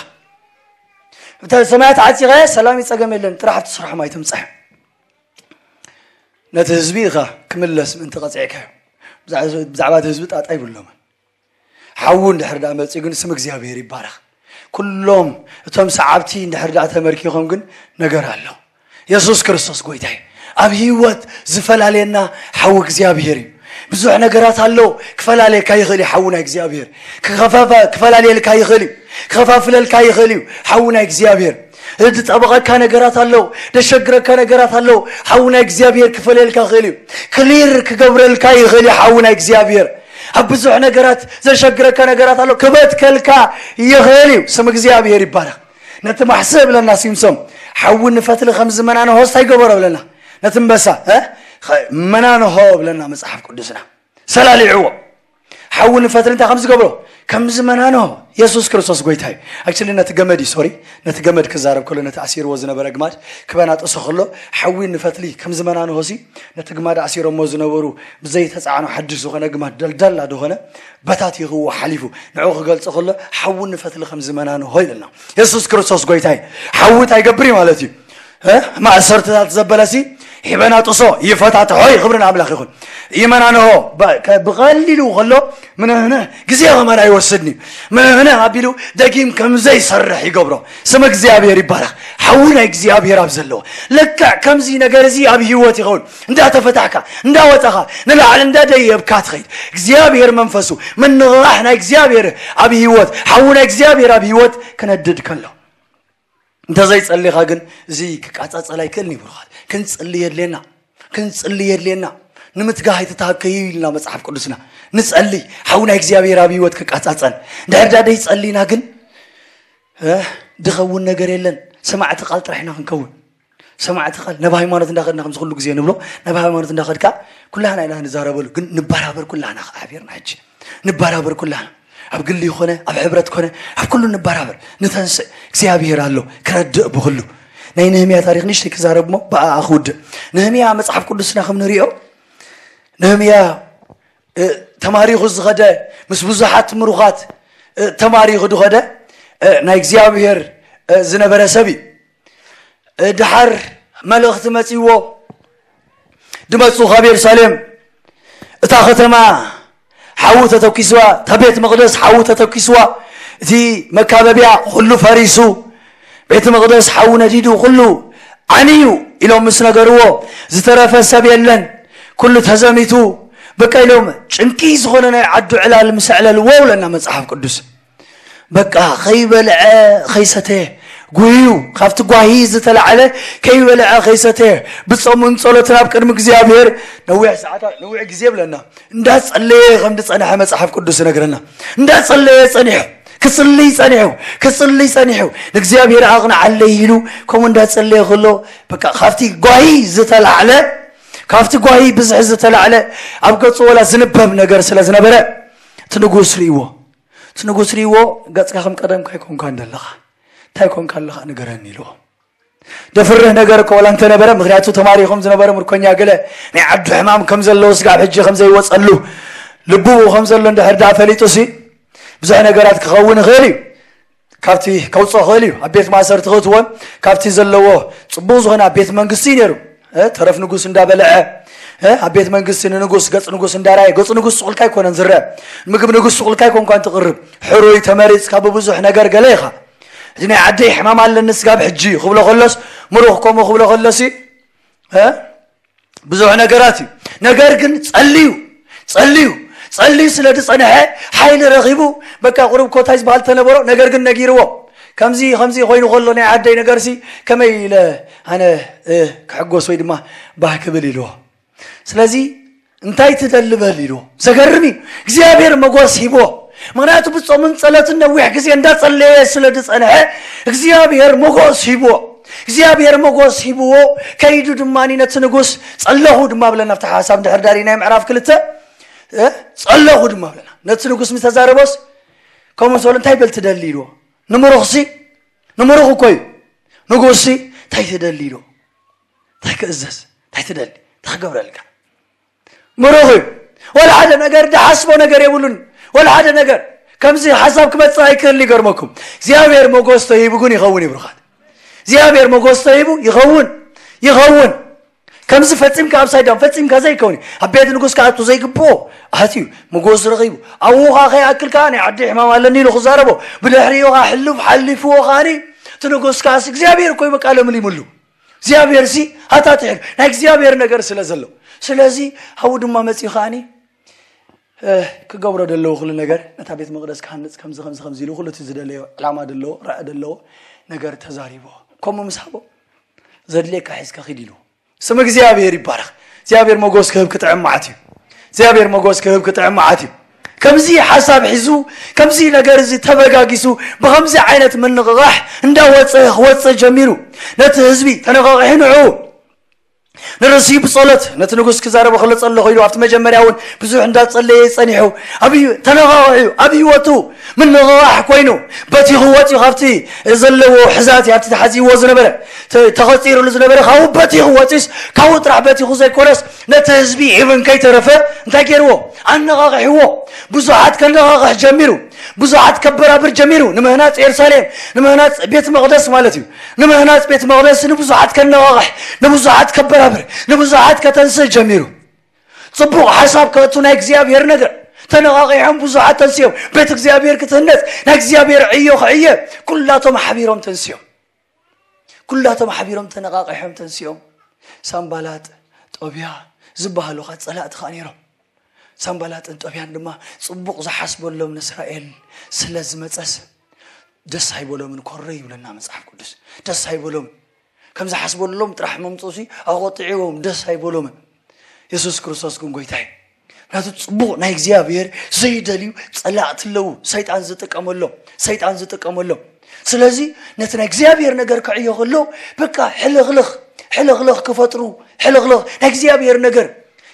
እታ ሰማያት ዓጺኻ ሰላም ይጸገም የለን፣ ጥራሕ ኣብቲ ስርሖም ኣይትምጻሕ። ነቲ ህዝቢ ኢኻ ክምለስ ምእንቲ ቀጺዕካዮ። ብዛዕ-፣ ብዛዕባ እቲ ህዝቢ ጣጣ ይብሎምን። ሓዊ እንድሕር ደኣ መጺኡ ግን ስም እግዚኣብሔር ይባረኽ። ኩሎም እቶም ሰዓብቲ እንድሕር ደኣ ተመርኪኾም ግን ነገር ኣሎ። የሱስ ክርስቶስ ጎይታ እዩ። ኣብ ህይወት ዝፈላለየና ሓዊ እግዚኣብሔር እዩ። ብዙሕ ነገራት ኣሎ ክፈላለየካ ይኽእል እዩ። ሓዊ ናይ እግዚኣብሔር ክኸፋፈ-፣ ክፈላለየልካ ይኽእል እዩ። ክኸፋፍለልካ ይኽእል እዩ። ሓዊ ናይ እግዚኣብሔር ዝጠበቐካ ነገራት ኣሎ፣ ዘሸግረካ ነገራት ኣሎ። ሓዊ ናይ እግዚኣብሔር ክፈለየልካ ይኽእል እዩ። ክሊር ክገብረልካ ይኽእል እዩ። ሓዊ ናይ እግዚኣብሔር ኣብ ብዙሕ ነገራት ዘሸግረካ ነገራት ኣሎ፣ ክበትከልካ ይኽእል እዩ። ስም እግዚኣብሔር ይባረኽ። ነቲ ማሕስእ እብለና ሲምሶም፣ ሓዊ ንፈትሊ ከም ዝመናንሆ እንታይ ገበሮ እብለና? ነቲ እምበሳ፣ እ? ኸ-፣ መናንሆ እብለና መጽሓፍ ቅዱስና። ሰላሊዕዎ። ሓዊ ንፈትሊ እንታይ ከም ዝገብሮ? ከም ዝመናንሆ። የሱስ ክርስቶስ ጎይታ እዩ። ኣክቹሊ ነቲ ገመድ እዩ፣ ሶሪ፣ ነቲ ገመድ ክዛረብ ከሎ፣ ነቲ ኣሲርዎ ዝነበረ ግማድ ክበናጥሶ ከሎ፣ ሓዊ ንፈትሊ ከም ዝመናንሆ ሲ፣ ነቲ ግማድ ኣሲሮሞ ዝነበሩ ብዘይተጻዕኖ ሓድሽ ዝኾነ ግማድ ደልዳላ ዝኾነ በታቲኽዎ ሓሊፉ። ንዕኡ ክገልጾ ከሎ፣ ሓዊ ንፈትሊ ከም ዝመናንሆ ኢልና። የሱስ ክርስቶስ ጎይታ እዩ። ሓዊ እንታይ ይገብር እዩ ማለት እዩ? እ? ማእሰርትታት ዘበለሲ ይበናጥሶ፣ ይፈታትሖ እዩ። ክብሪ ንኣምላኽ ይኹን። ይመናንሆ፣ በ-፣ ከ-፣ ብቐሊሉ ከሎ፣ ምንህንህ ግዜ ከማን ኣይወስድን እዩ። ምንህንህ ኣቢሉ ደጊም ከም ዘይሰርሕ ይገብሮ። ስም እግዚኣብሔር ይባረኽ። ሓዊ ናይ እግዚኣብሔር ኣብ ዘለዎ። ልክዕ ከምዚ ነገር እዚ ኣብ ህይወት ይኸውን። እንዳተፈታሕካ፣ እንዳወጻኻ፣ ንላዕሊ እንዳደየብካ ትኸይድ። እግዚኣብሔር መንፈሱ፣ ምንቕቓሕ ናይ እግዚኣብሔር ኣብ ህይወት፣ ሓዊ ናይ እግዚኣብሔር ኣብ ህይወት ክነድድ ከሎ። እንተዘይጸሊኻ ግን እዚ ክቃጻጸል ኣይክእልን እዩ። ብሩኻት፣ ክንጽሊ የድልየና። ክንጽሊ የድልየና። ንምትጋህ ኣይትተሃከዩ ኢልና መጽሓፍ ቅዱስና። ንጸሊ፣ ሓዊ ናይ እግዚኣብሔር ኣብ ህይወት ክቃጻጸል። እንድሕር ዳ ደይጸሊና ግን፣ እ፣ ድኸውን ነገር የለን። ሰማዕቲ ቃል ጥራሕ ኢና ክንከውን። ሰማዕቲ ቃል፣ ናብ ሃይማኖት እንዳኸድና ከምዚ ኩሉ ግዜ ንብሎ፣ ናብ ሃይማኖት እንዳኸድካ ኩላህና ኢና ንዛረበሉ። ግን ንበራበር ኩላህና ሓቢርና ሕጂ። ንበራበር ኩላህና። ኣብ ግሊ ይኾነ፣ ኣብ ሕብረት ኮነ፣ ኣብ ኩሉ ንበራበር። ንተንስእ፣ እግዚኣብሔር ኣሎ፣ ክረድእ ብኹሉ። ናይ ነህምያ ታሪኽ ንእሽተይ ክዛረብ እሞ ብኣኣ ክውድእ። ነህምያ መጽሓፍ ቅዱስና ከም ንሪኦ፣ ነህምያ፣ እ፣ ተማሪኹ ዝኸደ፣ ምስ ብዙሓት ምሩኻት፣ እ፣ ተማሪኹ ዝኸደ፣ እ፣ ናይ እግዚኣብሔር፣ እ፣ ዝነበረ ሰብ እዩ። እ፣ ድሓር መልእኽቲ መጺዎ፣ ድመጹ ካብ የሩሳሌም፣ እታ ከተማ ሓዊ ተተኪስዋ፣ እታ ቤት መቕደስ ሓዊ ተተኪስዋ፣ እቲ መካበቢያ ኩሉ ፈሪሱ፣ ቤት መቕደስ ሓዊ ነዲዱ፣ ኩሉ ዓንዩ ኢሎም ምስ ነገርዎ፣ ዝተረፈ ሰብ የለን፣ ኩሉ ተዘሚቱ፣ በቃ ኢሎም፣ ጭንቂ ዝኾነ ናይ ዓዱ ዕላል ምስ ኣዕለልዎ ውለና መጽሓፍ ቅዱስ። በቃ ከይበልዐ ከይሰተየ፣ ጉህዩ ካብቲ ጓሂ ዝተላዕለ፣ ከይበልዐ ከይሰተየ፣ ብጾምን ጸሎትን ኣብ ቅድሚ እግዚኣብሔር ነዊሕ ሰዓታት፣ ነዊሕ ግዜ ብለና፣ እንዳጸለየ ከም ዝጸንሐ መጽሓፍ ቅዱስ ይነግረና። እንዳጸለየ ጸኒሑ፣ ክጽልይ ጸኒሑ፣ ክጽልይ ጸኒሑ፣ ንእግዚኣብሔር ኣቕንዓለይ ኢሉ ከምኡ እንዳጸለየ ከሎ፣ በቃ ካብቲ ጓሂ ዝተላዕለ፣ ካብቲ ጓሂ ብዝሒ ዝተላዕለ፣ ኣብ ገጹ ወላ ዝንበብ ነገር ስለ ዝነበረ፣ እቲ ንጉስ ርእይዎ። እቲ ንጉስ ርእይዎ፣ "ገጽካ ከም ቀደምካ ኣይኮንካን ዘለኻ። እንታይ ኮንካ ኣለኻ ንገረኒ?" ኢልዎ። ደፍርህ ነገር እኮ ወላ እንተነበረ፣ ምኽንያቱ ተማሪኾም ዝነበረ ምርኮኛ ገለ ናይ ዓዱ ሕማም ከም ዘለዎ፣ ስጋብ ሕጂ ከም ዘይወጸሉ፣ ልቡ ከም ዘሎ እንድሕር ደኣ ፈሊጡ ሲ፣ ብዙሕ ነገራት ክኸውን ይኽእል እዩ። ካብቲ ከውጽኦ ይኽእል እዩ። ኣብ ቤት ማእሰርቲ ክእትዎን ካብቲ ዘለዎ ጽቡቕ ዝኾነ ኣብ ቤት መንግስቲ እዩ ነይሩ። እ፣ ተረፍ ንጉስ እንዳበልዐ፣ እ፣ ኣብ ቤት መንግስቲ ንንጉስ፣ ገጽ ንጉስ እንዳራየ፣ ገጽ ንጉስ ስቑልካ ኣይኮነን ዝረአ። ምግቢ ንጉስ ስቑልካ ኣይኮንኳን ትቕርብ። ሕሩይ ተመሪጽካ ብብዙሕ ነገር ገለ ኢኻ። እዚ ናይ ዓደይ ሕማም ኣለኒ ስጋብ ሕጂ ክብሎ ከሎስ፣ ምሩኽ ከምኡ ክብሎ ከሎሲ፣ እ፣ ብዙሕ ነገራት እዩ። ነገር ግን ጸልዩ፣ ጸልዩ፣ ጸልዩ ስለ ዝጸንሐ ሓይሊ ረኺቡ፣ በቃ ቁሩብ ኮታይ ዝበሃል ተነበሮ፣ ነገር ግን ነጊርዎ። "ከምዚ፣ ከምዚ ኮይኑ ከሎ ናይ ዓደይ ነገርሲ ከመይ ኢለ ኣነ፣ እ፣ ክሕጎስ ወይ ድማ ባህ ክብል?" ኢልዎ። ስለዚ "እንታይ ትደሊ በል?" ኢልዎ። ዘገርም እዩ። እግዚኣብሔር መጎስ ሂብዎ። ምኽንያቱ ብጾምን ጸሎትን ነዊሕ ግዜ እንዳጸለየ ስለ ዝጸንሐ እግዚኣብሔር መጎስ ሂብዎ። እግዚኣብሔር መጎስ ሂብዎ። ከይዱ ድማ ነቲ ንጉስ "ጸለኹ" ድማ ብለና ኣብቲ ሓሳብ እንድሕር ዳሪና ምዕራፍ ክልተ፣ እ፣ "ጸለኹ" ድማ ብለና። ነቲ ንጉስ ምስ ተዛረቦስ ከምኡ ምስ በሎ "እንታይ በል ትደሊ?" ኢልዎ። ንምሩኽሲ፣ ንምሩኽ እኮ እዩ። ንጉስሲ "እንታይ ትደሊ?" ኢልዎ። "እንታይ ክእዘዝ? እንታይ ትደሊ? እንታይ ክገብረልካ?" ምሩኽ እዩ። ወላ ሓደ ነገር ዝሓስቦ ነገር የብሉን። ወላ ሓደ ነገር ከምዚ ሓሳብ ክመጽእ ኣይክእልን። ይገርመኩም፣ እግዚኣብሔር መጎስ ተሂቡ ግን ይኸውን እዩ ብሩኻት። እግዚኣብሔር መጎስ ተሂቡ ይኸውን፣ ይኸውን። ከምዚ ፈጺምካ ኣፕሳይድ ዳውን ፈጺምካ ዘይከውን እዩ። ኣብ ቤት ንጉስ ክኣቱ ዘይግብኦ ኣትዩ፣ መጎስ ረኺቡ፣ ኣብኡ ኸኣ ከይኣክል ከኣ ናይ ዓዲ ሕማም ኣለኒ ኢሉ ክዛረቦ፣ ብድሕሪኡ ኸኣ ሕሉፍ ሓሊፍዎ ከኣኒ፣ እቲ ንጉስ ከኣስ እግዚኣብሔር እኮ እዩ በቃ ለምሊሙሉ። እግዚኣብሔር ሲ ሃታት ይሕል ናይ እግዚኣብሔር ነገር ስለ ዘሎ። ስለዚ ኣብኡ ድማ መጺኡ ከኣኒ፣ እ፣ ክገብሮ ደለዎ ኩሉ ነገር፣ ነታ ቤት መቕደስ ክሃንጽ ከምዚ ከምዚ ከምዚ ኢሉ ኩሉ እቲ ዝደለዮ ዕላማ ደለዎ፣ ራኢ ደለዎ ነገር ተዛሪቦ። ከምኡ ምስ ሃቦ፣ "ዘድልየካ ሒዝካ ኪድ" ኢሉ። ስም እግዚኣብሔር ይባረኽ። እግዚኣብሔር መጎስ ክህብ ክጥዕም መዓት እዩ። እግዚኣብሔር መጎስ ክህብ ክጥዕም መዓት እዩ። ከምዚ ሓሳብ ሒዙ፣ ከምዚ ነገር እዚ ተበጋጊሱ፣ ብኸምዚ ዓይነት ምንቕቓሕ እንዳወጸ ክወጽእ ጀሚሩ። ነቲ ህዝቢ ተነቓቒሑ ንዕኡ ንርእሲ ብጸሎት ነቲ ንጉስ ክዛረቦ ከሎ ጸለኹ ኢሉ ኣብቲ መጀመርያ እውን ብዙሕ እንዳጸለየ ጸኒሑ። ኣብ ህይወ-፣ ተነቓቒሑ ኣብ ህይወቱ ምንቕቓሕ ኮይኑ በቲኹ ወጺኡ ካብቲ ዘለዎ ሕዛት ኣብቲ ተሓዚዎ ዝነበረ ተ-፣ ተቐጺሩሉ ዝነበረ ካብኡ በቲኹ ወጺኡስ ካብኡ ጥራሕ በቲኹ ዘይኮነስ ነቲ ህዝቢ ኢብን ከይተረፈ እንታይ ገይርዎ? ኣነቓቒሕዎ። ብዙሓት ከነቓቕሕ ጀሚሩ። ብዙሓት ከበራብር ጀሚሩ። ንምህናጽ የሩሳሌም፣ ንምህናጽ ቤት መቕደስ ማለት እዩ። ንምህናጽ ቤት መቕደስ ንብዙሓት ከነቓቕሕ፣ ንብዙሓት ከበራብር፣ ንብዙሓት ከተንስእ ጀሚሩ። ጽቡቕ ሓሳብ ከእቱ ናይ እግዚኣብሔር ነገር። ተነቓቒሖም ብዙሓት ተንስዮም። ቤት እግዚኣብሔር ክትህነጽ፣ ናይ እግዚኣብሔር ዕዮ ክዕየ፣ ኩላቶም ሓቢሮም ተንስዮም። ኩላቶም ሓቢሮም ተነቓቒሖም ተንስዮም። ሳምባላጥ፣ ጦብያ ዝበሃሉ ኸኣ ጸላእቲ ኸኣ ነይሮም። ሳምባላጥን ጦብያን ድማ ጽቡቕ ዝሓስበሎም ንእስራኤል ስለ ዝመጸስ ደስ ኣይበሎምን። ኮረ ይብለና መጽሓፍ ቅዱስ። ደስ ኣይበሎም። ከም ዝሓስበሎም ጥራሕ መምጽኡሲ ኣቖጢዕዎም፣ ደስ ኣይበሎምን። የሱስ ክርስቶስ ግን ጎይታ እዩ። ምክንያቱ ጽቡቕ ናይ እግዚኣብሔር ዘይደልዩ ጸላእቲ ኣለዉ። ሰይጣን ዝጥቀመሎም፣ ሰይጣን ዝጥቀመሎም። ስለዚ ነቲ ናይ እግዚኣብሔር ነገር ክዕዮ ከሎ በቃ ሕልኽልኽ፣ ሕልኽልኽ ክፈጥሩ፣ ሕልኽልኽ ናይ እግዚኣብሔር ነገር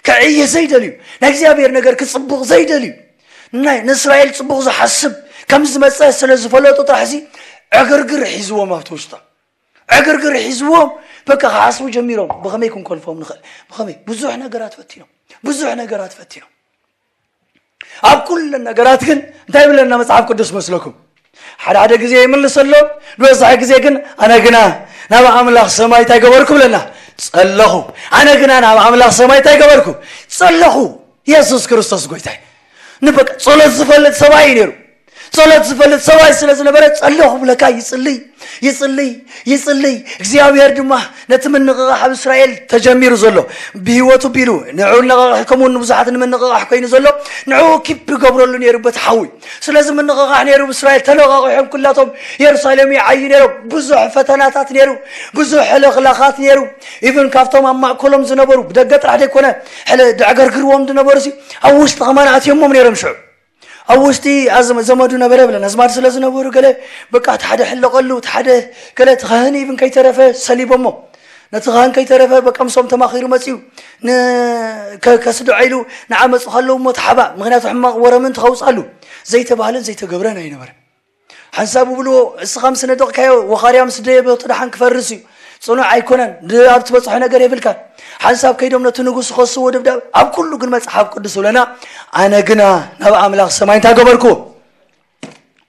ክዕየ ዘይደልዩ፣ ናይ እግዚኣብሔር ነገር ክጽብቕ ዘይደልዩ፣ ናይ ንእስራኤል ጽቡቕ ዝሓስብ ከም ዝመጸ ስለ ዝፈለጡ ጥራሕሲ ዕግርግር ሒዝዎም ኣብቲ ውሽጦም። ዕግርግር ሒዝዎም በቃ ክሓስቡ ጀሚሮም። ብኸመይ ክንኮልፎም ንኽእል? ብኸመይ? ብዙሕ ነገራት ፈቲኖም፣ ብዙሕ ነገራት ፈቲኖም። ኣብ ኩለን ነገራት ግን እንታይ ይብለና መጽሓፍ ቅዱስ መስለኩም? ሓደ ሓደ ግዜ ይምልሰሎም፣ ዝበዝሐ ግዜ ግን ኣነ ግና ናብ ኣምላኽ ሰማይ እንታይ ገበርኩ ብለና? ጸለኹ። ኣነ ግና ናብ ኣምላኽ ሰማይ እንታይ ገበርኩ? ጸለኹ። የሱስ ክርስቶስ ጎይታይ። ንበቃ ጸሎት ዝፈልጥ ሰብኣይ እዩ ነይሩ። ጸሎት ዝፈልጥ ሰብኣይ ስለ ዝነበረ ጸለኹ ብለካ ይጽልይ ይጽልይ ይጽልይ። እግዚኣብሔር ድማ ነቲ ምንቕቓሕ ኣብ እስራኤል ተጀሚሩ ዘሎ ብህይወቱ ቢሉ ንዕኡ ነቓቕሕ ከምኡ ንብዙሓት ንምንቕቓሕ ኮይኑ ዘሎ ንዕኡ ኪፕ ይገብረሉ ነይሩ በቲ ሓዊ። ስለዚ ምንቕቓሕ ነይሩ ብእስራኤል ተነቓቒሖም ኩላቶም የሩሳሌም ይዓዩ ነይሮም። ብዙሕ ፈተናታት ነይሩ፣ ብዙሕ ሕልኽላኻት ነይሩ። ኢቭን ካብቶም ኣብ ማእከሎም ዝነበሩ ብደገ ጥራሕ ዘይኮነ ሕለ ድዕገርግርዎም ዝነበሩ ሲ ኣብ ውሽጢ ከማን ኣትዮሞም ነይሮም ሽዑ ኣብ ውሽጢ ኣዝም- ዘመዱ ነበረ ብለን ኣዝማድ ስለ ዝነበሩ ገለ በቃ እቲ ሓደ ሕለቀሉ እቲ ሓደ ገለ እቲ ካህን ኢቭን ከይተረፈ ሰሊቦሞ። ነቲ ካህን ከይተረፈ በቃ ምሶም ተማኺሩ መፅዩ ን- ከ- ከስድዖ ኢሉ ንዓመፁ ከለዉ እሞ ተሓባ ምክንያቱ ሕማቕ ወረምን ትኸውፃሉ ዘይተባህለን ዘይተገብረን ኣይነበረ። ሓንሳብ ብልዎ እስኻ ምስ ነደቕካዮ ወኻርያ ምስ ደየበ እቲ ደሓን ክፈርስ እዩ። ጽኑዕ ኣይኮነን። ድ- ኣብ ትበጽሖ ነገር የብልካን። ሓንሳብ ከይዶም ነቲ ንጉስ ክኸስዎ ደብዳብ ኣብ ኩሉ ግን መጽሓፍ ቅዱስ ይብለና ኣነ ግና ናብ ኣምላኽ ሰማይ እንታይ ገበርኩ?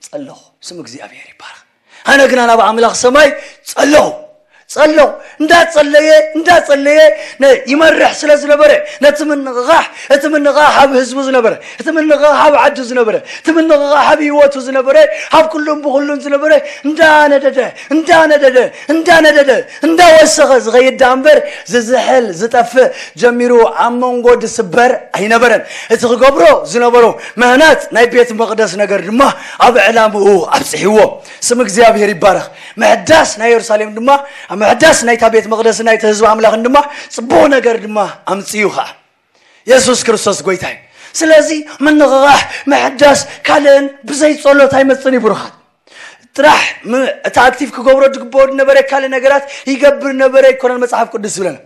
ጸለኹ። ስም እግዚኣብሔር ይባረኽ። ኣነ ግና ናብ ኣምላኽ ሰማይ ጸለኹ። ጸለኹ። እንዳጸለየ እንዳጸለየ ነ- ይመርሕ ስለ ዝነበረ ነቲ ምንቕቓሕ እቲ ምንቕቓሕ ኣብ ህዝቡ ዝነበረ እቲ ምንቕቓሕ ኣብ ዓዱ ዝነበረ እቲ ምንቕቓሕ ኣብ ህይወቱ ዝነበረ ኣብ ኩሉን ብኩሉን ዝነበረ እንዳነደደ እንዳነደደ እንዳነደደ እንዳወሰኸ ዝኸይድ ደኣ እምበር ዝዝሕል ዝጠፍእ ጀሚሩ ኣብ መንጎ ድስበር ኣይነበረን። እቲ ክገብሮ ዝነበሮ ምህናጽ ናይ ቤት መቕደስ ነገር ድማ ኣብ ዕላምኡ ኣብጽሕዎ። ስም እግዚኣብሔር ይባረኽ። ምሕዳስ ናይ የሩሳሌም ድማ ኣብ ምሕዳስ ናይታ ቤት መቕደስ ናይቲ ህዝቢ ኣምላኽን ድማ ጽቡቕ ነገር ድማ ኣምጽኡ ኸዓ የሱስ ክርስቶስ ጎይታ እዩ። ስለዚ ምንቕቓሕ ምሕዳስ ካልእን ብዘይ ጸሎት ኣይመጽን እዩ ብሩኻት። ጥራሕ ም- እቲ ኣክቲቭ ክገብሮ ዝግብኦ ዝነበረ ካልእ ነገራት ይገብር ነበረ ኣይኮነን መጽሓፍ ቅዱስ ዝብለና።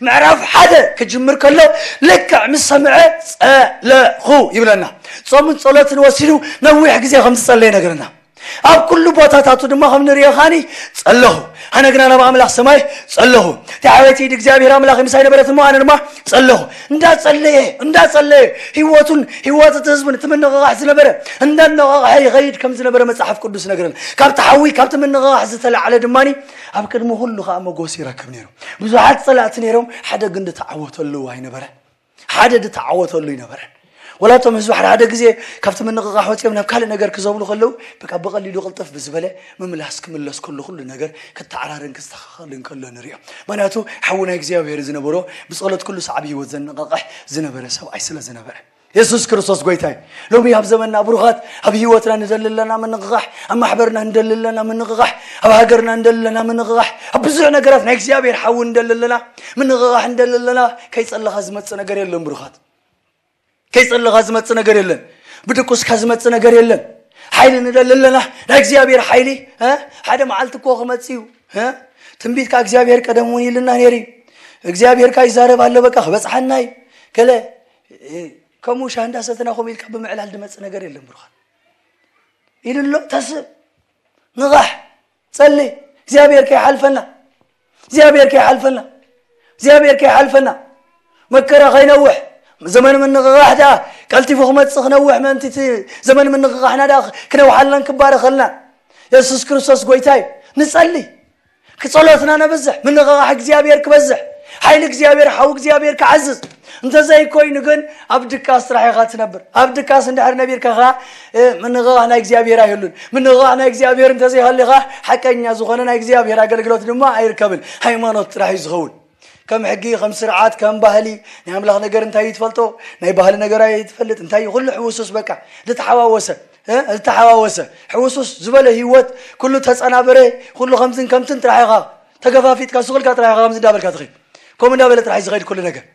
ምዕራፍ ሓደ ክጅምር ከሎ ልክዕ ምስ ሰምዐ ጸለኹ ይብለና። ጾምን ጸሎትን ወሲዱ ነዊሕ ግዜ ከም ዝጸለየ ነገርና ኣብ ኩሉ ቦታታቱ ድማ ከም ንሪኦ ኻኒ ጸለኹ። ኣነ ግና ናብ ኣምላኽ ሰማይ ጸለኹ። እቲ ዓበይቲ ኢድ እግዚኣብሔር ኣምላኽ ምሳይ ነበረት እሞ ኣነ ድማ ጸለኹ። እንዳጸለየ እንዳጸለየ ህይወቱን ህይወት እቲ ህዝብን እቲ ምንቕቓሕ ዝነበረ እንዳነቓቕሐ ይኸይድ ከም ዝነበረ መጽሓፍ ቅዱስ ነገረን። ካብቲ ሓዊ ካብቲ ምንቕቓሕ ዝተላዕለ ድማ ኣብ ቅድሚ ኩሉ ከዓ መጎስ ይረክብ ነይሩ። ብዙሓት ጸላእቲ ነይሮም፣ ሓደ ግን ዝተዓወተሉ ኣይነበረ። ሓደ ዝተዓወተሉ ይነበረ። ወላቶም ህዝቢ ሓደ ሓደ ግዜ ካብቲ ምንቕቓሕ ወፂኦም ናብ ካልእ ነገር ክዘብሉ ከለዉ በቃ ብቐሊሉ ቅልጥፍ ብዝበለ ምምላስ ክምለስ ከሎ ኩሉ ነገር ክተዓራርን ክስተኻኸልን ከሎ ንሪኦ። ምክንያቱ ሓዊ ናይ እግዚኣብሔር ዝነበሮ ብጸሎት ኩሉ ሰዓብ ህይወት ዘነቓቕሕ ዝነበረ ሰብኣይ ስለ ዝነበረ የሱስ ክርስቶስ ጎይታ እዩ። ሎሚ ኣብ ዘመንና ብሩኻት ኣብ ህይወትና ንደሊ ኣለና ምንቕቓሕ፣ ኣብ ማሕበርና ንደሊ ኣለና ምንቕቓሕ፣ ኣብ ሃገርና ንደሊ ኣለና ምንቕቓሕ፣ ኣብ ብዙሕ ነገራት ናይ እግዚኣብሔር ሓዊ ንደሊ ኣለና ምንቕቓሕ ንደሊ ኣለና። ከይጸለኻ ዝመጽእ ነገር የለን ብሩኻት። ከይጸለኻ ዝመጽእ ነገር የለን። ብድቁስካ ዝመጽእ ነገር የለን። ሓይሊ ንደሊ ኣለና ናይ እግዚኣብሔር ሓይሊ። እ? ሓደ መዓልቲ እኮ ክመጽእ እዩ። እ? ትንቢትካ እግዚኣብሔር ቀደም እውን ኢልና ነይሩ እዩ። እግዚኣብሔርካ ይዛረብ ኣሎ በቃ ክበጽሓና እዩ። ገለ እ፣ ከምኡ ሻህ እንዳሰተና ከምኡ ኢልካ ብምዕላል ዝመጽእ ነገር የለን ብሩኻት። ኢሉ ኣሎ ተስእ ንቓሕ ጸሊ እግዚኣብሔር ከይሓልፈና እግዚኣብሔር ከይሓልፈና እግዚኣብሔር ከይሓልፈና መከራ ከይነውሕ ዘመን ምንቕቓሕ ደኣ ቀልጢፉ ክመጽእ ክነውሕ ምእንቲ እቲ ዘመን ምንቕቓሕና ደኣ ክነውሓልናን ክባረኸልና የሱስ ክርስቶስ ጎይታ እዩ። ንጸሊ ክጸሎትና ነብዝሕ ምንቕቓሕ እግዚኣብሔር ክበዝሕ ሓይሊ እግዚኣብሔር ሓዊ እግዚኣብሔር ክዓዝዝ እንተዘይኮይኑ ግን ኣብ ድቃስ ጥራሕ ኢኻ ትነብር። ኣብ ድቃስ እንድሕር ነቢርካ ኸዓ ምንቕቓሕ ናይ እግዚኣብሔር ኣይህሉን። ምንቕቓሕ ናይ እግዚኣብሔር እንተዘይሃልኻ ሓቀኛ ዝኾነ ናይ እግዚኣብሔር ኣገልግሎት ድማ ኣይርከብን። ሃይማኖት ጥራሕ እዩ ዝኸውን። ከም ሕጊ ከም ስርዓት ከም ባህሊ ናይ ኣምላኽ ነገር እንታይ እዩ ትፈልጦ? ናይ ባህሊ ነገር ኣይትፈልጥ እንታይ እዩ ኩሉ ሕውሱስ በቃ ዝተሓዋወሰ ዝተሓዋወሰ ሕውሱስ ዝበለ ህይወት ኩሉ ተጸናበረ። ኩሉ ከምዝን ከምትን ጥራሕ ኢኻ ተገፋፊጥካ ስኹልካ ጥራሕ ኢኻ ከምዚ እንዳበልካ ትኸይድ። ከምኡ እንዳበለ ጥራሕ እዩ ዝኸይድ ኩሉ ነገር።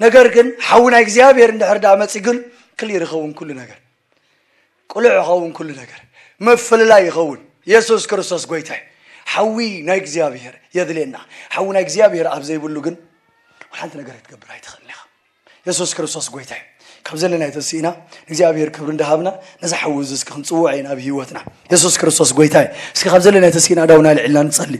ነገር ግን ሓዊ ናይ እግዚኣብሔር እንድሕር ዳኣ መጺ ግን ክሊር ይኸውን ኩሉ ነገር። ቅሉዕ ይኸውን ኩሉ ነገር። ምፍልላይ ይኸውን። የሱስ ክርስቶስ ጎይታ እዩ። ሓዊ ናይ እግዚኣብሔር የድልየና። ሓዊ ናይ እግዚኣብሔር ኣብ ዘይብሉ ግን ሓንቲ ነገር ክትገብር ኣይትኽእልን ኢኻ። የሱስ ክርስቶስ ጎይታ እዩ። ካብ ዘለናዮ ተሲእና ንእግዚኣብሔር ክብሪ እንዳሃብና ነዚ ሓዊ እዚ እስኪ ክንጽውዖ ኢና ኣብ ህይወትና። የሱስ ክርስቶስ ጎይታ እዩ። እስኪ ካብ ዘለናዮ ተሲእና ኣዳውና ልዕልና ንጸሊ።